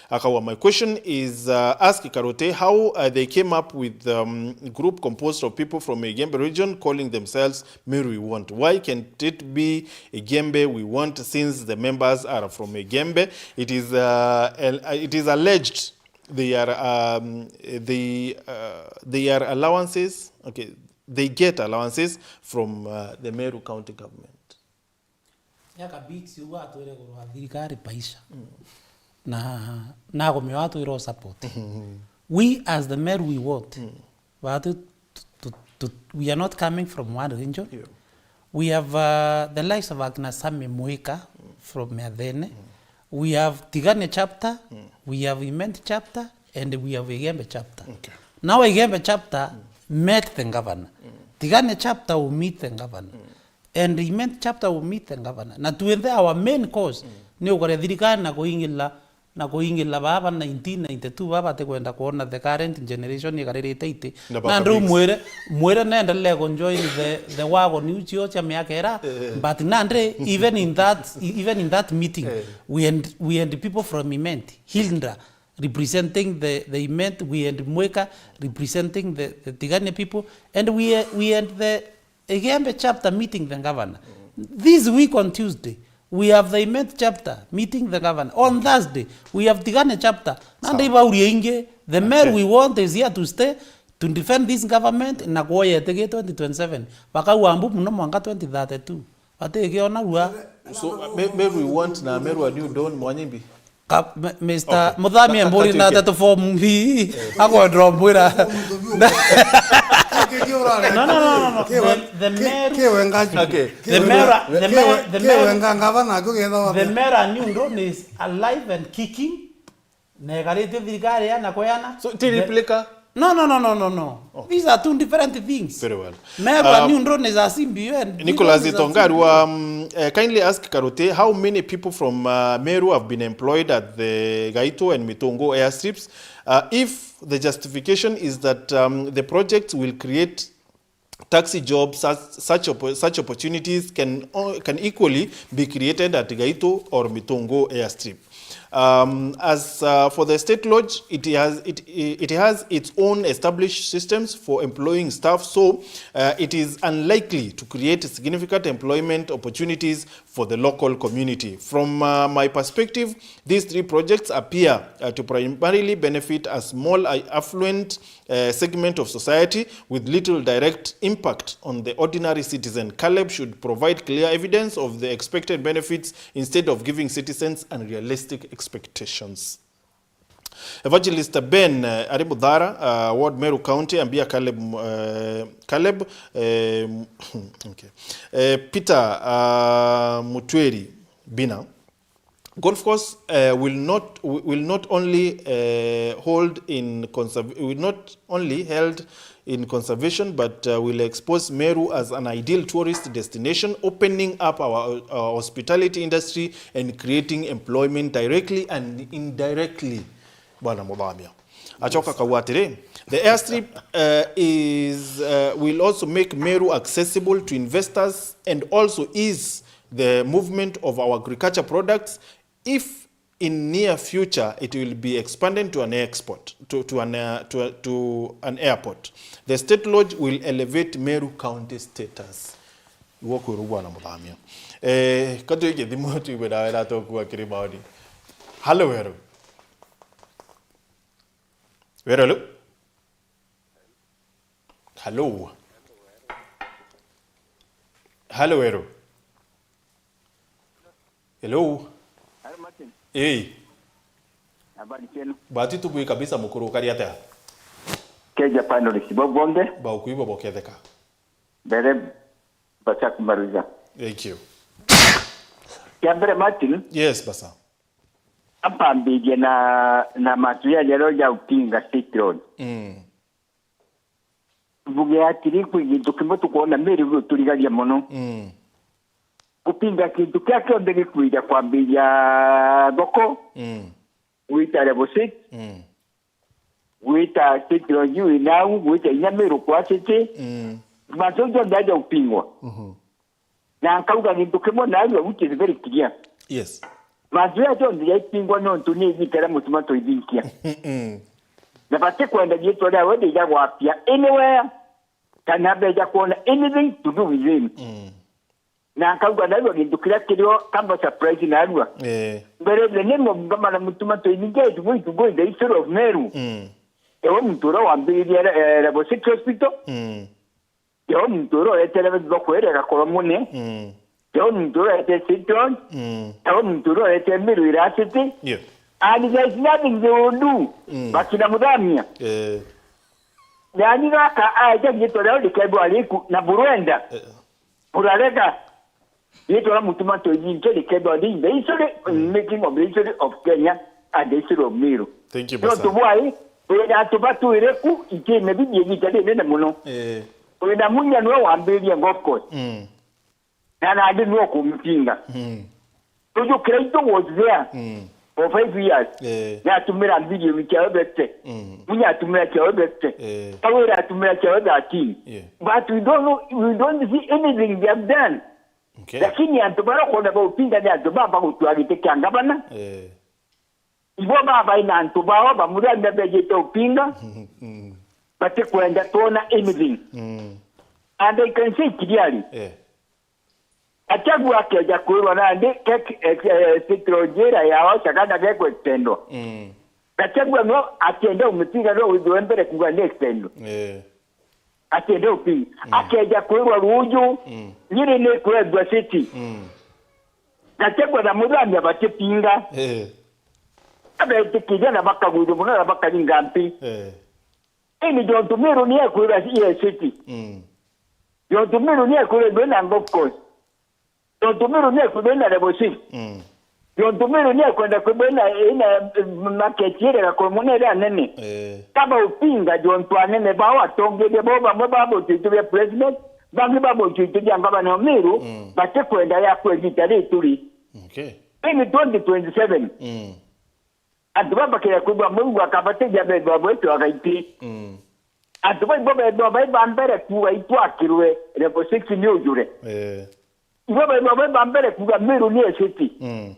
Akawa, my question is uh, ask Karote how uh, they came up with the um, group composed of people from Igembe region calling themselves Meru We Want. Why can't it be Igembe We Want since the members are from Igembe? It is, uh, al- uh, it is alleged they are, um, they, uh, they are allowances, okay, they get allowances from uh, the Meru County government. Miaka bix ugu atwire kurwa thirikari paisha na na kumio atwire o support. We as the Meru We Want, batu tu- tu- tu- we are not coming from one region. We have uh, the likes of akina Sami Muika from Miathene. We have Tigania chapter, we have Imenti chapter, and we have Igembe chapter. Okay. Now Igembe chapter met the governor. Tigania chapter will meet the governor. And Imenti chapter will meet the governor. Na twinthe our main cause ni ukore thirikari na kuingila na kuingila baba nineteen ninety-two baba batikwenda kuona the current generation ikaririte iti. Na baka nandi mix. Umwire mwire nendelee ku join the the wagon iu cio cia miaka ira. But nandi even in that even in that meeting we had we had people from Imenti, Hildra representing the the Imenti, we had Mwika representing the the Tigania people, and we we had the Igembe chapter meeting the governor this week on Tuesday. We have the Imet chapter meeting the governor on Thursday. We have Tigania chapter. Nandi ibauria ingi, the mayor we want is here to stay to defend this government na kuoya itigii twenty twenty-seven. Bakauga mbu muno mwanka twenty thirty-two. Batikiona rua. So, me-, Meru we want na Meru a new dawn, Mwanyimbi? Ka-, me-, Mister Okay. Muthami, ka-, ka-, mburi na katuike. Ndeto form B. Akwendera mbwira. No, no, no, no, no. The, the Meru, Okay. the Meru, the Meru, the Meru, ngavana akio getha the wapi? Meru a new dawn is alive and kicking. Na ekaritie thirikari ya na kweana. So, ti The replica? No, no, no, no, no, no. Okay. These are two different things. Very well. Meru a Um, new dawn is a C B U and Nicholas this one is a Itonga C B U. Arua, um, uh, kindly ask Karuti how many people from, uh, Meru have been employed at the Gaito and Mitungu airstrips. Uh, if the justification is that, um, the project will create taxi jobs, such, such oppo-, such opportunities can o-, can equally be created at Gaito or Mitungu airstrip. Um, as, uh, for the state lodge, it has, it, it has its own established systems for employing staff, so, uh, it is unlikely to create significant employment opportunities for the local community. From, uh, my perspective, these three projects appear, uh, to primarily benefit a small, uh, affluent, uh, segment of society with little direct impact on the ordinary citizen. Caleb should provide clear evidence of the expected benefits instead of giving citizens unrealistic expectations. Evangelist Ben, uh, ari Muthara, uh, Ward Meru County, ambia Caleb, uh, Caleb, um, okay. Uh, Peter, uh, Mutweri Bina. Golf course, uh, will not, will not only, uh, hold in conserv-, will not only held in conservation, but, uh, will expose Meru as an ideal tourist destination, opening up our, our hospitality industry and creating employment directly and indirectly. Bwana Muthamia. Acoka akauga atiri, the airstrip, uh, is, uh, will also make Meru accessible to investors and also ease the movement of our agriculture products if in near future it will be expanded to an export, to, to an, uh, to, to an airport. The state lodge will elevate Meru County status. Igwe kwirwa bwana Muthamia. Eh, katuike thimu tuigwe nawe na tokua kiri maoni. Hello, hello. Hello, hello. Hello. Hello, hello. Hello. Hello, Martin. Hey. Habari zenu? Bati tubui kabisa mukuru, ukari atia? Keja panelist bo bonthe. Ba ukuigwa boketheka. Mbere, mbasa kumariza. Thank you. Kia mbere, Martin. Yes, basa. Ampambirie na, na mantu jaria ja upinga State Road. Mm. Mbuge atiri, kwi gintu kimwe tukwona Meru giturigaria mono. Mm. Kupinga kintu kia kionthe gikwija kwambiria thoko, Mm. gwita level six, Mm. gwita State Road wi nau, gwita inya Meru kwa city. Mm. Mantu jau jonthe aja upingwa. Mhm. Na nkauga gintu kimwe naarua, which is very clear. Yes. Mantu jaa jonthe jaipingwa nontu ni igita ria mutuma twaithinkia. Mm. Na batikwenda riitwa riawe riija gwapia anywhere, kana beja kwona anything to do with him. Mm. Na nkauga naarua gintu kiria kirio kamba surprise naarua. Eh. Mbere the name of Ngavana Mutuma Toini, it is going to go in the history of Meru. Mm. Ewe muntu uria wambiririe, eh, Level six Hospital. Mm. Ewe muntu uria uretere thoko iria igakorwa mune. Mm. Ewe muntu uria uretere Sitron. Mm. Ewe muntu uria uretere Meru ira city. Yeah. And there is nothing they will do. Mm. Bakina Muthamia. Eh. Nani gaka aja riitwa riao rikethwa riku na burwenda. Eh. Burarega. Riitwa ria Mutuma Toini rikethwa ri in the history, Mm. making of the history of Kenya and the history of Meru. Thank you, Pastor. Nontu bwai, wina antu batwire ku, itine bibi igita rinene mono. Eh. Wina Munya niwe wambiririe golf course. Mm. Na nandi niwe ukumutinga. Mm. Tuju Kiraitu was there Mm. for five years. Eh. Na atumira mbirioni ciawe bete. Mm. Munya atumira ciawe bete. Eh. Kawira atumira ciawe thirteen. Yeah. But we don't know, we don't see anything they have done. Okay. Lakini antu baria ukwona baupinga ni antu baba gutua giti kia ngavana. Eh. Ibo baba ina antu bao bamuthemia bejite upinga. Mm. Batikwenda twona anything. Mm. And I can say clearly, Eh. Gachagua akeja kwirwa nandi ke-, eh, eh, sitro njira ya Ocha kana gekwa extendwa. Mm. Gachagua no atienda umitiga no withwe mbere kuga ni extendwa. Eh. Atienda upi. Mm. Akeja kwirwa ruju, Mm. Nyiri ni kwendwa city. Mm. Gachagua na Muthania batipinga. Eh. Abetikiria na bakagwithwa muno na bakaringa mpi. Eh. Ini jontu Miru ni ekwira E A C T. Mm. Jontu Miru ni ekwira ndwe na golf course. Jontu Miru ni ekwira na level six. Mm. Jontu Miru ni ekwenda kwibwa ina, ina, eh, market ire gakuru muno iri anene. Eh. Kaba upinga jontu anene bao atongeria bao bamwe babo tuitu bia president, bangi babo tuitu bia ngabana Miru, Mm. batikwenda ya kwegita rituri. Okay. Ini twenty twenty-seven. Mm. Antu baba bakira kwigua Murungu akabatithia bethwa bwetwa gaiti. Mm. Antu baibo bethwa bai ba mbere kuuga itwakirwe level six ni ujure. Eh. Ibo bethwa bai ba mbere kuuga Miru ni E A C T. Mm.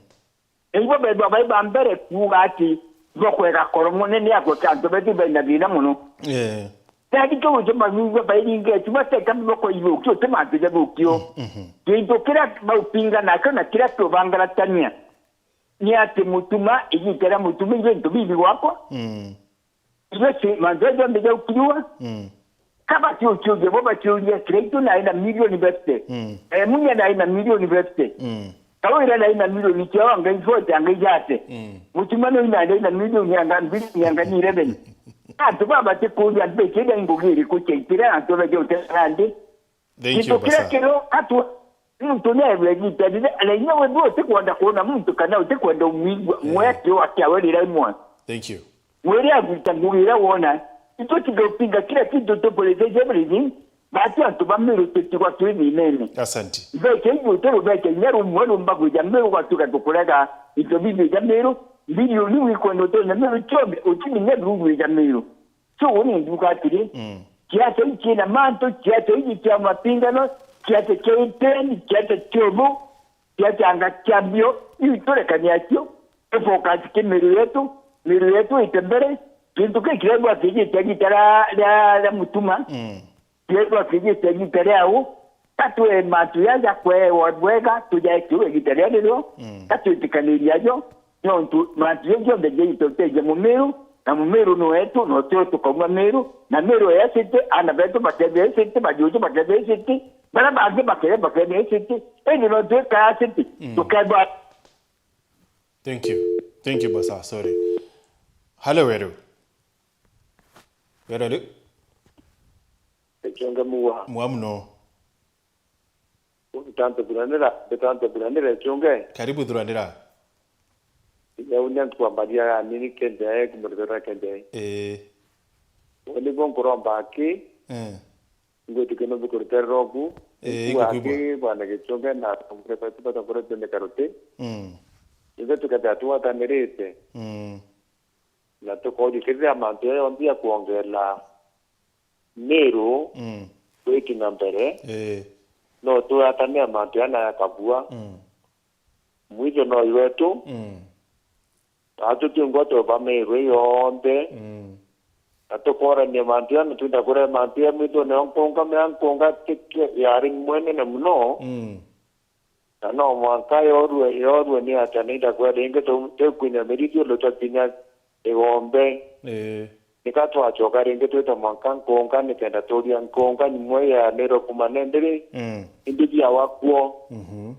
Na ibo bethwa bai ba mbere kuuga ati bokwega koro munene akwe kantu betu baina thina muno. Eh. Tadi kio gutuma bigua bairinge tu bateka boko ibo kio te mantu ja bukio. Mm, mhm. Kintu kira baupinga nakio na kira tubangaratania. Ni ati Mutuma, igita ria Mutuma, ibintu bibi gwakwa. Mm. Irio ci-, mantu aja jonthe jaukiriwa. Mm. Kaba ciuciuria, bo baciuria, Kiraitu naina milioni fifty. Mm. Eh, Munya naina milioni fifty. Mm. Kawira naina milioni ciao, anga forty, anga thirty. Mm. Mutuma no ina naina milioni anga mbiri, anga ni eleven. Antu baba batikuria mbeca ira ingugi iriku ciaitire, antu baja utera nandi. Thank you, Gintu kiria Basa. Kirio atwa, muntu ni aigua igita riri, na inya we ndu utikwenda kwona muntu kana utikwenda umwigua, Eh. mweke wake awe rira imwe. Thank you. Mwire agwita ngugi iria wona, itwe tiga upinga kila kitu, to politics everything, bati antu ba Miru tutigwa twi thinene. Asante. Mbeca iu uti rubeke inya rumwe rumba gwija Miru ugatuka tukurega into bibi ja Miru, bilioni wikwenda utonya Miru ciothe, utiminya biru gwija Miru. So, uni nduga atiri, Mm. Kiacha ii kiina mantu, kiacha ii kia mapingano, kiacha kia iteni, kiacha kia ubu, kiacha anga kia mbio, iu turekania cio, tufocus ki miru yetu, miru yetu ite mbere, gintu ki kiregwa kijite gita ria, ria, ria Mutuma, Mm. kiregwa kijite gita ria u, Ka twe mantu jaja kwewa bwega, tujae kiu igita ria nirio, Mm. ka twitikaniria jo, nontu mantu jau jonthe jaitutethia Mumiru, na Mumiru ni wetu, na utio tukauma Miru, na Miru ya city, ana betu bakethia city, bajuju bakethia city, baria bangi bakethia bakethia city, indi no twika city, Mm. tukethwa. Thank you. Thank you, Basa. Sorry. Hello, Weru. Weru, hello. Ekionge muwa. Muwa muno. Bitantu buranira, bitantu buranira ekionge. Karibu thuranira. Inya unya nkwambaria ya nini kende, kumurithira kende. Eh. Wani bo nkuromba aki. Eh. Ngwitikia no bikuriterera oku. Eh, Nkuwa ngwigua. Aki, bwana Gichunge, na tongore batu batongore twende karuti. Mm. Ithe tukethira twatanirite. Mm. Na tukoojukirira mantu ya yonthe ya kwongela Miru Mm. gwiki na mbere. Eh. No twatania mantu ya na ya kabua. Mm. Mwitho no wetu. Mm. Atu tungwa tubamirwe yonthe. Mm. Na tukorania mantu ya, na twenda kuria mantu ya mwitho, neo nkunga mea nkunga tike yari mwenene muno. Mm. Na no mwanka yorue, yorue ni atia nenda kwenda ingi tu-, tukwinya miriti ulu twakinya igombe. Eh. Nika twacoka ringi twita mwanka nkunga nikenda turia nkunga nyimwe ya niro kuma nendiri. Mm. Indi biawa kuo. Mhm.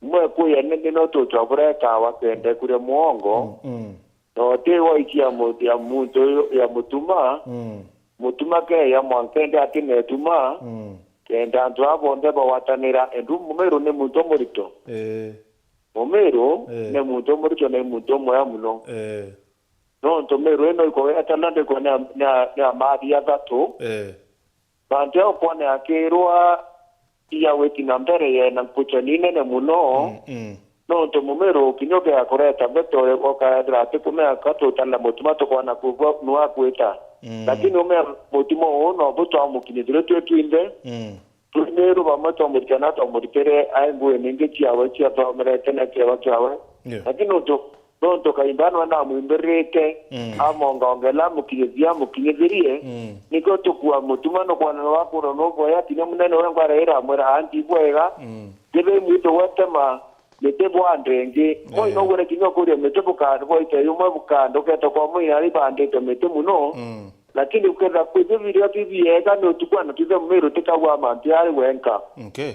Mwe kuya ni, ni no tucwa burekawa kende kuria muongo. Mm, mm. No ti waikia mu-, ya muntu uyu, ya mutuma. Mm. Mutuma ke ya mwanka ende akinetuma. Mm. Kenda antu aa bonthe bawatanira, endu Mumiru ni muntu murito. Eh. Mumiru Eh. ni muntu murito na ni muntu mwea muno. Eh. Nontu Miru ino ikowetana ndiko ni a, ni a, ni a mathi athatu. Eh. Bantu ya ukwona akirwa iya witi na mbere yena nkucha ni nene muno. Mm, mm. Nontu Mumiru kinya ukea kureta mbeto ukaethira ati kumea ka tutana mutuma tukona kugwa nwa kwita. Mm. Lakini umea mutuma uu no bu twamukinyithire twi twinthe. Mm. Twi Miru bamwe twamurikana twamuritire ai ngugi ningi ciawe cia twamerete na kiawa kiawe. Yeah. Lakini nontu, nontu Kaimba nwe namwimbirite, Mm. amongaongela amukinyithia amukinyithirie, Mm. nikio tukua mutuma nukwona nwa kura nuboya kinya munene we ngwara iramwira anti bwega. Mm. Nibe mwito gwetema miti bwande ingi. Moi, eh, no gwire kinya ukuria miti bukande, bwaite yumwe bukande, uketa kwa moi ari bandite miti muno. Mm. Lakini uketha kwithirwa biria ti biega, ni utukwana twithe Mumiru tikagwa mantu yari wenka. Okay.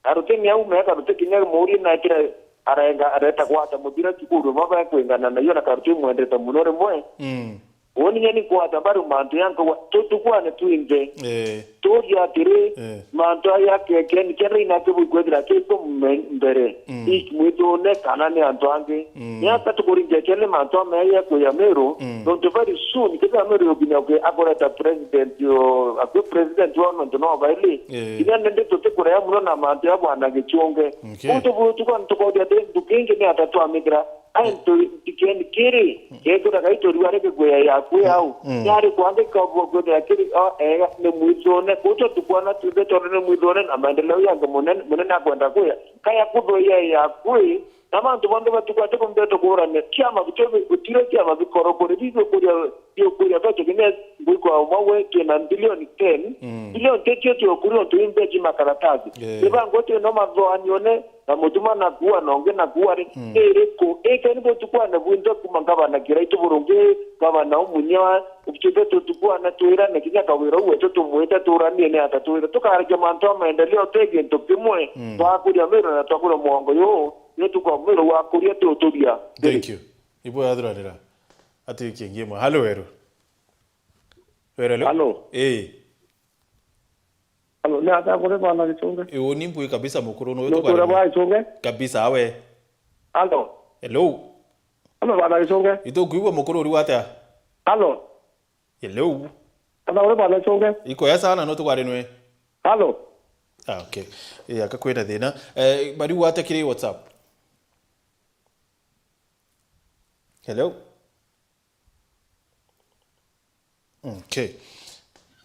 Na rutinya ume, eka rutikinya muri na kira arenga, areta gwata muthira cukuru, maba kwingana nayo na karuti mwendete muno rimwe. Mm. Uuni nyeni kwata mbaru mantu ya nkauga, tutukwane twinthe. Eh. Tuuria atiri, eh, mantu aya akekeni, kenda ina kibu kwithira kiku me-, mbere. Mm. Iki mwithune kana ni antu angi. Mm. Ni ata tukuringia keni mantu ameye kuya Meru, mm, nontu very soon, kethira Meru yukinya kwi akureta president yo, akwi president wa nontu no baili. Eh. Kinya nindi tutikurea muno na mantu ya bwana Gichunge. Okay. Uu tubu-, tuka-, tukauria atiri, ntuki ingi ni ata twamithira? Ai, ntu-, ntikeni kiri, mm, kethira gai turiwa riki kuya yaku au. Mm. Yari kwandika bwa kwithira kiri, o, ega, ni mwithune. Kutu tukwona twithe tondu ni mwithune na maendeleo yangi munene, munene akwenda kuya. Kaya kuthuya yaku, na mantu bonthe batukwate kumbe tukurane. Kiama bitwe, gutire kiama bikoro kuri, bibikuria, bikuria betu kinya ngwikwa umwe we, twina bilioni ten. Mm. Bilioni ten tio tio kuri untu imbeji makaratasi. Yeah. Ibango twino mathoanione, na mutuma na kuua na ungi na kuua ri, mm, iriku? Ikeni butukwane bwinthe kuma ngavana Kiraitu Burungi, ngavana Umunya, ubitite tutukwane twirane kinya kawira u wetu tumwite turanie ni ata twire. Tukarikia mantu a maendeleo ti gintu kimwe, mm, twakuria Meru na twakuria mwongo yu, ni tukwa Meru wakuria tuturia. Thank you. Ibo yathuranira. Ati kingi imwe. Halo, Weru. Weru, hello? Halo. Eh. Halo, ni ata kuri bwana Gichunge? Ii, uni mbui kabisa mukuru, no. Nutura bwa Gichunge? Kabisa, awe. Halo. Hello? Halo, bwana Gichunge? Itukwigua mukuru, uri atia? Halo. Hello? Ata kuri bwana Gichunge? Iko ya sana, no tukwarinwe. Halo. Ah, okay. Ii, aka kwina thina. Eh, bari gwata kiri WhatsApp. Hello? Okay.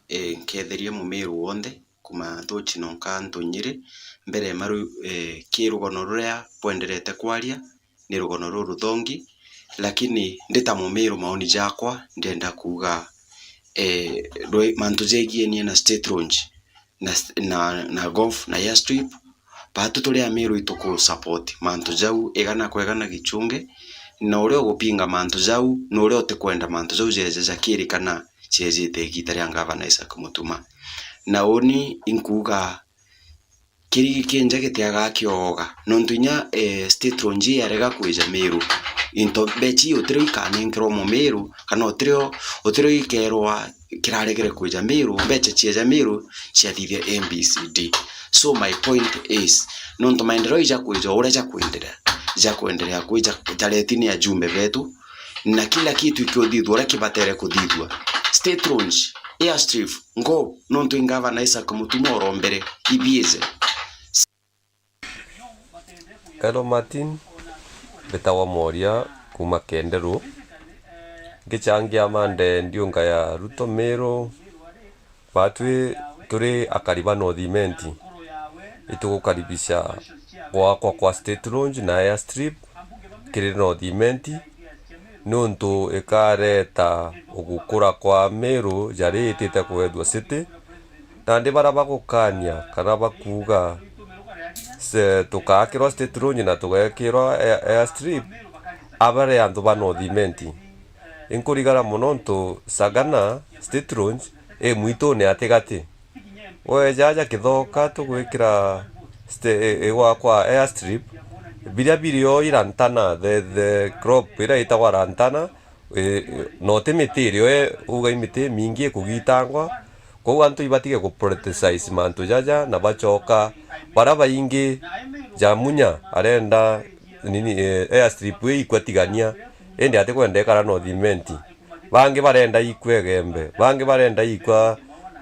Eh, nketherie Mumiru wonthe, kuma Thuchi nonka antu Nyiri. Mbere maru, eh, ki rugono ruria bwenderete kwaria, ni rugono ruruthongi, lakini ndi ta Mumiru, maoni jakwa, ndienda kuuga, eh, rwe-, mantu jegienie na state launch na, na, na golf na airstrip. Baatu turi Amiru ituku support mantu jau igana kwa igana Gichunge, na uria ugupinga mantu jau, na uria utikwenda mantu jau jeje jakiri kana ciejite igita ria Ngavana Isaac Mutuma. Na uni inkuuga kirigi kinja gitiaga kioga, nontu inya, eh, state launch yarega kwija Miru, into mbechi utirio ikanenkerwa Mumiru, kana utirio, utirio ikerwa kiraregere kwija Miru, mbecha cieja Miru ciathithia A B C D. So my point is, nontu maendeleo ijakwija uria jakwenderea, jakwenderea kwija jareti ni ajumbe betu, na kila kitu ikiuthithua uria kibatere kuthithua. State launch, airstrip, ngo, nontu i Ngavana Isaac Mutuma orombere ibiije. Hello Martin, mbitagwa Moria kuma Kenderu. Ngichangia mande ndiunga ya Ruto Miru, batwi turi akari ba North Imenti. Itugukaribisha gwakwa kwa state launch na airstrip kiri North Imenti, niuntu ikareta ugukura kwa Miru jari itite kwethua city. Nandi baria bagukania kana bakuuga, se-, tukaakirwa state launch na tugekirwa air-, airstrip, abari antu ba North Imenti. Inkurigara mono ntu Sagana state launch i mwitune atigati. Weja aja Kithoka tugwikira sta-, i-, igwakwa airstrip, biria birio i Lantana, the, the crop iria itagwa Lantana, Ii, na uti miti irio, e, uga i miti mingi ikugitangwa, kwou antu ibatige ku politicize mantu jaja, na bachoka, baria baingi ja Munya arenda nini, e, airstrip ii ikwa tigania, indi atikwenda ikara North Imenti. Bangi barenda ikwa Igembe, bangi barenda ikwa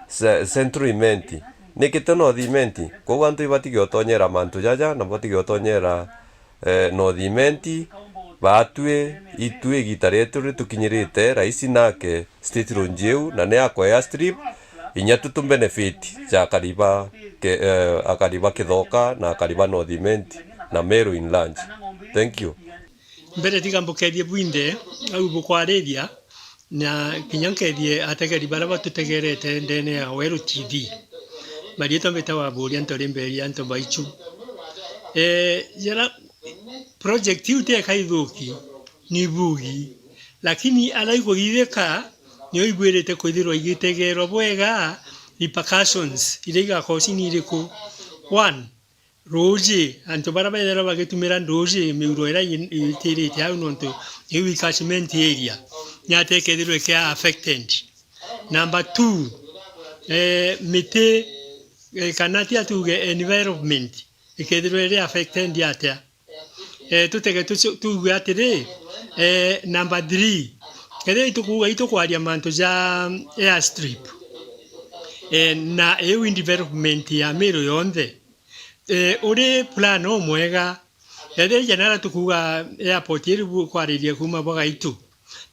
ce-, Central Imenti. Niki ti North Imenti? Kwou antu ibatige utonyera mantu jaja, na batige utonyera eh, North Imenti, batwi, itwi igita rietu ritukinyirite, raisi nake state launch iu, na ni akwa airstrip, inya tu tu benefit ja akari ba ke-, eh, akari ba Kithoka na akari ba North Imenti na Meru in large. Thank you. Mbere tiga mbukethie bwinthe au bukwariria, na kinya nkethie ategeri baria batutegerete ndene ya Weru T V. Marietwa mbitagwa Buria Ntori Mberi, antu baichu. Eh, jara project iu teka ithuki, ni bugi. Lakini ara ikuthithika, nio ibwirite kwithirwa igitegerwa bwega repercussions iria igakorwo ci ni iriku. One, ruuji, antu baria bethirwa bagitumira nduuji, miuro iria i-, itirite au nontu iu i catchment area, ni atia ikethirwa ikia affected? Number two, eh, miti, eh, kana tia tuge environment, ikethirwa iri affected atia? Eh, tutege tucu-, tuuge atiri, eh, number three, kethira itukuuga itukwaria mantu ja airstrip, eh, na iu i development ya Meru yonthe, eh, uri plan umwega, kethira ija nara tukuuga airport iri bu-, kwariria kuuma bwa Gaitu,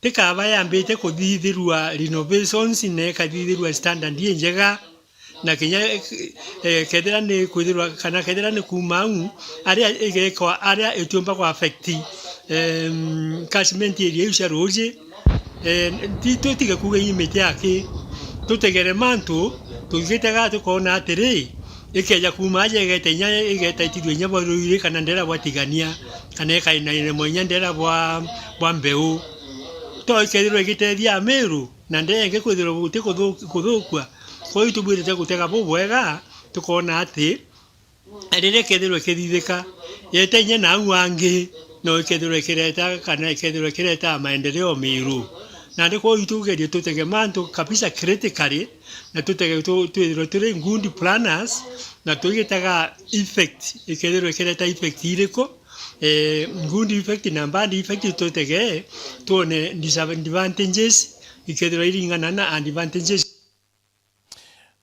tikaba yambite kuthithirua renovations na ikathithirua standard injega, na kinya, eh, kethira ni kwithirwa, kana kethira ni kuuma au, aria igekwa, aria itiumba ku affect, em, catchment area iu cia ruuji, eh, ti-, tutige kuuga ii miti aki, tutegere mantu, tugitega tukona atiri, ikeja kuuma aja igeta inya, igeta itithua inya bwa ruiri kana ndera bwa tigania, kana ikainainamwa inya ndera bwa, bwa mbeu. To ikethirwa igitethia Amiru, na ndenge kwithirwa guti kuthu-, kuthukua. Kwou itubwirite gutega bubwega, tukona ati riria ikethirwa ikithithika, yete inya nau angi, no ikethirwa ikireta, kana ikethirwa ikireta maendeleo Miru. Nandi kwou itugerie tutege mantu kabisa critically, na tutege tu-, twithirwe turi good planners, na tugitega effect, ikethirwa ikireta effect iriku, eh, good effect na bad effect, tutege tuone disadvantages ikethirwa iringana na advantages.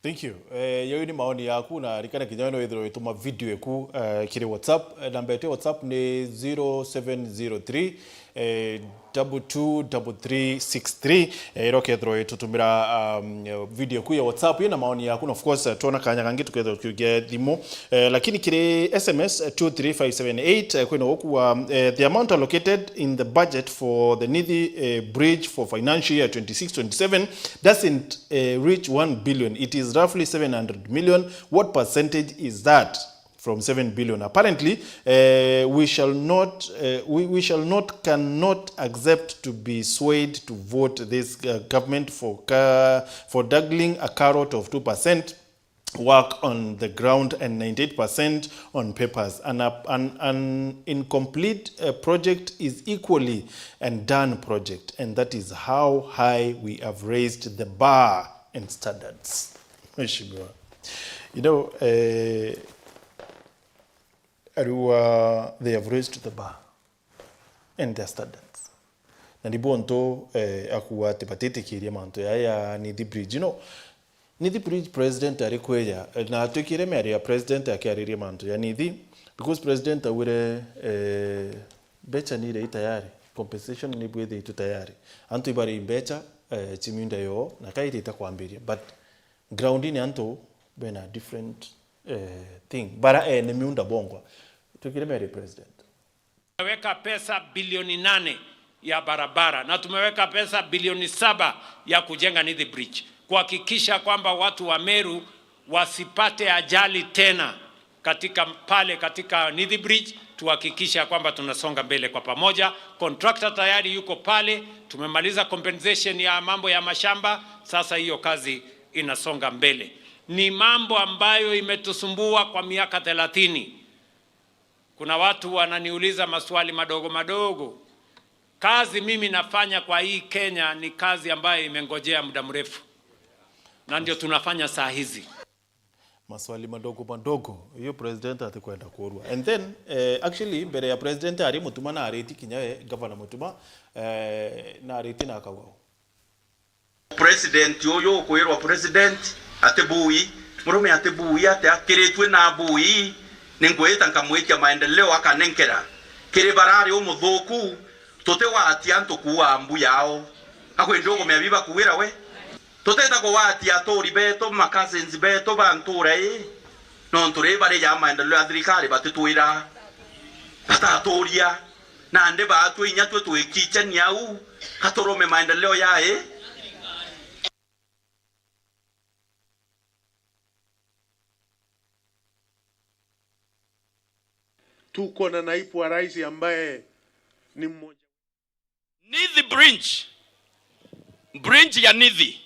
Thank you. Eh, yau ni maoni yaku, na ririkana kinya we no withirwe wituma video eku, eh, kiri WhatsApp. Eh, namba yetu ya WhatsApp ni zero seven zero three, eh, double two double three six three. Eh, iria ukethirwa witutumira, um, video eku ya WhatsApp ina maoni yaku, na of course, eh, twona kanya kangi tukethirwa tukiugia thimu. Eh, lakini kiri S M S, eh, two three five seven eight, eh, kwina gukuwa, eh, the amount allocated in the budget for the Nithi, eh, bridge for financial year twenty-six twenty-seven doesn't, eh, reach one billion. It is roughly seven hundred million. What percentage is that from seven billion? Apparently, eh, we shall not, eh, we, we shall not, cannot accept to be swayed to vote this, uh, government for ca-, for dangling a carrot of two percent work on the ground and ninety-eight percent on papers. An, an, an incomplete, uh, project is equally an done project, and that is how high we have raised the bar and standards. Mheshimiwa, you know, eh, Arua, they have raised the bar and their standards. Na ni bontu, eh, akuga ati batitikiria mantu ya, ya Nithi Bridge. You know, Nithi Bridge president ari kweja, eh, na twikire miario ya president akiariria mantu ya Nithi, because president augire, eh, mbecha ni iri tayari, compensation ni bwithiritwe tayari. Antu ibari mbecha, eh, ci miunda yo, na kairite kwambiria. But ground-ini antu bena different, eh, thing. Bara ene miunda bongwa. Twikire miario president. Tumeweka pesa bilioni nane ya barabara na tumeweka pesa bilioni saba ya kujenga Nithi Bridge, kuhakikisha kwamba watu wa Meru wasipate ajali tena katika pale, katika Nithi Bridge. Tuhakikisha kwamba tunasonga mbele kwa pamoja. Contractor tayari yuko pale, tumemaliza compensation ya mambo ya mashamba, sasa hiyo kazi inasonga mbele. Ni mambo ambayo imetusumbua kwa miaka thelathini. Kuna watu wananiuliza maswali madogo madogo. Kazi mimi nafanya kwa hii Kenya ni kazi ambayo imengojea muda mrefu, na ndio tunafanya saa hizi. Maswali madogo madogo, hiyo president atikwenda kurua. And then, eh, actually, mbere ya president ari Mutuma na ariti kinya we, Governor Mutuma, eh, na ariti na akauga uu. President uyu ukwirwa president ati bui, murume ati bui, ati akiritue na bui, ni ngwita nkamwitia maendeleo akanenkera. Kiri barari umuthuku, tutigwatia antu kuua mbu yao. Akwi ndi ugumia biba kuwira we? Tutita kugwatia aturi betu, ma cousins betu ba ntura ii, nontu ri bari ja maendeleo ya thirikari batitwira, bataturia. Nandi baatwe inya twe twikichania au, ka turume maendeleo ya ii. Tuko na naibu wa rais ambaye ni mmoja. Nithi Bridge, bridge ya Nithi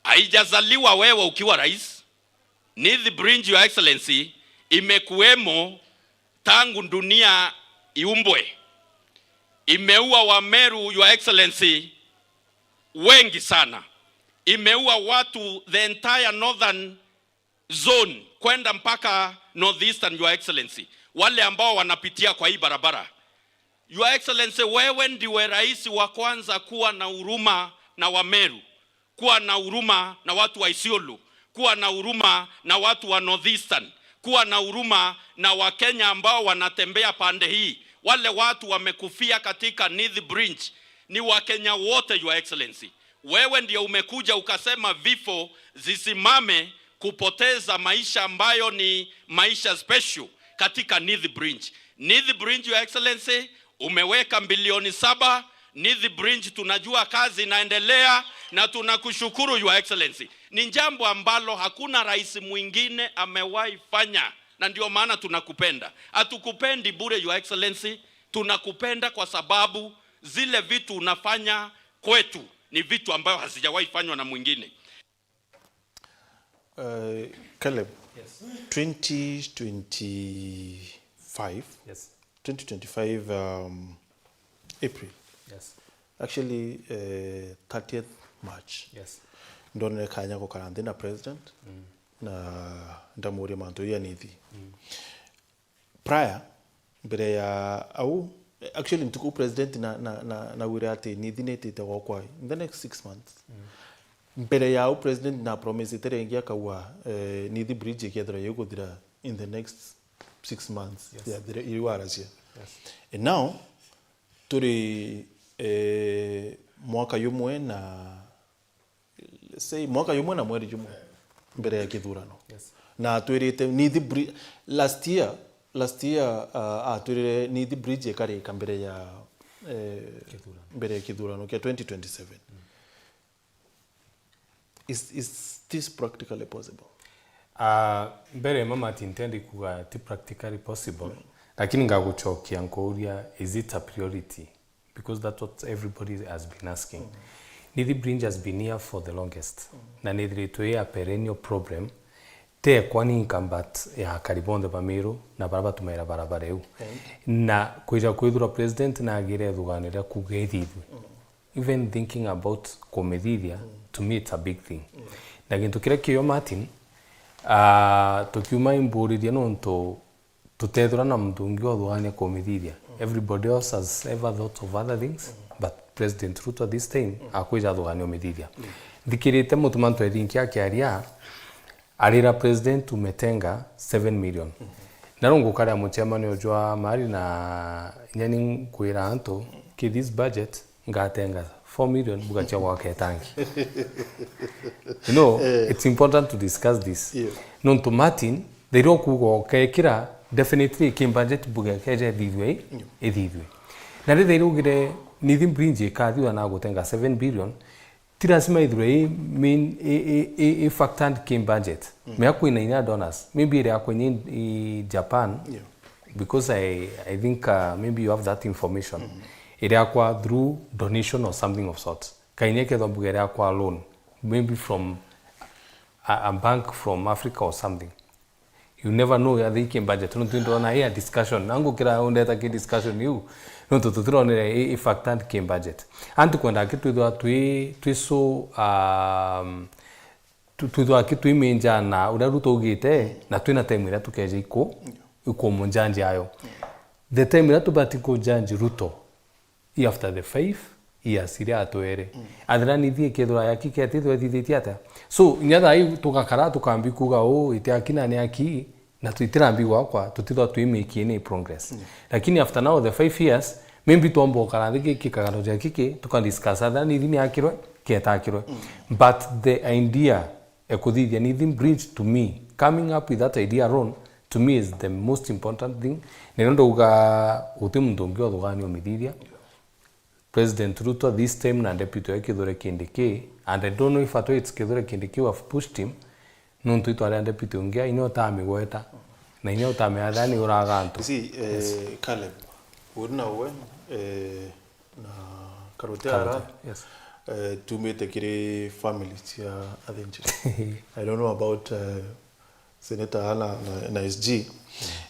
haijazaliwa wewe ukiwa rais. Nithi Bridge, Your Excellency, imekuwemo tangu dunia iumbwe. Imeua Wameru, Your Excellency, wengi sana. Imeua watu, the entire northern zone, kwenda mpaka northeastern, Your Excellency, wale ambao wanapitia kwa hii barabara. Your Excellency, wewe ndiwe rais wa kwanza kuwa na huruma na Wameru, kuwa na huruma na watu wa Isiolo, kuwa na huruma na watu wa northeastern, kuwa na huruma na Wakenya ambao wanatembea pande hii. Wale watu wamekufia katika Nithi Bridge ni Wakenya wote, Your Excellency. Wewe ndio umekuja ukasema vifo zisimame kupoteza maisha ambayo ni maisha special katika Nithi Bridge. Nithi Bridge, Your Excellency, umeweka bilioni saba. Nithi Bridge, tunajua kazi inaendelea na tunakushukuru, Your Excellency. Ni jambo ambalo hakuna rais mwingine amewahi fanya, na ndio maana tunakupenda. Hatukupendi bure, Your Excellency, tunakupenda kwa sababu zile vitu unafanya kwetu ni vitu ambayo hazijawahi fanywa na mwingine. Uh, Caleb, yes. twenty twenty-five, yes. twenty twenty-five, um, April. Yes. Actually, uh, thirtieth March. Yes. Ndonere kanya gukara nthi na president, mm, na ndamuria mantu ya Nithi. Mm. Prior, mbere ya au, actually, ntuku president na, na, na, nawire ati Nithi nitite gwakwa in the next six months. Mm. Mbere ya au, president na promisete ringi akauga, eh, Nithi bridge ikethirwa iguthira in the next six months. Yes. Yathire, iriwaracia. Yes. And now, turi, eh, mwaka yumwe na say, mwaka yumwe na mweri jumwe mbere ya kithurano. Yes. Na atwirite Nithi Bri-, last year, last year, uh, atwirire Nithi Bridge ikarika mbere ya, eh, kithurano, mbere ya kithurano kia twenty twenty-seven. Mm. Is, is this practically possible? Ah, mbere mama tintendi kuga ti practically possible, mm, lakini ngagucokia nkuria, is it a priority? Because that's what everybody has been asking. Mm. Nithi Bridge has been here for the longest. Mm. Na nithiritwe i a perennial problem. Te kwa ninka, but ya akari bonthe ba Meru na bara batumaira barabara iu. Mm. Na kwija kwithirwa president na agire thuganira kuga ithithwe. Mm. Even thinking about kumithithia, mm, to me it's a big thing. Mm. Na gintu kiria kio Martin, ah, tukiuma imburiria nontu tutethirwa na muntu ungi uthugania kumithithia. Mm. Everybody else has ever thought of other things, mm, but President Ruto this time, mm, akwija athugania umithithia. Mm. Nthikirite mutumantu ethinki akiaria, arira president umetenga seven million. Mm. Na rungu karia mucemania ujwa mari na nyani nkwira antu, ki this budget, ngatenga four million buga cia gwaka itangi. You know, eh, it's important to discuss this. Yeah. Nontu Martin, the iria ukuuga ukekira, definitely ki budget buga ikeja ithithwe, yeah, ithithwe. Na riria iria ugire Nithi Bridge ikathithwa na gutenga seven billion, ti lazima ithirwe i main, i, i, i, i factored ki budget. Mm. Mea kwina inya donors. Maybe iria kwenye i Japan, yeah, because I, I think, uh, maybe you have that information. Mm. Iria kwa through donation or something of sort. Kainya kethwa mbuga iria kwa loan. Maybe from a, a bank from Africa or something. You never know, I think in budget. Nontu ndona i a discussion. Na ngukira undeta ki discussion iu. Nontu tutironere i, i factored ki budget. Antu kwenda ki twithwa twi, twi so, um, tu-, twithwa ki twiminjana uria Ruto ugite, na twina time iria tukeja iku-, ikumunjanji ayo. The time iria tubati kujanji Ruto, i after the five years iria atwere. Mm. Athira Nithi ikethirwa yaki, ketithwa ithithitie atia? So, inya thaa iu tugakara tukambi kuga, "Oh, iti aki na ni aki," na twitirambi gwakwa, tutithwa twi making any progress. Mm. Lakini after now the five years, maybe twomba ukara nthi giki kagano ja giki, tuka discuss athira Nithi ni akirwe, ketakirwe. Mm. But the idea e kuthithia Nithi Bridge, to me, coming up with that idea alone, to me is the most important thing. Na ndio ndauga guti muntu ungi uthugania umithithia. President Ruto this time na deputy wake Kithure Kindiki, and I don't know if at all it's Kithure Kindiki who have pushed him, nontu itwari a deputy ungi ai nio utamigweta. Na inya utamea athani uraga antu. You see, eh, Caleb, uri na uwe, eh, na Karuti ara, Karuti, yes. Eh, tumite kiri family cia athinjiri. I don't know about, eh, Senator na, na, na S G.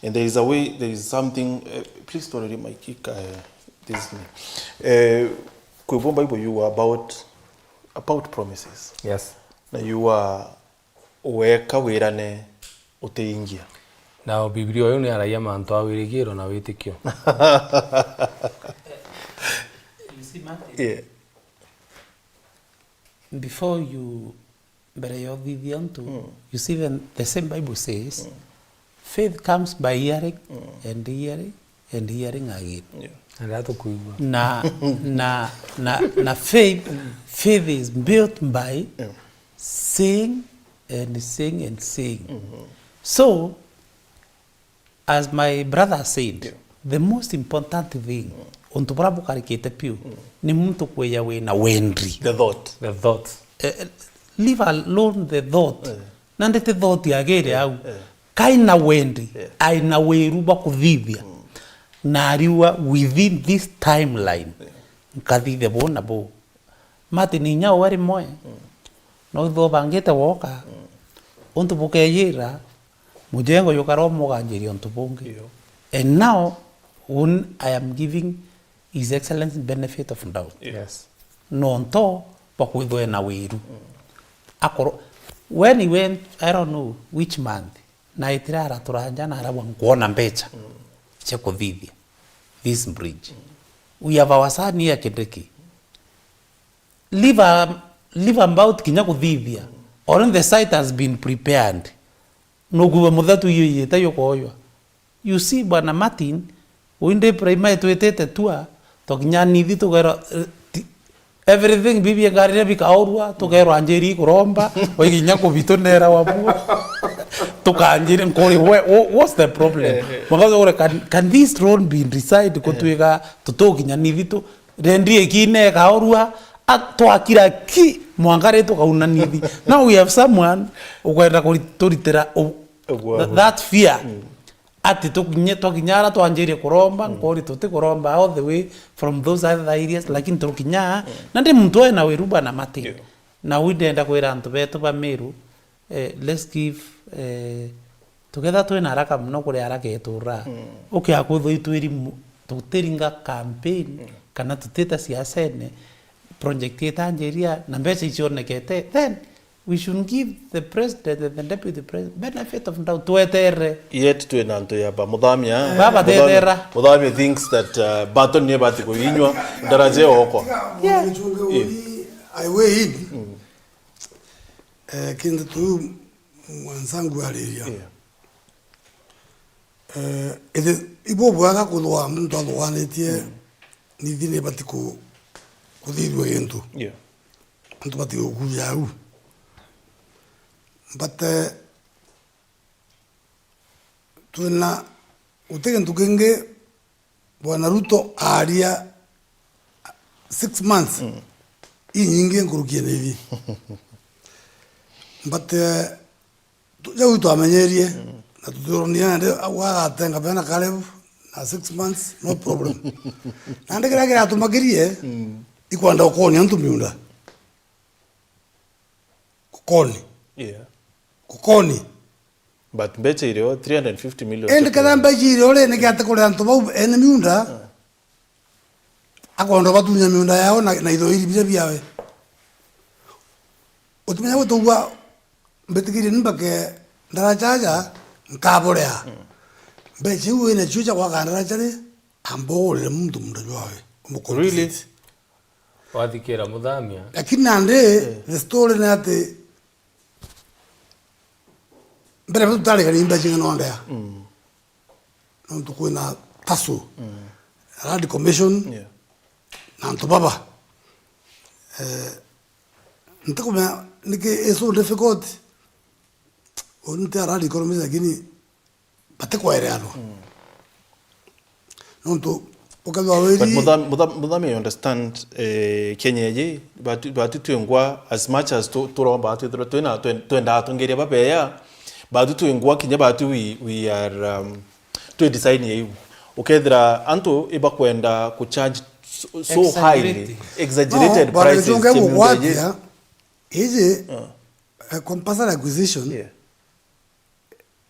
And there is a way, there is something, eh, please don't really my kick, eh, this thing. Eh, kwi bo Bible you were about, about promises. Yes. Na you were weka wirane utiingia. Na Biblia uyu ni aragia mantu a wirigiro na witikio. You see, Martin, yeah. Before you, mbere ya uthithia untu, mm, you see, even the same Bible says, mm, faith comes by hearing, mm, and hearing, and hearing again. Yeah. Na riria tukuigua. Na, na, na, na faith, faith is built by, yeah, saying and saying and saying. Mm-hmm. So, as my brother said, yeah, the most important thing, mm, untu buria bukarikite piu, mm, ni muntu kweja wina wendi. The thought. The thought. Eh, eh, leave alone the thought. Eh. Nandi ti thought yagire, eh, au. Eh. Kaina wendi, eh, aina wiru bwa kuthithia. Mm. Na ariuga within this timeline, eh, nkathithia buu na buu. Martin inya uwe rimwe, mm, no ithobangite woka, mm, untu bukeyira, mujengo jukara umuganjiria untu bungi. Iyo. And now, un, I am giving His Excellency benefit of doubt. Yes. Nontu bwa kwithwa ena wiru. Mm. Akorwo, when he went, I don't know which month, na itire aratura nja na arauga, "Nkwona mbecha, mm, cia kuthithia this bridge." Mm. We have our son here, Kindiki. Leave a, leave about kinya kuthithia. Already the site has been prepared. Nukuuga muthetu iyo iyite yukoywa. You see, Bwana Martin, uyu ndi primary twitite tour, tukinya nithi tukerwa, eh, ti-, everything bibi ngari iria bikaurua, tukerwa njiri kuromba, waikinya kubitu nera wabuo. Tukanjiri nkuri, wha-, wha-, what's the problem? Eh, eh. Makaza ure, can, can this road be decided, eh, kutuika tutukinya nithi tu, rendi ikine ikaurua, a-, twakira ki mwanka ri tukauna nithi. Now we have someone ukwenda kuri-, turitira u-, Ugwa th-, that fear. Mm. Ati tukinye, twakinya ara twanjirie kuromba, mm, nkori tuti kuromba all the way from those other areas, lakini tukinya, mm, na ndi muntu ena wiru bana mati. Yeah. Na wi ndenda kwira antu betu ba Meru, eh, let's give, eh, tuketha twina haraka muno kuri haraka itura. Mm. Ukia kwithwa itwiri mu-, tutiringa campaign, mm, kana tutita siasene, project itanjiria, na mbeca icionekete, then we should give the president and the deputy president benefit of doubt. Twetere. Yet twina antu ya ba Muthamia. Baba Muthamia, tetera. Muthamia thinks that, uh, baton ni bati kuinywa, daraja okwa. Yeah. Muchunge uri, I weigh in. Mm. Eh, kintu tu mwansangu ariria. Yeah. Eh, ithi, ibo bwega kuthwa muntu athwanitie, mm, nithi ni bati ku-, kuthithua gintu. Yeah. Antu bati gukuria au. But, eh, twina, guti gintu kingi Bwana Ruto aaria six months, mm, inyingi nkuruki ya nithi. But, eh, tu-, jau twamenyerie, mm, na tuturonia nandi au agatenga bena Caleb na six months, no problem. Nandi kiria kiratumakirie, mm, ikwenda ukonia antu miunda. Kukoni. Yeah. Kukoni. But mbecha irio, three hundred fifty million. Indi ketha mbecha irio ri, niki ati kuri antu bau ene miunda? Ah. Akondo batunya miunda yao na, na ithoiri biria biawe. Utimenya gutugua mbitikirie ni mbake ndaracha aja, nkaborea. Mm. Mbecha iu wina cio cia gwaka ndaracha ri, amba ugurire muntu munda jwawe, umucompensate. Really? Wathikira Muthamia. Lakini nandi, eh, the story ni ati mbere betu tutarigania imbeca cing'ana ndea. Mm. Nontu kwina tasu, mm, land commission, yeah, na antu baba. Eh, ntikumenya niki is so difficult. Uni nti a land commission lakini batikwereanwa. Mm. Nontu ukethwa wiri. But Mutham-, Mutham-, Muthami, I understand, eh, Kenya iji, batu, batu twingwa as much as tu-, turomba twithirwe twina, twen-, twendaa atongeria babeya, Batu twingwa kinya batu we, we are, um, twi design ya iu. Ukethira antu ibakwenda ku charge so, so highly, exaggerated. Exaggerated. No, bwana prices Gichunge cia miunda iji. Gugwatia, iji, eh, compulsory acquisition, yeah,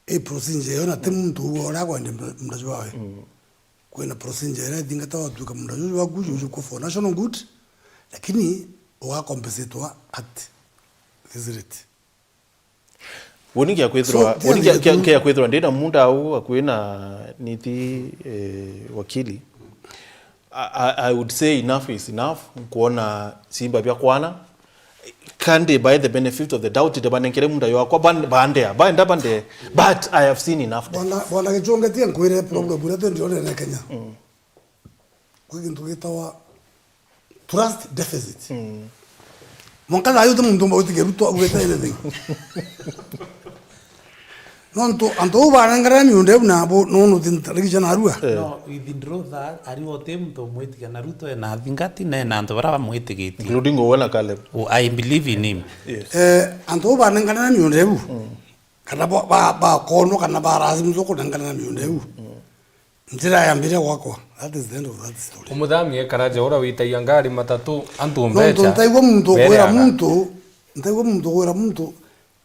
i procedure yo, na ti muntu uria akwenda munda jwawe. Kwina procedure iria ithingatagwa gwatuika munda juju waku juju ku for national good, lakini ugacompensatwa at this rate. Woni kia kwithirwa, so, woni kia, kia, kia kwithirwa ndina munda au akui na nithi, eh, wakili. I, I, I would say enough is enough. Nkuona simba bia kwana. Kandi by the benefit of the doubt, nde banenkere munda yakwa, ban-, bandea, baenda bande, but I have seen enough. Bwana, bwana Gichunge, tia nkwire problem iria twendione na Kenya. Kwi gintu gitawa trust deficit. Mwanka thaa yu ti muntu umba gwitikia Ruto augite anything. Nontu antu bau barengana miunda iu nabo, nunu tintarikisha narua. Eh. No, withdraw that, ari o ti muntu umwitikia na Ruto ena thingati na ena antu bara bamwitikitie. Including Owena Caleb. Oh, I believe in him. Yes. Eh, antu bau barengana miunda iu. Kana ba, ba, bakonwa kana barazimithwa kurengana miunda iu. Njira yambire gwakwa. That is the end of that story. Umuthamia ekaraja uria witagia ngari matatu, antu mbecha. Nontu ntaigua muntu ukwira muntu, ntaigua muntu ukwira muntu,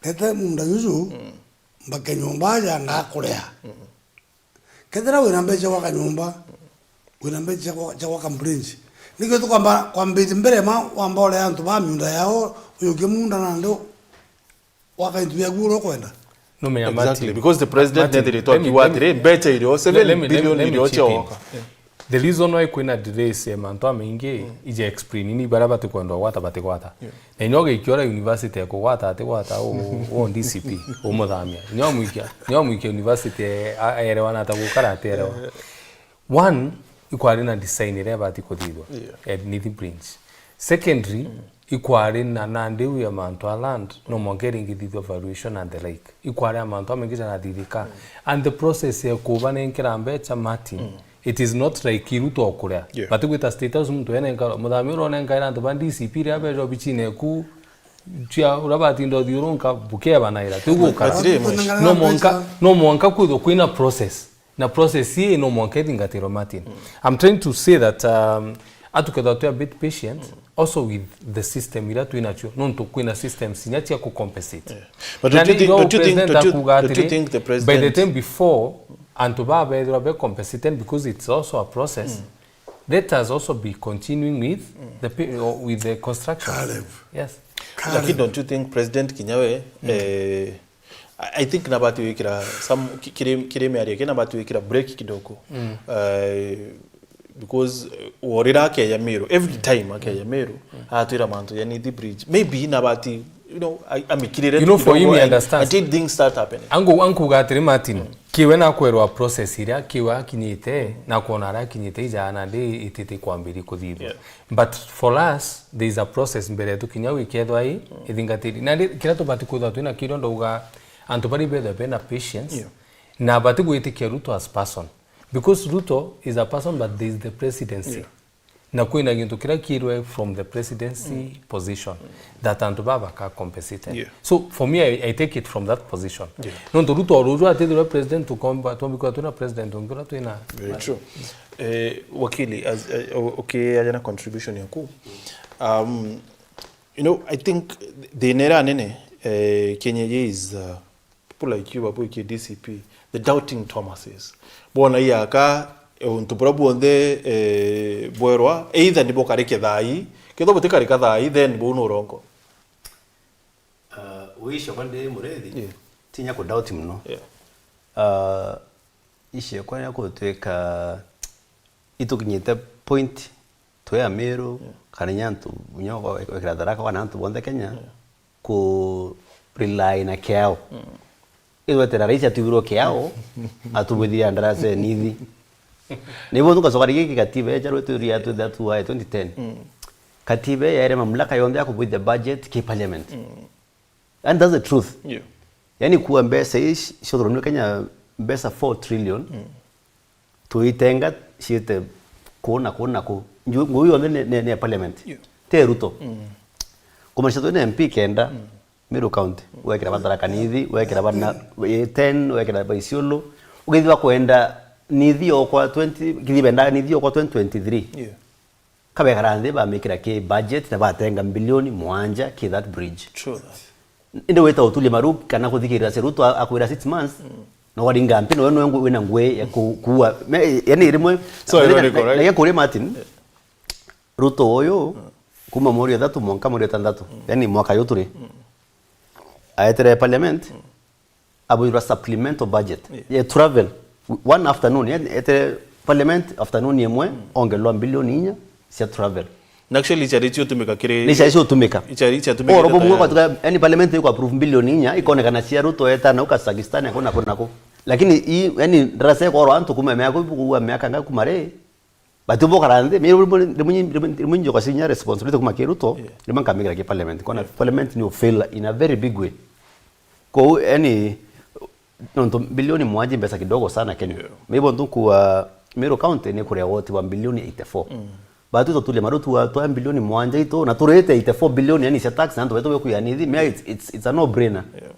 "Rete munda juju, mbake nyomba aja ngakurea." Kethira wina mbecha gwaka nyomba, wina mbecha cia gwa-, cia gwaka bridge. Nikio tukwamba kwambiriria mbere ma wamba urea antu ba miunda yao, ujukie munda nandi waka into biaku uria ukwenda. No, me, exactly, Martin, because the president Martin, nethirite akiuga atiri, mbecha irio, seven billion irio cia gwaka. The reason why kwina delays ya mantu amaingi, ije explain ni bara batikwenda gwata, batigwata. Yeah. Na inyo gikiora university ya kugwata, atigwata, u, u D C P, umuthamia. Inyo mwikia, inyo mwikia university, a-, aerewa na ata gukara, aterewa. One, ikwari na design iria ibati kuthithwa. Yeah. Eh, nithi bridge. Secondly, ikwari na, na ndiu ya mantu a land, no mwanka iringithithwa valuation and the like. Ikwari a mantu amaingi janathithika. And the process ya kubanenkera mbecha, Martin, it is not like Ruto okurea. Yeah. Bati gwita State House muntu enenka, muthamia uria unenkaira antu ba D C P ria beja obichine eku, cia uria batinda uthiurunka, bukebanaira. Tiu gukara. But, but, no mwanka, no mwanka kwithwa kwina process. Na process ii no mwanka ithingatirwe, Martin. I'm trying to say that, um, atukethwa twi a bit patient, also with the system iria twinacio, nontu kwina systems inya cia ku compensate. Yeah. But don't you think, don't you think, don't you, don't you think the president, by the time before, antu baa bethirwa be compensated because it's also a process, let us also be continuing with the pe-, or with the construction. Caleb. Yes. Caleb. Lakini don't you think president kinya we, eh, I, I think nabati gwikira some ki-, kiri, kiri miario ki nabati gwikira break kidogo. Eh, because, eh, worira akeja Meru, every time akeja Meru, atwira mantu ya Nithi Bridge. Maybe nabati, you know, a-, amikirire tu kidogo and, until things start happening. Angu, ankuga atiri, Martin, kiwe nakwerwa process iria kiwe akinyite, na kwona aria akinyite ija na ndi itite kwambiri kuthithwa. Yeah. But for us, there is a process mbere yetu kinya wiki ethwa i ithingatiri. Na ndi, kiria tubati kwithwa twina kirio ndauga antu bari bethwa bena patience, yeah, na bati gwitikia Ruto as person. Because Ruto is a person, but there is the presidency. Yeah. Na kwina gintu kiria kirwe from the presidency position that antu baba baka compensated. Yeah. So for me, I, I take it from that position. Yeah. Nontu Ruto oruju atithirwe president, tukomba, twambi kwa twina president ungi uria twina. Very true. Eh, wakili, as, eh, o-, okay, aja na contribution yaku. Um, you know, I think thina iria nene, eh, Kenya is, uh, people like you, babu iki D C P, the doubting Thomases. Bona iaka, eh, untu buria buonthe, eh, bwerwa, either nibukarike thai, kethwa butikarika thai, then buu ni urongo. Uh, wi ciakwa ndi Muriithi, yeah, tinya ku doubt muno. Yeah. Uh, iciakwa ria gutwika itukinyite point twi Amiru, yeah, kana inya antu, inya wekira Tharaka kana antu bonthe Kenya, yeah, ku rely na kiao. Mm. Ithwetera rais atubirwo kiao, atubwithiria ndarasa nithi. Nibo tukacoka rigi katiba eja rwitwiria twi that why twenty ten. Mm. Katiba yaere mamlaka yonthe ya kubwithia budget ki parliament. Mm. And that's the truth. Yeah. Yani kuwa mbeca ii ci-, ciothuraniwe Kenya mbeca four trillion, mm, tuitenga ciite ku na ku na ku. Nju-, nguu yonthe ni, ni, ni ya parliament. Yeah. Te Ruto. Mm. Kumaanisha twina M P kenda, mm, Meru County, wekira ba Tharaka Nithi, wekira ba na, eh, ten, wekira ba Isiolo. Ukithirwa kwenda nithi okwa twenty, kithi benda nithi okwa twenty twenty-three. Yeah. Kabekara nthi bamikira ki budget na batenga mbilioni mwanja ki that bridge. True that. Indi wita utulie maru kana kuthikirira cia Ruto a-, akwira six months, mm, na waringa mpi, na we nwe ngu-, wina ngui ya ku-, kuua. Me, yani rimwe, so na, ironical, na, right? Na kuria Martin, yeah, Ruto uyu, mm, kuma mweri wa ithatu mwanka mweri wa itantatu, mm, yani mwaka uyu turi, mm, aetere parliament, mm, abwirwa supplemental budget. Yeah. Ya travel. One afternoon, ya, ete parliament afternoon imwe, mm, ongerwa mbilioni inya cia travel. Na actually, ichari cio tumika kiri, ni ichari cio tumika. Ichari cia tumika. Oro tayari. Bumwe kwa tuka, yani parliament iko approve mbilioni inya, ikonekana cia Ruto eta na uka Sakistan, akona kuna ko. Lakini i, yani, ndarasa kwa oro antu kuma miaka, kuwa miaka nga kuma re, But bo kara nthi, mi rimwe, rimwe, rimwe, rimwe njoka sinya responsibility kuma ki Ruto, yeah, rimwe nkamikira ki parliament. Kona, yeah, parliament ni fail in a very big way. Kou, yani, nontu bilioni mwanja mbeca kidogo sana Kenya. Yeah. Mi bo ntuku wa Meru County ni kuria woti wa bilioni eighty-four. Mm. But tutulie maru twa, twa bilioni mwanja itu, na turite eighty-four billion, yani, cia tax, na antu betu bekuya nithi, mi it's, it's, it's a no-brainer. Yeah.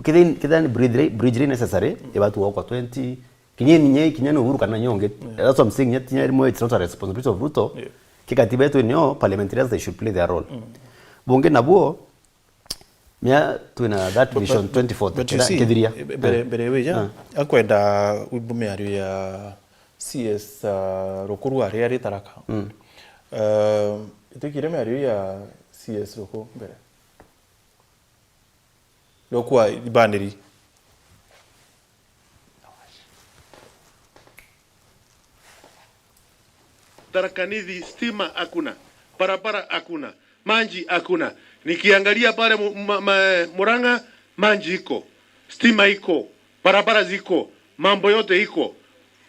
Kithe, kithe ni bridge, bridge necessary, mm, ibatu kwa twenty, Kinya ni nye, kinya ni Uhuru kana nyonge. Yeah. That's what I'm saying. Nyati nyari mwe, it's not a responsibility of Ruto. Yeah. Kikatiba yetu niyo parliamentarians, they should play their role. Mm. Bungi nabuo, mia twina that but, vision but, twenty forty, but you see, kithiria. Mbere, mbere wija, ah, akwenda wimbo miario ya C S, uh, Rukuru ari, ari Tharaka. Mm. Uh, itikire miario ya C S Rukuru mbere. Rukuru ibaniri. Tharaka Nithi, stima hakuna, barabara hakuna, maji hakuna. Nikiangalia pale mu-, ma-, ma-, Murang'a, maji iko, stima iko, barabara ziko, mambo yote iko.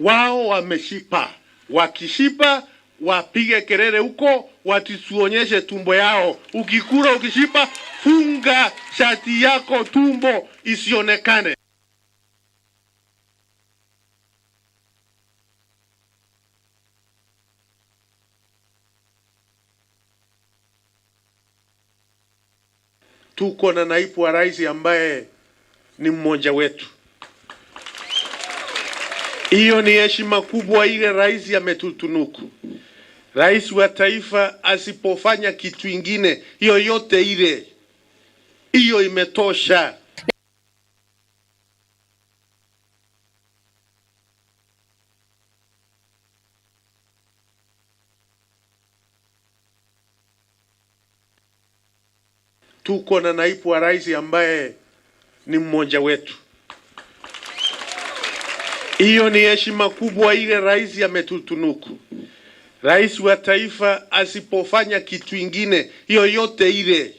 Wao wameshiba. Wakishiba, wapige kelele huko, wasituonyeshe tumbo yao. Ukikula ukishiba, funga shati yako, tumbo isionekane. Tuko na naibu wa rais ambaye ni mmoja wetu. Hiyo ni heshima kubwa ile rais ametutunuku. Rais wa taifa asipofanya kitu ingine yoyote ile, hiyo imetosha. Tuko na naibu wa rais ambaye ni mmoja wetu. Hiyo ni heshima kubwa ile rais ametutunuku. Rais wa taifa asipofanya kitu ingine yoyote ile,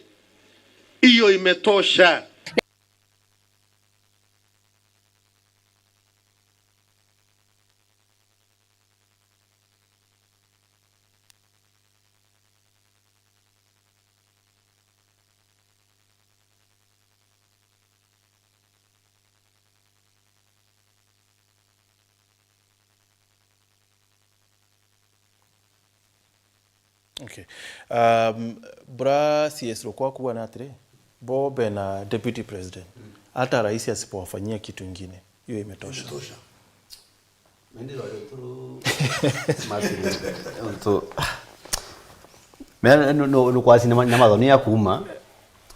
hiyo imetosha. Okay. Um, bra C S Rukuru akuuga na atiri, bo bena deputy president. Mm. Hata rais asipowafanyia kitu ingine, hiyo imetosha. Imetosha. Mende rwa ruturu. Martin, untu. Mea, no, no, no, kwasi na ma-, na mathoni ya kuuma.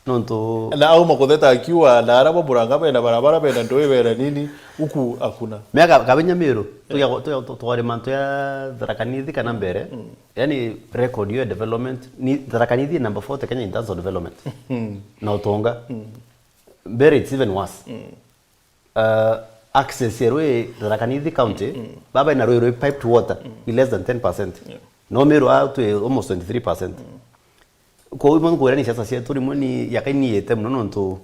Nontu na auma kutheta akiuga, na ara bo Murang'a bena barabara, bena ndui, bena nini, huku hakuna. Miaka kabinya miru, eh, tugia, tugia, tu-, twari mantu ya Tharaka Nithi kana mbere. Mm. Yani record yo ya development, ni Tharaka Nithi number forty Kenya in terms of development. Mm. Na utonga. Mm. Mbere it's even worse. Mm. Uh, access ya rwi Tharaka Nithi County, mm, baba ina rwi rwi piped water, mm, in less than ten percent. Yeah. No Meru a twi almost twenty-three percent. Mm. Kwa hiyo, mwangu kuria ni siasa cietu rimwe ni yaka iniite muno nontu,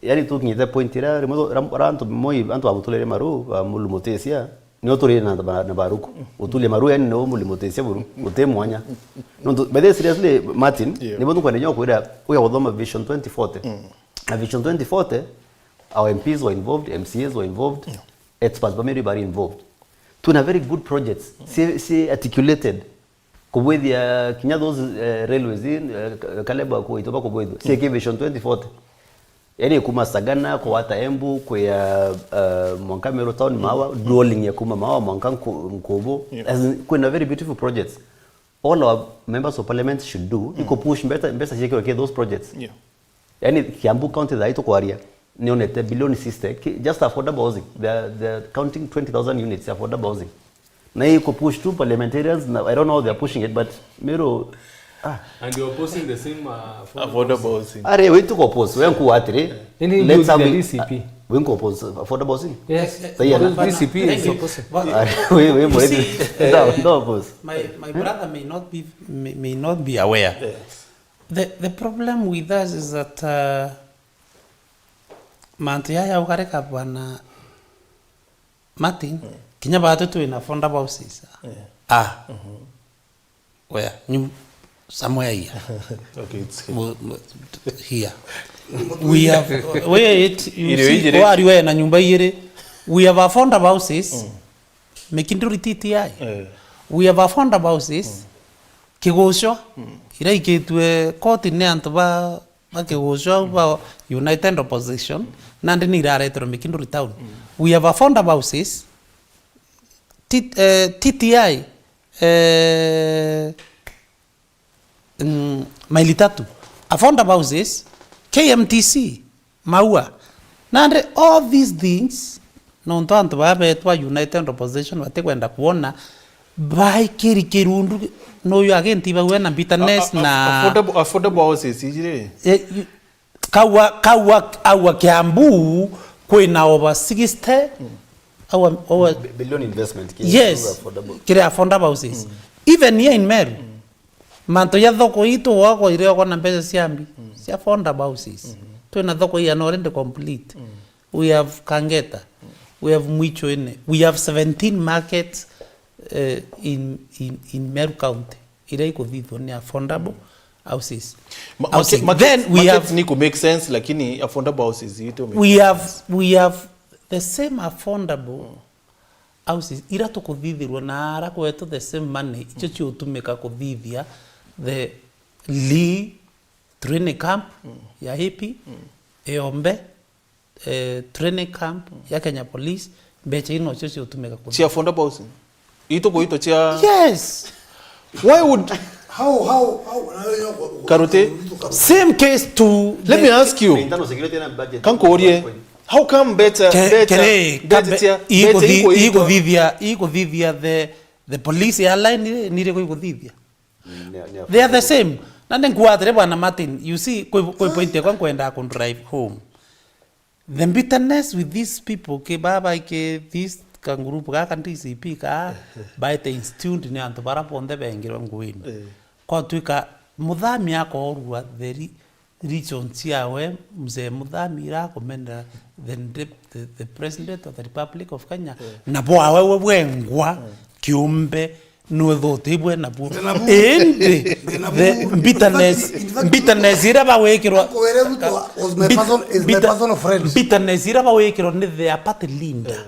yani, tukinyite point iria rimwe tu-, ra-, ra-, antu moi, antu bagutulire maru, ba mulumutisia, nio turi na ba-, na baruku. Utulie maru, yani, no mulumutisia buru, guti mwanya. Nontu, by the way, seriously, Martin, yeah, nibo tukwenda nyo kwira, uya guthoma Vision twenty forty. Mm. Na Vision twenty forty, our M Ps were involved, M C As were involved, yeah, experts ba Meru bari involved. Twina very good projects, si, si articulated. Kubwithia kinya those, eh, railways, eh, Ka-, Caleb akuitwa bakubwithua. Mm. Cieke Vision twenty forty. Yani, kuma Sagana, kwata Embu, kuya, uh, mwanka Meru town, Mawa, dualling ya kuma Mawa, mwanka Nku-, Nkubu. Yes. As in, kwina very beautiful projects. All our members of parliament should do, ni ku push mbeca, mbeca ciekirwe ki those projects. Yeah. Yani, Kiambu County thaa ii tukwaria, nionete bilioni sixty, ki-, just affordable housing. They're, they're counting twenty thousand units affordable housing. Na ii ku push tu parliamentarians, na I don't know how they're pushing it, but Meru, ah. And you're opposing the same, uh, affordable housing. Are, we tuko oppose, we nkuwa atiri, let's have a D C P. We nko oppose affordable housing. Yes. Sahi, because D C P is opposing. Are, we, we, no, no oppose. My, my brother may not be, may, may not be aware. Yes. The, the problem with us is that, uh, mantu yaya ukareka bwana Martin, kinya batu twina affordable houses. Yeah. Ah. Where? Nyu-, somewhere here. Okay, it's here. Here. We have, wait, you see, wari we na nyumba igiri. We have affordable houses. Mikinduri T T I. Eh. We have affordable houses. Kigucwa. Iraikitwe koti ni antu ba, ba Kigucwa, ba United Opposition. Nandi ni irareterwe Mikinduri town. We have affordable houses. T-, eh, T T I, eh, mm, Maili Tatu, affordable houses, K M T C, Maua. Nandi all these things, nontu antu baa betwa United Opposition batikwenda kwona, baikiri kirundu, nuyu agintiba we na bitterness. A-, a-, na affordable, affordable houses iji ri? Eh, you, Kaua, kaua, aua Kiambu kwina over sixty, aua, aua, bi-, billion investment ki-, yes, affordable. Kiri affordable houses. Even here in Meru, mantu ya thoko ii tugwakwa iri okwa na mbeca cia mbi, cia affordable houses. Twina thoko ii and already complete. We have Kangeta, we have Mwichwene, we have seventeen markets, eh, in, in, in Meru County, iria ikuthithwa ni affordable houses. Ma-, housing. Market, market, then we market have, ni ku make sense, lakini affordable houses itu make sense. We have, we have the same affordable houses ira tukuthithirwa na ara kwetu the same money, icio ciutumika kuthithia the Lee training camp ya A P, Eombe, eh, training camp ya Kenya Police, mbeca ino cio ciutumika ku- Cia affordable housing? Itu kuitwa cia Yes. Why would How, how, how, Karute? Same case to Let me ask you. Internal security na budget. Kankurie. How come better, Ke-, better, kere, better kambe, cia, ikuthi-, better ikuitwa? Ikuthithia, ikuthithia the, the police airline ni, ni iriku ikuthithia? They are the same. Na ni nkuwa atiri, bwana Martin, you see, kwi, kwi point yakwa nkwenda ku drive home. The bitterness with these people, ki baba, ki this ka group gaka D C P ka, baete instilled ni antu bara bonthe bengirwe nguini. Eh. Kwatuika Muthami akoorua the re-, region ciawe, Mzee Muthami ira akumenera the, the, the, the President of the Republic of Kenya, eh, na bwawe we bwengwa, eh, kiumbe, nwethotibwe nabuo. Ndi nabuo. Indi, ndi nabuo. The bitterness, in fact, in fact, bitterness ira bawikirwa, Uncle Were Ruto was my bit-, person, is my bitter-, personal friend. Bitterness ira bawikirwa ni their party leader,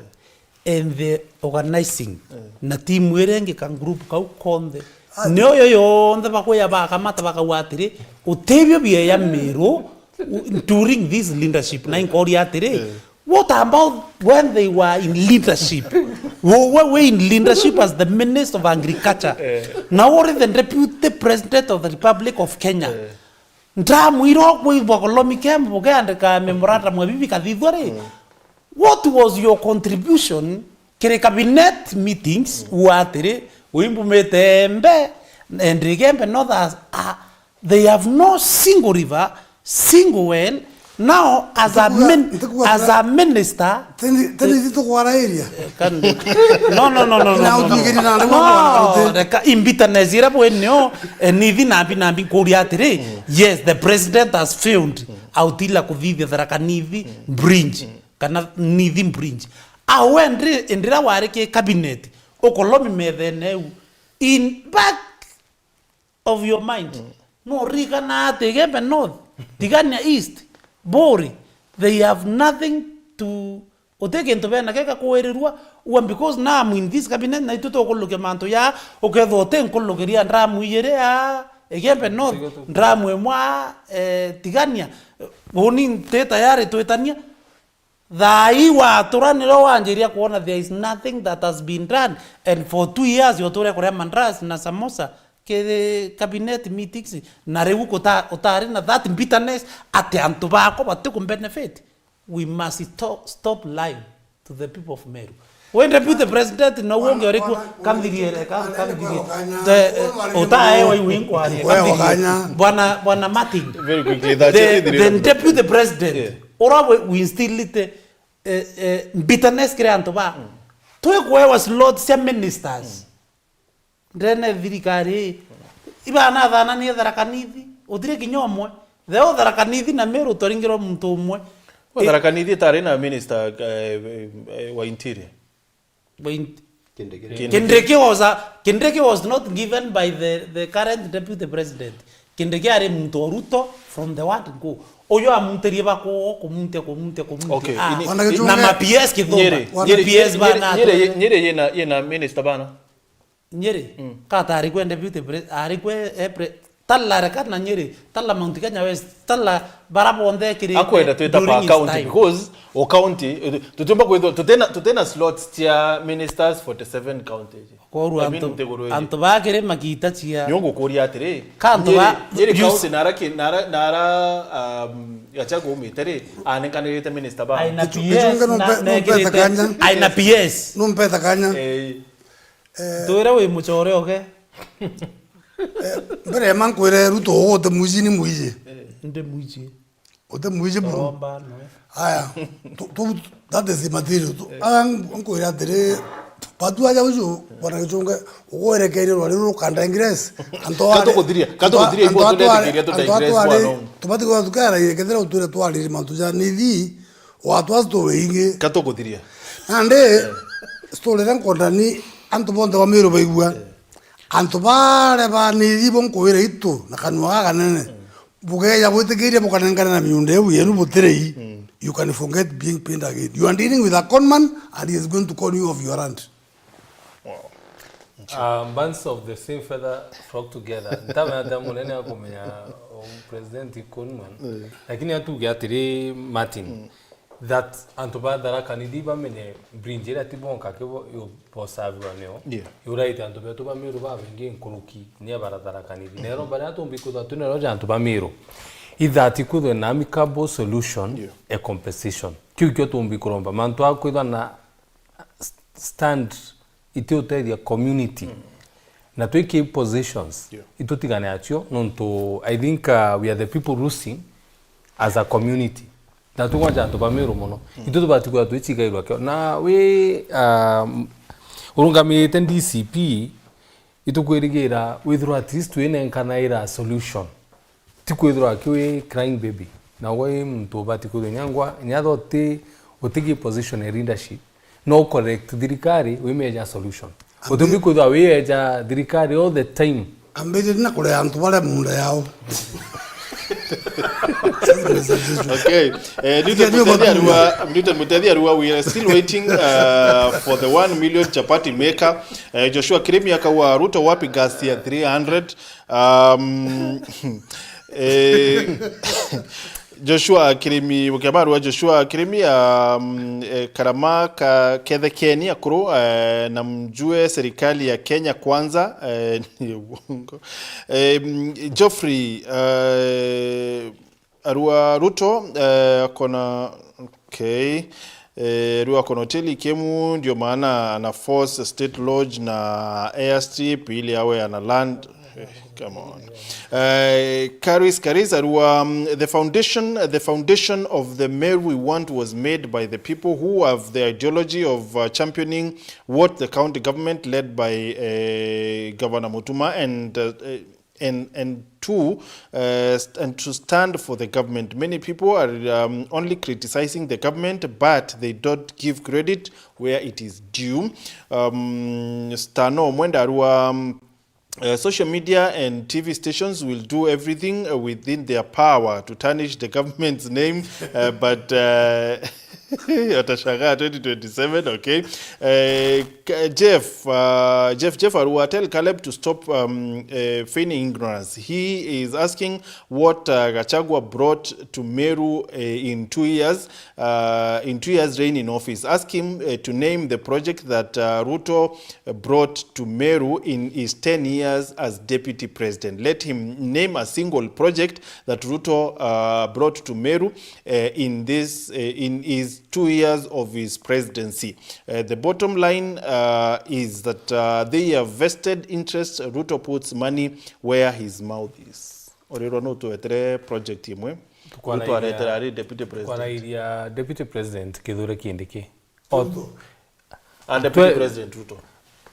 eh, and the organizing, eh, na timu iria ingi ka group kau konthe. Ah. Nio yo yonthe bakwija bakamata bakauga atiri, utibio bieya Meru during this leadership. Na inkoria atiri, eh, what about when they were in leadership? Wo-, we were in leadership as the Minister of Agriculture. Eh. Na uri the Deputy President of the Republic of Kenya. Eh. Ndamu iro kwithwa Kolomi Kembo bukiandika memorandum ya bibi kathithwa ri? Mm. What was your contribution kiri cabinet meetings? Mm. Uga atiri, uimbumite Embe, and Igembe North as, a, they have no single river, single well. Now, as a Ntukuga-, min-, ntukuga as a minister, teni, teni zi tukwara area. Eh, kan-, no, no, no, no, no, no, no. Kina uthigiri na ndio mwana wa Ruti. Reka, in bitterness ira bwenio, eh, nithi nambi, nambi nkuria atiri, mm, yes, the president has failed. Mm. Autila kuthithia Tharaka Nithi, mm, bridge, mm, kana Nithi bridge. Awe ndi-, ndira wari ki cabinet, ukolomi methene u. In back of your mind. Mm. No ririkana ati Igembe North, Tigania East, Buri, they have nothing to, uti kintu bena geka kuirirua, ua because now I'm in this cabinet, na itu tukulukia mantu ya, ukethwa uti nkulukiria ndamu ijiri ya, Igembe North, Tiga tu. Ndramwe mwa, eh, tigania. Uni nti tayari twitania. Thaa ii watura niro wanjiria kuona there is nothing that has been done, and for two years uture kuria mandazi na samosa ki cabinet meetings, na riu kuta-, utari na that bitterness ati antu bakwa batiku benefit. We must sto-, stop lying to the people of Meru. We deputy president na uonge uriku? Kamthirie, kam-, kamthirie. Te, eh, utaewa iwe inkwaria. Kamthirie. Bwana, bwana Martin. Very quickly, that's the, the deputy president. Yeah. Ura we, we instilled, eh, eh, bitterness kiri antu ba. Twikwewa slot cia ministers. Ndene thirikari ii, ibana thananie Tharaka Nithi, utire kinya umwe. Theo Tharaka Nithi na Meru twaringirwa muntu umwe. Wa Tharaka Nithi itari na minister, eh, eh, wa interior. Wa in-, Kindiki. Kindiki was a, Kindiki was not given by the, the current deputy president. Kindiki ari muntu wa Ruto from the word go. Uyu amuntirie bakuo, kumuntia, kumuntia, kumuntia. Okay, ah, ini-, na ma P S kithumba. Nyeri, na Nyeri, P S Nyeri, bana Nyeri, Nyeri yina, yina minister bana. Nyeri, mm, kata ari kwe deputy pre-, ari kwe, eh, pre-, tala reka na Nyeri, tala Mount Kenya West, tala bara bonthe kiri. Akwenda twita during pa his county time. Because o county, eh, tutiumba kwithwa, tutena, tutena slots cia ministers forty-seven counties. Koru I mean, antu, ntiguru iji. Antu ba kiri magita cia. Nio ngukuria atiri, ka antu Nyeri, ba Nyeri use county nara ki-, nara, nara, um, Gachagua umite ri, anenkanirite minister ba. Aina P S, numpeta kanya. Aina P S. Numpeta kanya. Eh, Eh, twire wi mucore oke. Eh, mbere ya ma nkwire Ruto, uti mwiji ni mwiji. Ndi mwiji. Uti mwiji buru. Toromba, no. Aya, tu, tu, that is the material. Tu, eh, anga nkwire atiri, batu aja uju, bwana Gichunge, ugwerekeire rwari ruru kanda Ingresi. Antu ari, katukuthiria, katukuthiria, antu ibo atwari, tunethikiria tuta antu Ingresi atwari, bwana. Tubati kwa tukara, kethira utwire twariri mantu ja nithi, watwa story ingi. Katukuthiria. Nandi, story iria nkwenda ni antu bonthe ba Meru baigua. Eh. Antu baria ba nithi bo nkuwira itu na kanua gakanene, mm, bukeja bwitikiria bukanengane na miunda iu yenu butirei, mm, you can forget being paid again. You are dealing with a con man and he is going to con you of your land. Wow. Uh, birds of the same feather flock together. Ntamenya ata munene akumenya, um, President Conman. Eh. Lakini atuge atiri, Martin, mm, that antu ba Tharaka Nithi bamenye bridge iria ti bonka kibo yubosaviwa nio. Yeah. Yuraite antu betu ba Meru babaingi nkuruki ni bara Tharaka Nithi. Nero baria tumbi kwithwa twi nero ja antu ba Meru. Either ati kwithwe na amicable solution, yeah, a compensation. Kiu kio tumbi kuromba. Mantu a kwithwa na stand itiutethia community. Mm. Na twiki positions, yeah, itutigane acio, nontu I think, uh, we are the people losing as a community. Na tugwanja antu ba Meru mono. Mm. Itu tubati kwithwa twicigairwa kio. Na wi, um, urungamirite D C P, itukwirigira withirwa at least twinenkanaira solution. Ti kwithirwa aki wi crying baby. Na wi muntu ubati kwithirwa nyangwa, nyatho uti, utigi position ya leadership. No correct thirikari, wimeja solution. Ambi- Utumbi kwithirwa wieja thirikari all the time. Ambiririe na kurea antu baria munda yao. Okay. Eh, Newton Mutethi arua, Newton Mutethi arua, we are still waiting, uh, for the one million chapati maker. Eh, Joshua Kirimi akawa Ruto wapi gas ya three hundred? Um, eh, Joshua Kirimi, Bukiamarua Joshua Kirimi, um, eh, Karama ka Kethekeni akuru, eh, na mjue serikali ya Kenya kwanza, eh, ni uongo. Eh, Geoffrey, eh, Arua Ruto, eh, akona, okay. Eh, Arua akona hoteli Kemu, ndio maana ana force State Lodge na airstrip ili awe ana land. Eh, come on. Eh, Karis, Karis Arua, um, the foundation, the foundation of the Meru we want was made by the people who have the ideology of, uh, championing what the county government led by, eh, Governor Mutuma and, uh, eh, and, and to, uh, st-, and to stand for the government. Many people are, um, only criticizing the government, but they don't give credit where it is due. Um, Stano Mwenda Arua, um, uh, social media and T V stations will do everything, uh, within their power to tarnish the government's name, uh, but, uh, Watashangaa twenty twenty-seven, okay. Eh, K- Jeff, uh, Jeff, Jeff Arua, tell Caleb to stop, um, uh, feigning ignorance. He is asking what, uh, Gachagua brought to Meru, uh, in two years, uh, in two years reign in office. Ask him, uh, to name the project that, uh, Ruto brought to Meru in his ten years as deputy president. Let him name a single project that Ruto, uh, brought to Meru, uh, in this, uh, in his two years of his presidency. Uh, the bottom line, uh, is that, uh, they have vested interest. Ruto puts money where his mouth is. Urirwa no tuetere project imwe. Tukwarairia- Ruto aretera ari deputy president. Tukwarairia deputy president Kithure Kindiki. O- Ruto. And deputy Twe- president Ruto.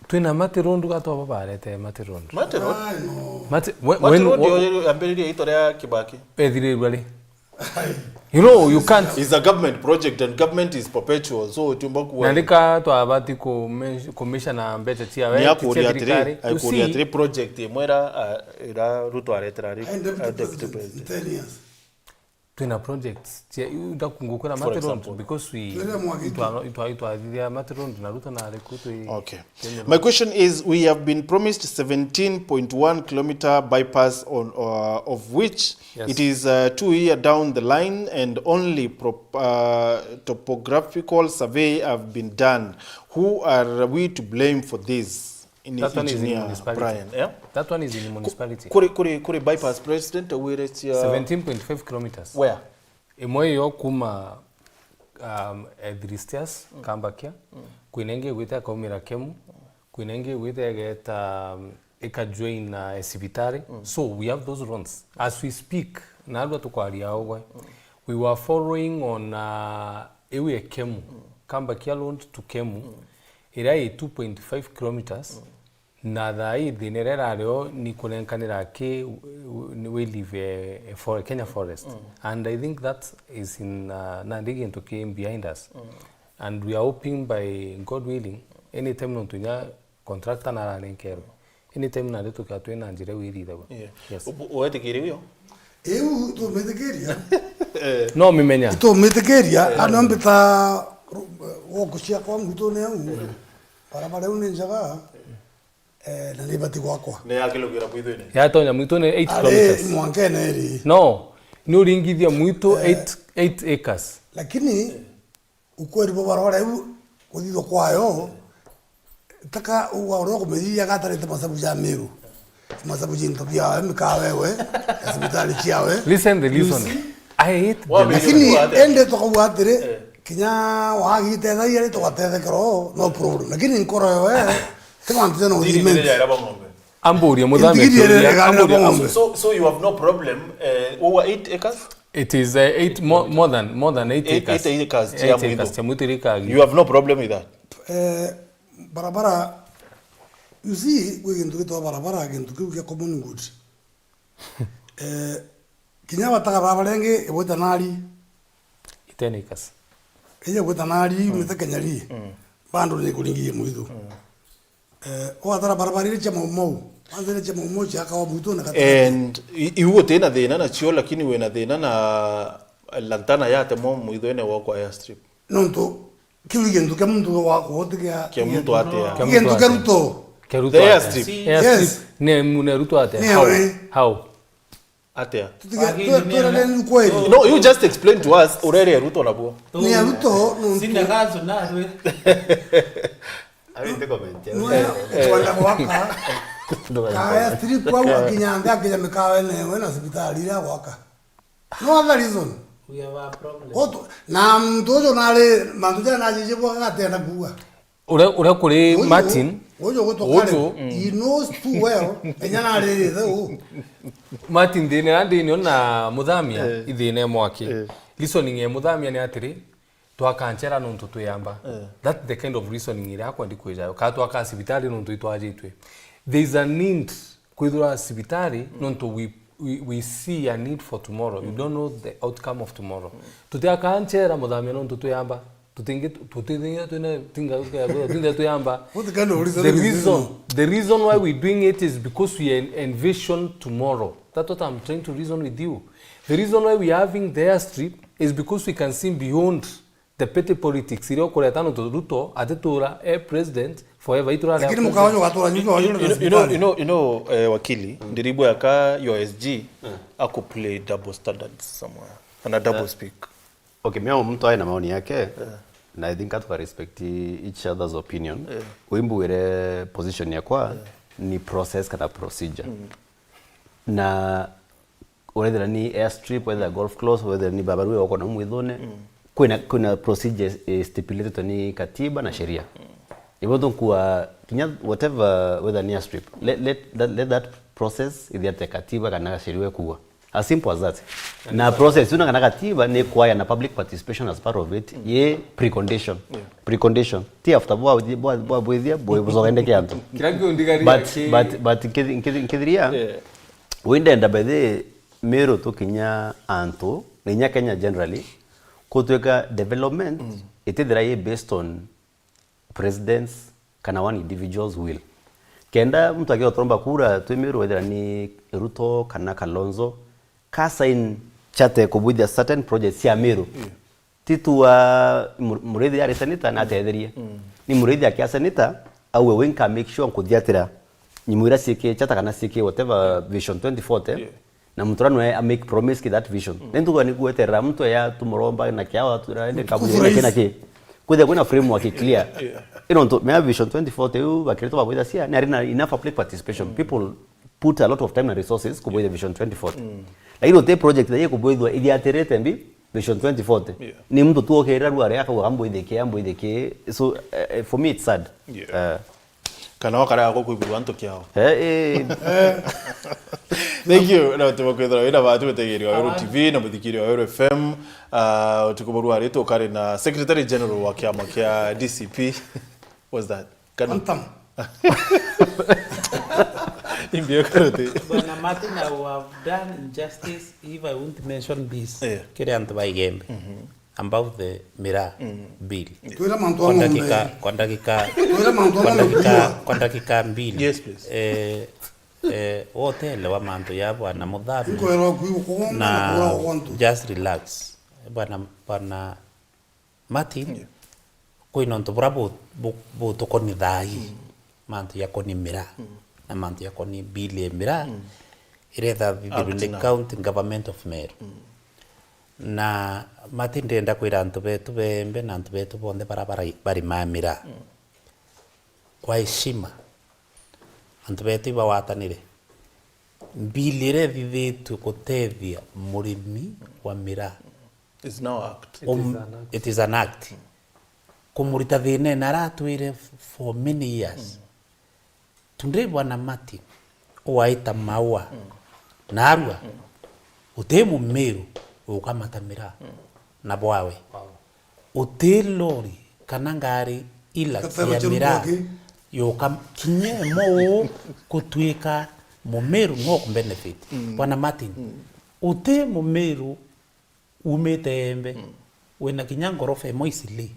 Twina Mati Road, gatwaba barete Mati Road. Mati Road? Ah, no. Mati, we- Mati when- Road wo- yo yambiririe ito ria Kibaki. Ethirirwe ri? You know, you can't. It's a government project and government is perpetual, so utiumba kuwa. Na rika twabati kumisha na mbeca ciawe, Ni akuria atiri, thirikari. You akuria see, atiri project imwe ira, ah, ira Ruto aretera ari, and deputy ah, deputy president, president. Ten years. Twina projects cia, ndakungukwira Mati Road, because we, itwa- itwa- itwathithia Mati Road na Ruto na ariku twi. Okay. My question is, we have been promised seventeen point one kilometer bypass on, uh, of which, yes, it is, uh, two year down the line and only pro- uh, topographical survey have been done. Who are we to blame for this? Ni That one is in engineer municipality. Brian, yeah? That one is in municipality. Kuri, kuri, kuri bypass president, wire cia seventeen point five kilometers. Where? Imwe yo kuma, um, Edristias, Kambakia, kwina ingi igwite akaumira Kemu, kwina ingi igwite igeta, um, ikajoin na cibitari. So we have those roads. As we speak, narua tukwaria ugwe, we were following on, uh, iu e Kemu, Kambakia Road to Kemu, iria i two point five kilometers, na thaa ii thina iria irario ni kunenkanira ki ni wildlife, eh, eh, for Kenya Forest. And I think that is in, uh, nandi gintu ki behind us. And we are hoping by God willing, anytime nontu inya contractor naranenkerwe. Anytime nandi tukia twina njira iu irithagwa. Yeah. Yes. Ubu-, uwetikiria uyo? Iu tumitikiria. No mimenya. Tumitikiria, ano mbita ru-, woku ciakwa ngutune au. Barabara iu ni njega. Eh, na ni ibati gwakwa. Ni ya kilogira mwitune? Yatonya mwitune eight kilometers. Ari mwankene iri. No, ni uringithia mwitu eight, eight acres. Lakini ukweri bo barora iu kuthithwa kwayo, taka uga uria kumenyithia gatarite masabu ja Meru. Masabu jintu bia mikawe we, ya cibitari ciawe. Listen the lesson. I hate the lesson. Lakini ende tukauga atiri, kinya wagitethairia ri tugatethekero, no problem. Lakini nkoro yo we, ti mantu jana uthimenti. Amburia muthamia. Ndigiri ere gana amburia. Ng'ombe. So, so you have no problem, eh, over eight acres? It is, uh, eight, more, more than, more than eight acres. Eight acres cia mwithu. Eight acres cia mwithu irikagi. You have no problem with that? Eh, barabara, you see, gwi gintu gitwa barabara, gintu kiu kia common good. Eh, kinya bataga barabara ingi igwita nari. Ten acres. Ije gwita nari, mite Kenya ri. Bado ni kuringirie mwithu. Eh, watara barabara iria cia Mau Mau. Kwanza iria cia Mau Mau ciakawa mwitune gatagati. And i-, iu gutina thina nacio, lakini wina thina na lantana yatemwa mwithwene gwakwa airstrip. Nontu kiu i gintu kia muntu wa kuotigia. Kia muntu atia? Kia gintu kia Ruto. Kia Ruto atia? The airstrip. Airstrip. Yes. Ni mune Ruto atia? Ni how? How? Atia? Tutige, twe-, twirane ni kweli. No, you just explain to us, urere Ruto nabuo. Ni Ruto, no. Sina gazo na rwe. Ari nte comment. Nwe, kwenda gwaka. Kaya strip au akinya nthi akinya mikawe newe na cibitari iria gwaka. No other reason. We have a problem. Otu, na muntu ucio nari, mantu jana najije bwa gatenda kuuga. Uria, uria kuri Martin, uyu gutwa kare, uyu, he knows too well, enya naririte u. Martin, thina iria ndinio na muthamia, ithina imwe aki. Reasoning ya muthamia ni atiri, twaka nchera nontu twiyamba. That's the kind of reasoning iria akwendi kwijayo. Ka twaka cibitari nontu itwajitwe. There is a need kwithirwa cibitari, nontu we, we, we see a need for tomorrow. We don't know the outcome of tomorrow. Tutiaka nchera muthamia nontu twiyamba. Tutingi, tutingi twina tinga, tutingi twiyamba. What kind of reason is this? The reason why we doing it is because we en-, envision tomorrow. That's what I'm trying to reason with you. The reason why we are having the airstrip is because we can see beyond the petty politics iria ukureta nontu Ruto atitura e president forever, itura ria lakini president. Mukao ugatura nyuki wa You, you, you know, you know, you know, eh, wakili, ndiribwa yaka your S G ako play double standards somewhere. Ana double speak. Okay, mimi mtu aina maoni yake, na I think hatuka respect each other's opinion. Wimbuire position yakwa ni process kana procedure. Na whether ni airstrip, whether golf course, whether ni barabara ugokona mwithune, kwina, kwina procedure is stipulated ni katiba na sheria. Ibo tunkua kinya whatever, whether ni airstrip, let, let, that, let that process ithiate katiba kana sheria wekua. As simple as that. Na process una kana katiba ni kwaya na public participation as part of it. Ye precondition. Precondition. Ti after bwa, bwa, bwa bwithia, bwe buzoga ndeke antu. Kira kiu ndigari But, yake. But, but nkithi-, nkithi-, nkithiria, windenda by the Meru tukinya antu, na inya Kenya generally, kutwika development itithira ye based on presidents kana one individual's will. Kenda mtu akiwa turomba kura twi Meru, wethira ni Ruto kana Kalonzo, ka sign chate kubwithia certain projects cia Meru. Ti tu wa Mu-, Muriithi ari senator na atetherie. Ni Muriithi akia senator, auwe winka make sure nkuthiatira nyimwira ciiki chata kana ciiki whatever vision twenty forty. Na muntu uria nwe a make promise ki that vision. Ni ntuga ni gweterera muntu ya tumuromba na kiao aturende kaburia kina ki. Kwithia kwina framework clear. Ino ntu mea vision twenty forty yu bakirito babwitha cia ni ari na enough public participation. People put a lot of time na resources kubwitha vision twenty forty. Lakini uti project na ye kubwithwa ithiatirite mbi vision twenty forty. Ni muntu tu okirira ruare akauga ambwithe ki, ambwithe ki. So, eh, eh, for me it's sad. Eh. Kana wakarega gukwigua antu kiao. Eh, eh. Thank you. Na utimo kwithira wina batu gutegeria Weru T V na muthikiri wa Weru F M. Ah, utuku buru ari tukari na Secretary General wa kiama kia D C P. What's that? Kanu. Antam. Imbio karuti. Bwana Martin, I will have done injustice if I won't mention this. Kiri antu ba Igembe. About the miraa bill. Twira mantu kwa dakika, kwa dakika, kwa dakika, kwa dakika mbili. Yes, please. Eh, eh, wotelewa mantu ya bwana Muthami. Na just relax. Bwana, bwana Martin, kwina untu bura bu-, bu-, butukoni thaa ii. Mantu ya koni miraa, na mantu ya koni bill ya miraa, iretha thithirwe ni County Government of Meru. Na Martin, ndenda kwira antu betu bembe na antu betu bonthe bara bara-, barimaa miraa. Kwa heshima, antu betu ibawatanire. Bill iria ithithitue gutethia murimi wa miraa. It's now act. It is an act. It is an act. Kumurita thinene aratwire for many years. Today, bwana Martin, uwaita maua. Narua, uti mumiru ukamata miraa na bwawe. Uti lori kana ngari ila cia miraa yuka kinya imo uu gutuika mumiru no kubenefit. Bwana Martin, uti mumiru umite Embe, wina kinya ngorofa imo Eastleigh,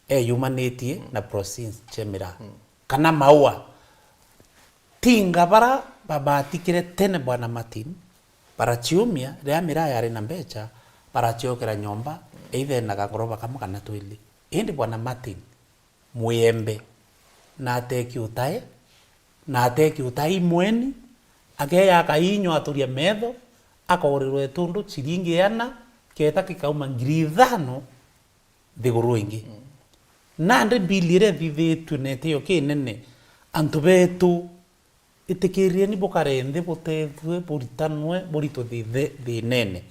eyumanitie na proceedings cia miraa kana maua. Tinga bara babatikire tene, bwana Martin, baraciumia, riria miraa yari na mbecha, baraciokera nyomba, either na kangorofa kamwe kana twili. Indi bwana Martin, mwiembe, na ateki utae, na ateki utae imweni, akeya akainywa aturia metho, akorirwa itundu ciringi iana, keta kikauma ngiri ithano nthiguru ingi. Nandi mbili iria ithithitue na itio kinene, antu betu, itikirieni bukare nthi butethue, buritanwe, buritwe thithe-, thinene.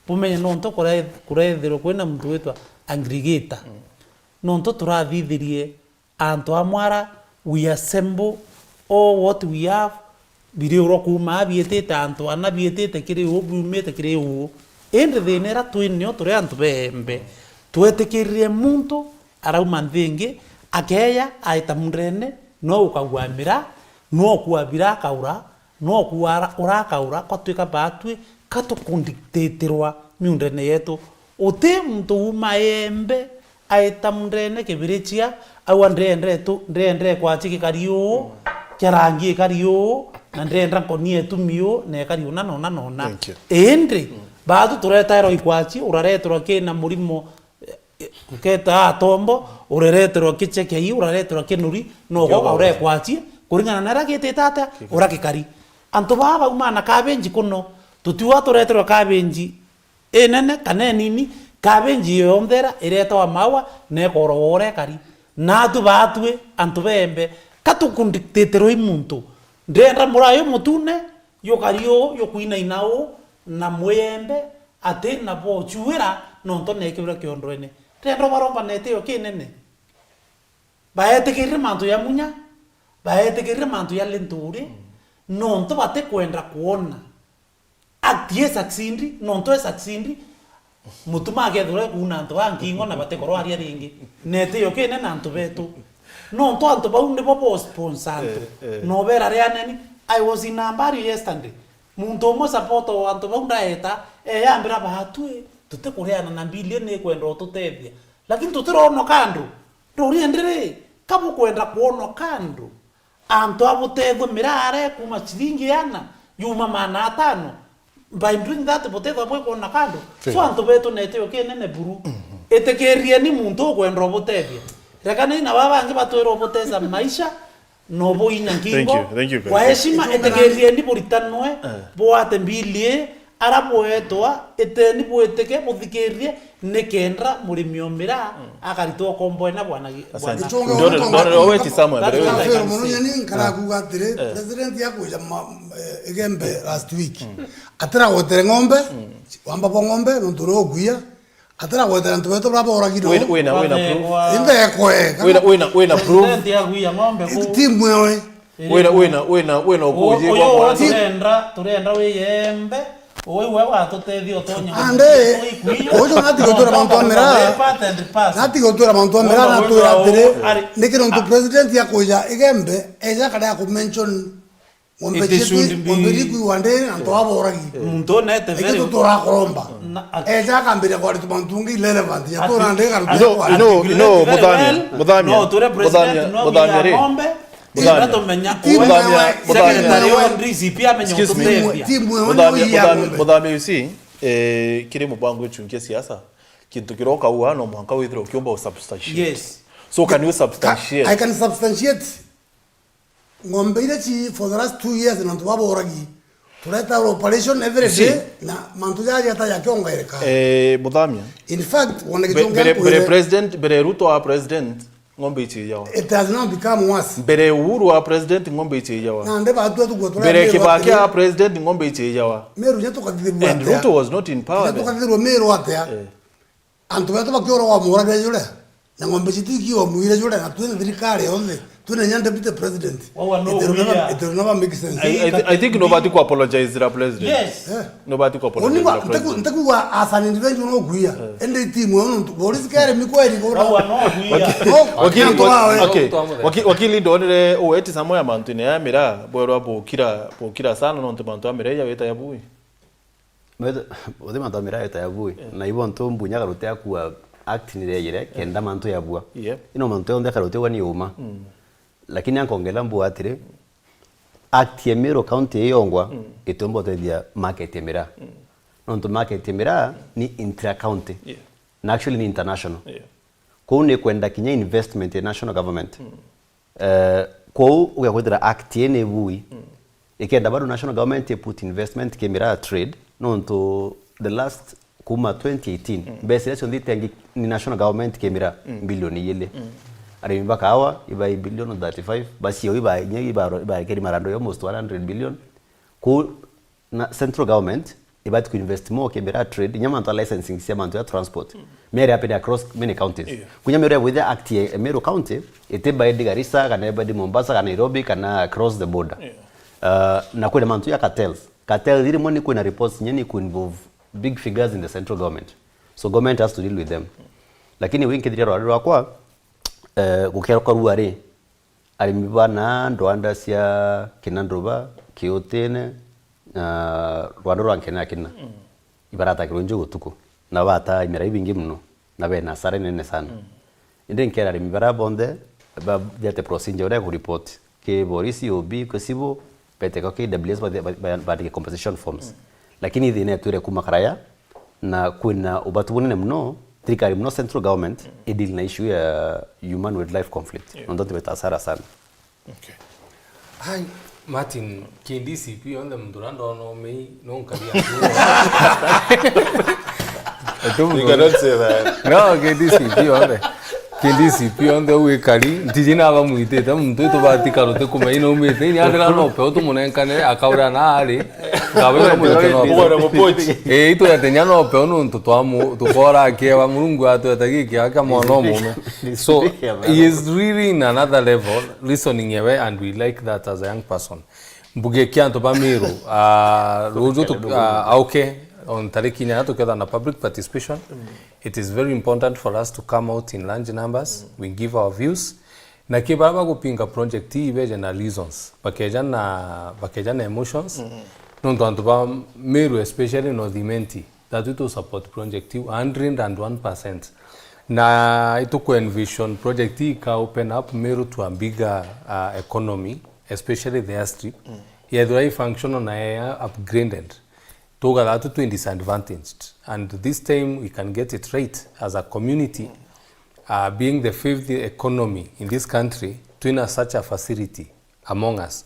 Bumenye nontu kure-, kurethirwe kwina muntu witwa aggregator. Nontu turathithirie antu amwe ara we assemble all what we have, biriurwa kuuma aa biitite antu ana, biitite kiri uu, biumite kiri uu. Indi thina ira twi nio turi antu beembe, twetikirire muntu arauma nthi ingi, akeeja aita mundene, no ukagua miraa, no ukua biraa akaura, no ukua ara-, urakaura, kwatwika baatwi ka tukundiktitirwa miundene yetu. Uti muntu uuma eembe, aita mundene kibirichia, aua ndrendre tu, ndrendre kwachi gikari uu, kia rangi ikari uu, na ndrenda nkoni etumi uu, na ikari una na una na una. Thank you. Indi, baatu turetairwa ikwachi, urareterwa kina murimo, eh, eh, Uketa atombo, urereterwa kichekei, urareterwa kinuri, no goga urekwatie, kuringana na aria gitite atia, urakikari. Antu baa bauma na kabenji kuno, tutiwa tureterwa kabenji inene kana inini, kabenji iyo yonthe ira iretawa maua, na ikorogwa urekari. Naatu baatwi, antu beembe, ka tukundiktitirwe i muntu. Ndenda murayo mutune, yukari uu, yukwinaina uu, na mwiembe, ati na bochuira, nontu neekirwe kiondwene. Ndenda baromba na itio kinene. Baetikirire mantu ya munya, baetikirire mantu ya linturi, nontu batikwenda kwona act ye succeed, nontu e succeed, mutuma akethirwa ekuuna antu ba nkingo na batikorwa aria ringi. Na itio kinene antu betu. Nontu antu bau nibo bo sponsor antu. Eh, eh. Na ubera rianeni, I was in Nambari yesterday. Muntu umwe supporter wa antu bau ndaeta, eyambira baatwi, tutikureana na mbili ni ikwenda ututethia. Lakini tutironoka andu. Nduriendere, ka bukwenda kwonoka andu? Antu a butethwe mirare kuuma ciringi ana, yuma maana atano. By doing that, butethwa bwikwona kando. So, antu betu na itio kinene buru. Itikirieni muntu ukwenda ubutethia. Rekanai na baba bangi batwira ubutethia maisha, na ubuina nkingo. Thank you, thank you very much. Kwa heshima, itikirieni buritanwe, bwate mbili ii, ara bwetwa, iteni bwitike, buthikirie, nikenda murimi o miraa akaritwa ukomboe na bwana gi-, Asante. Bwana. Ndore, ndore, ndore, weti Samuel, That's ndore, weti. Fair muno, nyani nkarakuga atiri, president yakuja ma-, eh, Igembe last week. Atiragwetere ng'ombe, wamba bwa ng'ombe, nontu uri ukuia, atiragwetere antu betu bara boragirwe. Wina, wina, wina proof? Bathegwa. Inde ekwe, kana Wina, wina, wina proof? President yakuia ng'ombe ku. Timu ewe. Wina, wina, wina, wina ukuji. Uyu, uyu turenda, turenda wiyembe. Uyu we watutethia utonye. Ande, uyu nati gutwira mantu a miraa. Part and parcel. Nati gutwira mantu a miraa, natwira atiri, ari, niki nontu president yakuja Igembe, eja kare aku mention ng'ombe cietu, ng'ombe iri kuigwa ndi, antu aboragi. Muntu unete very. Eki tuturakuromba. Eja akambiria kwarita mantu ungi irrelevant. Ati, ino, ino, ino, muthania, muthania, muthania ri. Ng'ombe. Muthania. Ira tumenya. Muthania, muthania. Secretary wa D C P amenya. Excuse me. Ututethia. Timu ino. Muthania, muthania, muthania, you see, eh, kiri mubango ichunkia siasa, kintu kiroka ua no mwanka withire ukiumba usubstantiate. Yes. So can you substantiate? I can substantiate. Ng'ombe iria ci for the last two years na antu baboragi. Tureta operation every day, na mantu jaja ta jakiongereka. Eh, muthamia. In fact, wona mbere, mbere president, mbere Ruto a president, ng'ombe ichiijawa. It has now become worse. Mbere Uhuru a president, ng'ombe ichiijawa. Na nde batu tukua tureta. Mbere Kibaki a president, ng'ombe ichiijawa. Meru nya tukathithirwa atia? And Ruto was not in power then. Tukathithirwa Meru atia? Eh. Antu betu bakioragwa muuragire jure, na ng'ombe citu ikioragwa muire jure, na twina thirikari yonthe, twina nya deputy president. It will never, it will never make sense. I, I, I think nobati ku apologize ra president. Yes. Eh. Nobati ku apologize ra president. Ntakuga as an individual no kuia. Eh. Ende timu yo ntu, polisi kere mi kweri kura. Waki-, wakili, waki-, okay. Waki-, wakili ndonire uweti samwe ya mantu ine ya miraa, bwerwa bukira, bukira sana nontu mantu ya miraa ya weta ya bui. Mete, uthi mantu a miraa yeta ya bui. Eh. Na ibo ntu mbunya karute akua act ni rejire, kenda mantu ya bua. Yep. Ino mantu yonthe karute gwa ni uma. Mm. Lakini ankongela mbu atiri, act ya Meru County iyongwa, mm, itumba utethia market ya miraa. Mm. Nontu market ya miraa ni intra county. Yeah. Na actually ni international. Yeah. Kuu ni kwenda kinya investment ya national government. Mm. Eh, kwou ugekwithira act ii ni bui. Mm. Ikenda bado national government i put investment ki miraa trade, nontu the last kuma twenty eighteen, mm, mbeca iria cionthe itengi ni national government ki miraa, mm, bilioni igiri. Mm. Arimi ba kaawa ibai bilioni thirty-five, ba ciau ibai, inya ibarekeri marando ya almost one hundred billion. Kuu na central government ibati ku invest more ki miraa trade, inya mantu a licensing cia mantu ya transport. Mm. Miraa yapere across many counties. Yeah. Kunya miraa ya bwithia act ya Meru County, iti binding Garissa, kana binding Mombasa, kana Nairobi, kana across the border. Yeah. Uh, na kwina mantu ya cartels. Cartels iri mwe ni kwina reports nye ni ku involve big figures in the central government. So government has to deal with them. Lakini winkithiria rwari rwakwa, eh, gukeroka rua ri, arimi bana ndwanda cia Kinanduba, Kiutine, na rwanda rwa Nkenakina, mm, ibaratakirwe nju gutuku, na bata imera ibingi muno, na bena hasara inene sana. Mm. Indi nkera arimi bara bonthe, ba-, bete procedure uria ku report ki borisi, O B, ki civil, bete kwa K W S, ba-, ba-, ba-, bandike compensation forms. Mm. Lakini thina itwire kuma karaya, na kwina ubatu bunene muno, thirikari muno central government i deal na issue ya human wildlife conflict. Yeah. Nontu tibeta hasara sana. Okay. Hai, Martin, K D C P yonthe muntu uria ndona umei, no nkari ya You cannot say that. No, K D C P yonthe. K D C P yonthe uu ikari, ntiji na bamwitite, muntu itu batika ruti kumenya ina umite, ni andira no peu tumunenkane, akaura na ari, ngabwira muntu no. Mugora mupochi. Eh, itu atenya no peu nuntu twamu, tukora akiewa Murungu atweta giki aka mwana omume. So, he is really in another level, listening ewe, and we like that as a young person. Mbuge kia antu ba Meru, ah, ruju tu, ah, okay, on tariki inyanya tukethana na public participation. It is very important for us to come out in large numbers. We give our views. Na ki bara bagupinga project ii beje na reasons. Bakeja na, bakeja na emotions. Nontu antu ba Meru, especially North Imenti, that we to support project iu a hundred and one percent. Na ituku envision project ii ika open up Meru to a bigger, uh, economy, especially the airstrip. Yethirwa i functional na ya upgraded, tugathaa tu twi disadvantaged. And this time we can get it right as a community, uh, being the fifth economy in this country, twina such a facility among us.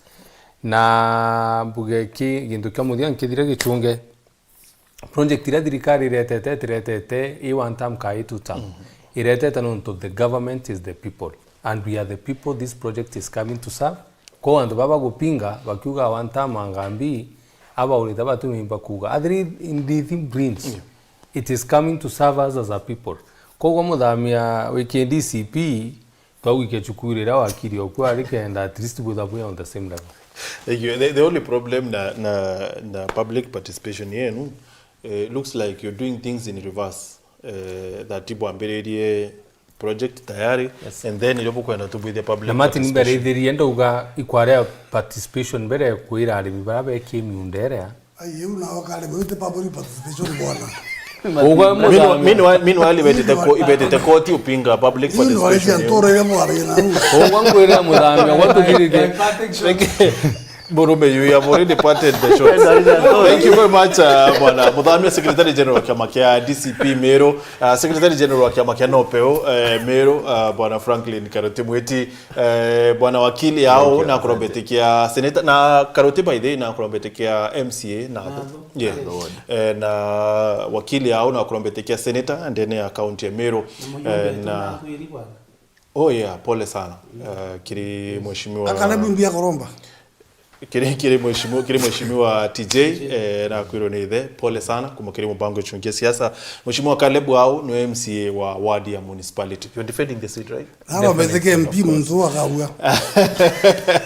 Na mbuge ki gintu kia muthia nkithire gichunge, project iria thirikari iretete, itiretete, i one term ka i two term. Iretete nontu the government is the people. And we are the people this project is coming to serve. Kwou antu baba gupinga, bakiuga one term anga mbi, abaurite batumi bakuga. Athiri in the thin greens, it is coming to serve us as a people. Kwou muthamia wi K D C P, twagwikia cukuru iria wakiri oku ari kenda at least bwitha bwi on the same level. Thank you. The, the only problem na, na, na public participation yenu, eh, looks like you're doing things in reverse. Eh, that bwambiririe project tayari, yes, and then irio bukwenda tubwithie public participation. Na Martin, mbere ithirie ndauga ikwarea participation mbere kwira arimi bara beki miunda iria. Ai, iu nao kare, iu ti public participation bwana. Ugwe meanwhile, meanwhile, meanwhile, ibetete ko-, ibetete koti upinga public participation. Iu nwarecia ntoro iria mwaragia na uu. Ugwe ngwira muthamia, gwa tuthirike. Murume, you have already parted the show. Thank you very much, uh, bwana muthamia, Secretary General wa kiama kia D C P Meru. Uh, Secretary General wa kiama kia Nopeu, uh, Meru, uh, bwana Franklin Karoti Mwiti. Eh, bwana wakili au nakurombetikia senator, na Karoti by the way nakurombetikia M C A na, yeah. Eh, na wakili au nakurombetikia senator ndene ya county ya Meru. Eh, na, oh yeah, pole sana. Eh, kiri mheshimiwa Akalebu mbia koromba. Kiri, kiri mheshimiwa, kiri mheshimiwa T J, eh, nakwirwo ni ithe, pole sana, kuma kiri mubango ichungia siasa. Mheshimiwa Caleb au ni M C A wa ward ya municipality. You're defending the seat, right? Aba metheke M P muntu akagua.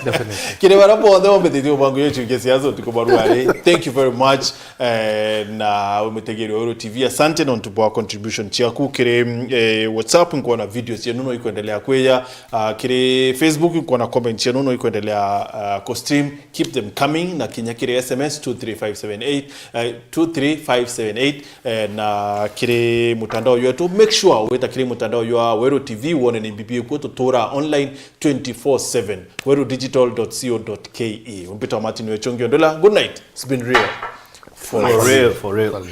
Definitely. Kiri bara bonthe bombithitie mubango yo chungia siasa utuku barua ri. Thank you very much. Eh, na umutegeri wa Uru T V, asante nontu bwa contribution chiaku. Kiri, eh, WhatsApp nkuona video cienu no ikwendelea kwiya. Ah, kiri Facebook nkuona comment cienu no ikwendelea, ah, ku stream. Keep them coming, na kinya kiri S M S two three five seven eight, eh, two three five seven eight, eh, na kiri mutandao yetu, make sure wita kiri mutandao jwa Weru T V wone ni bibi ikuo tutura online twenty-four seven, weru digital dot co dot K E. Umpita wa Martin Wechongi Ondola, good night. It's been real. For real, for real.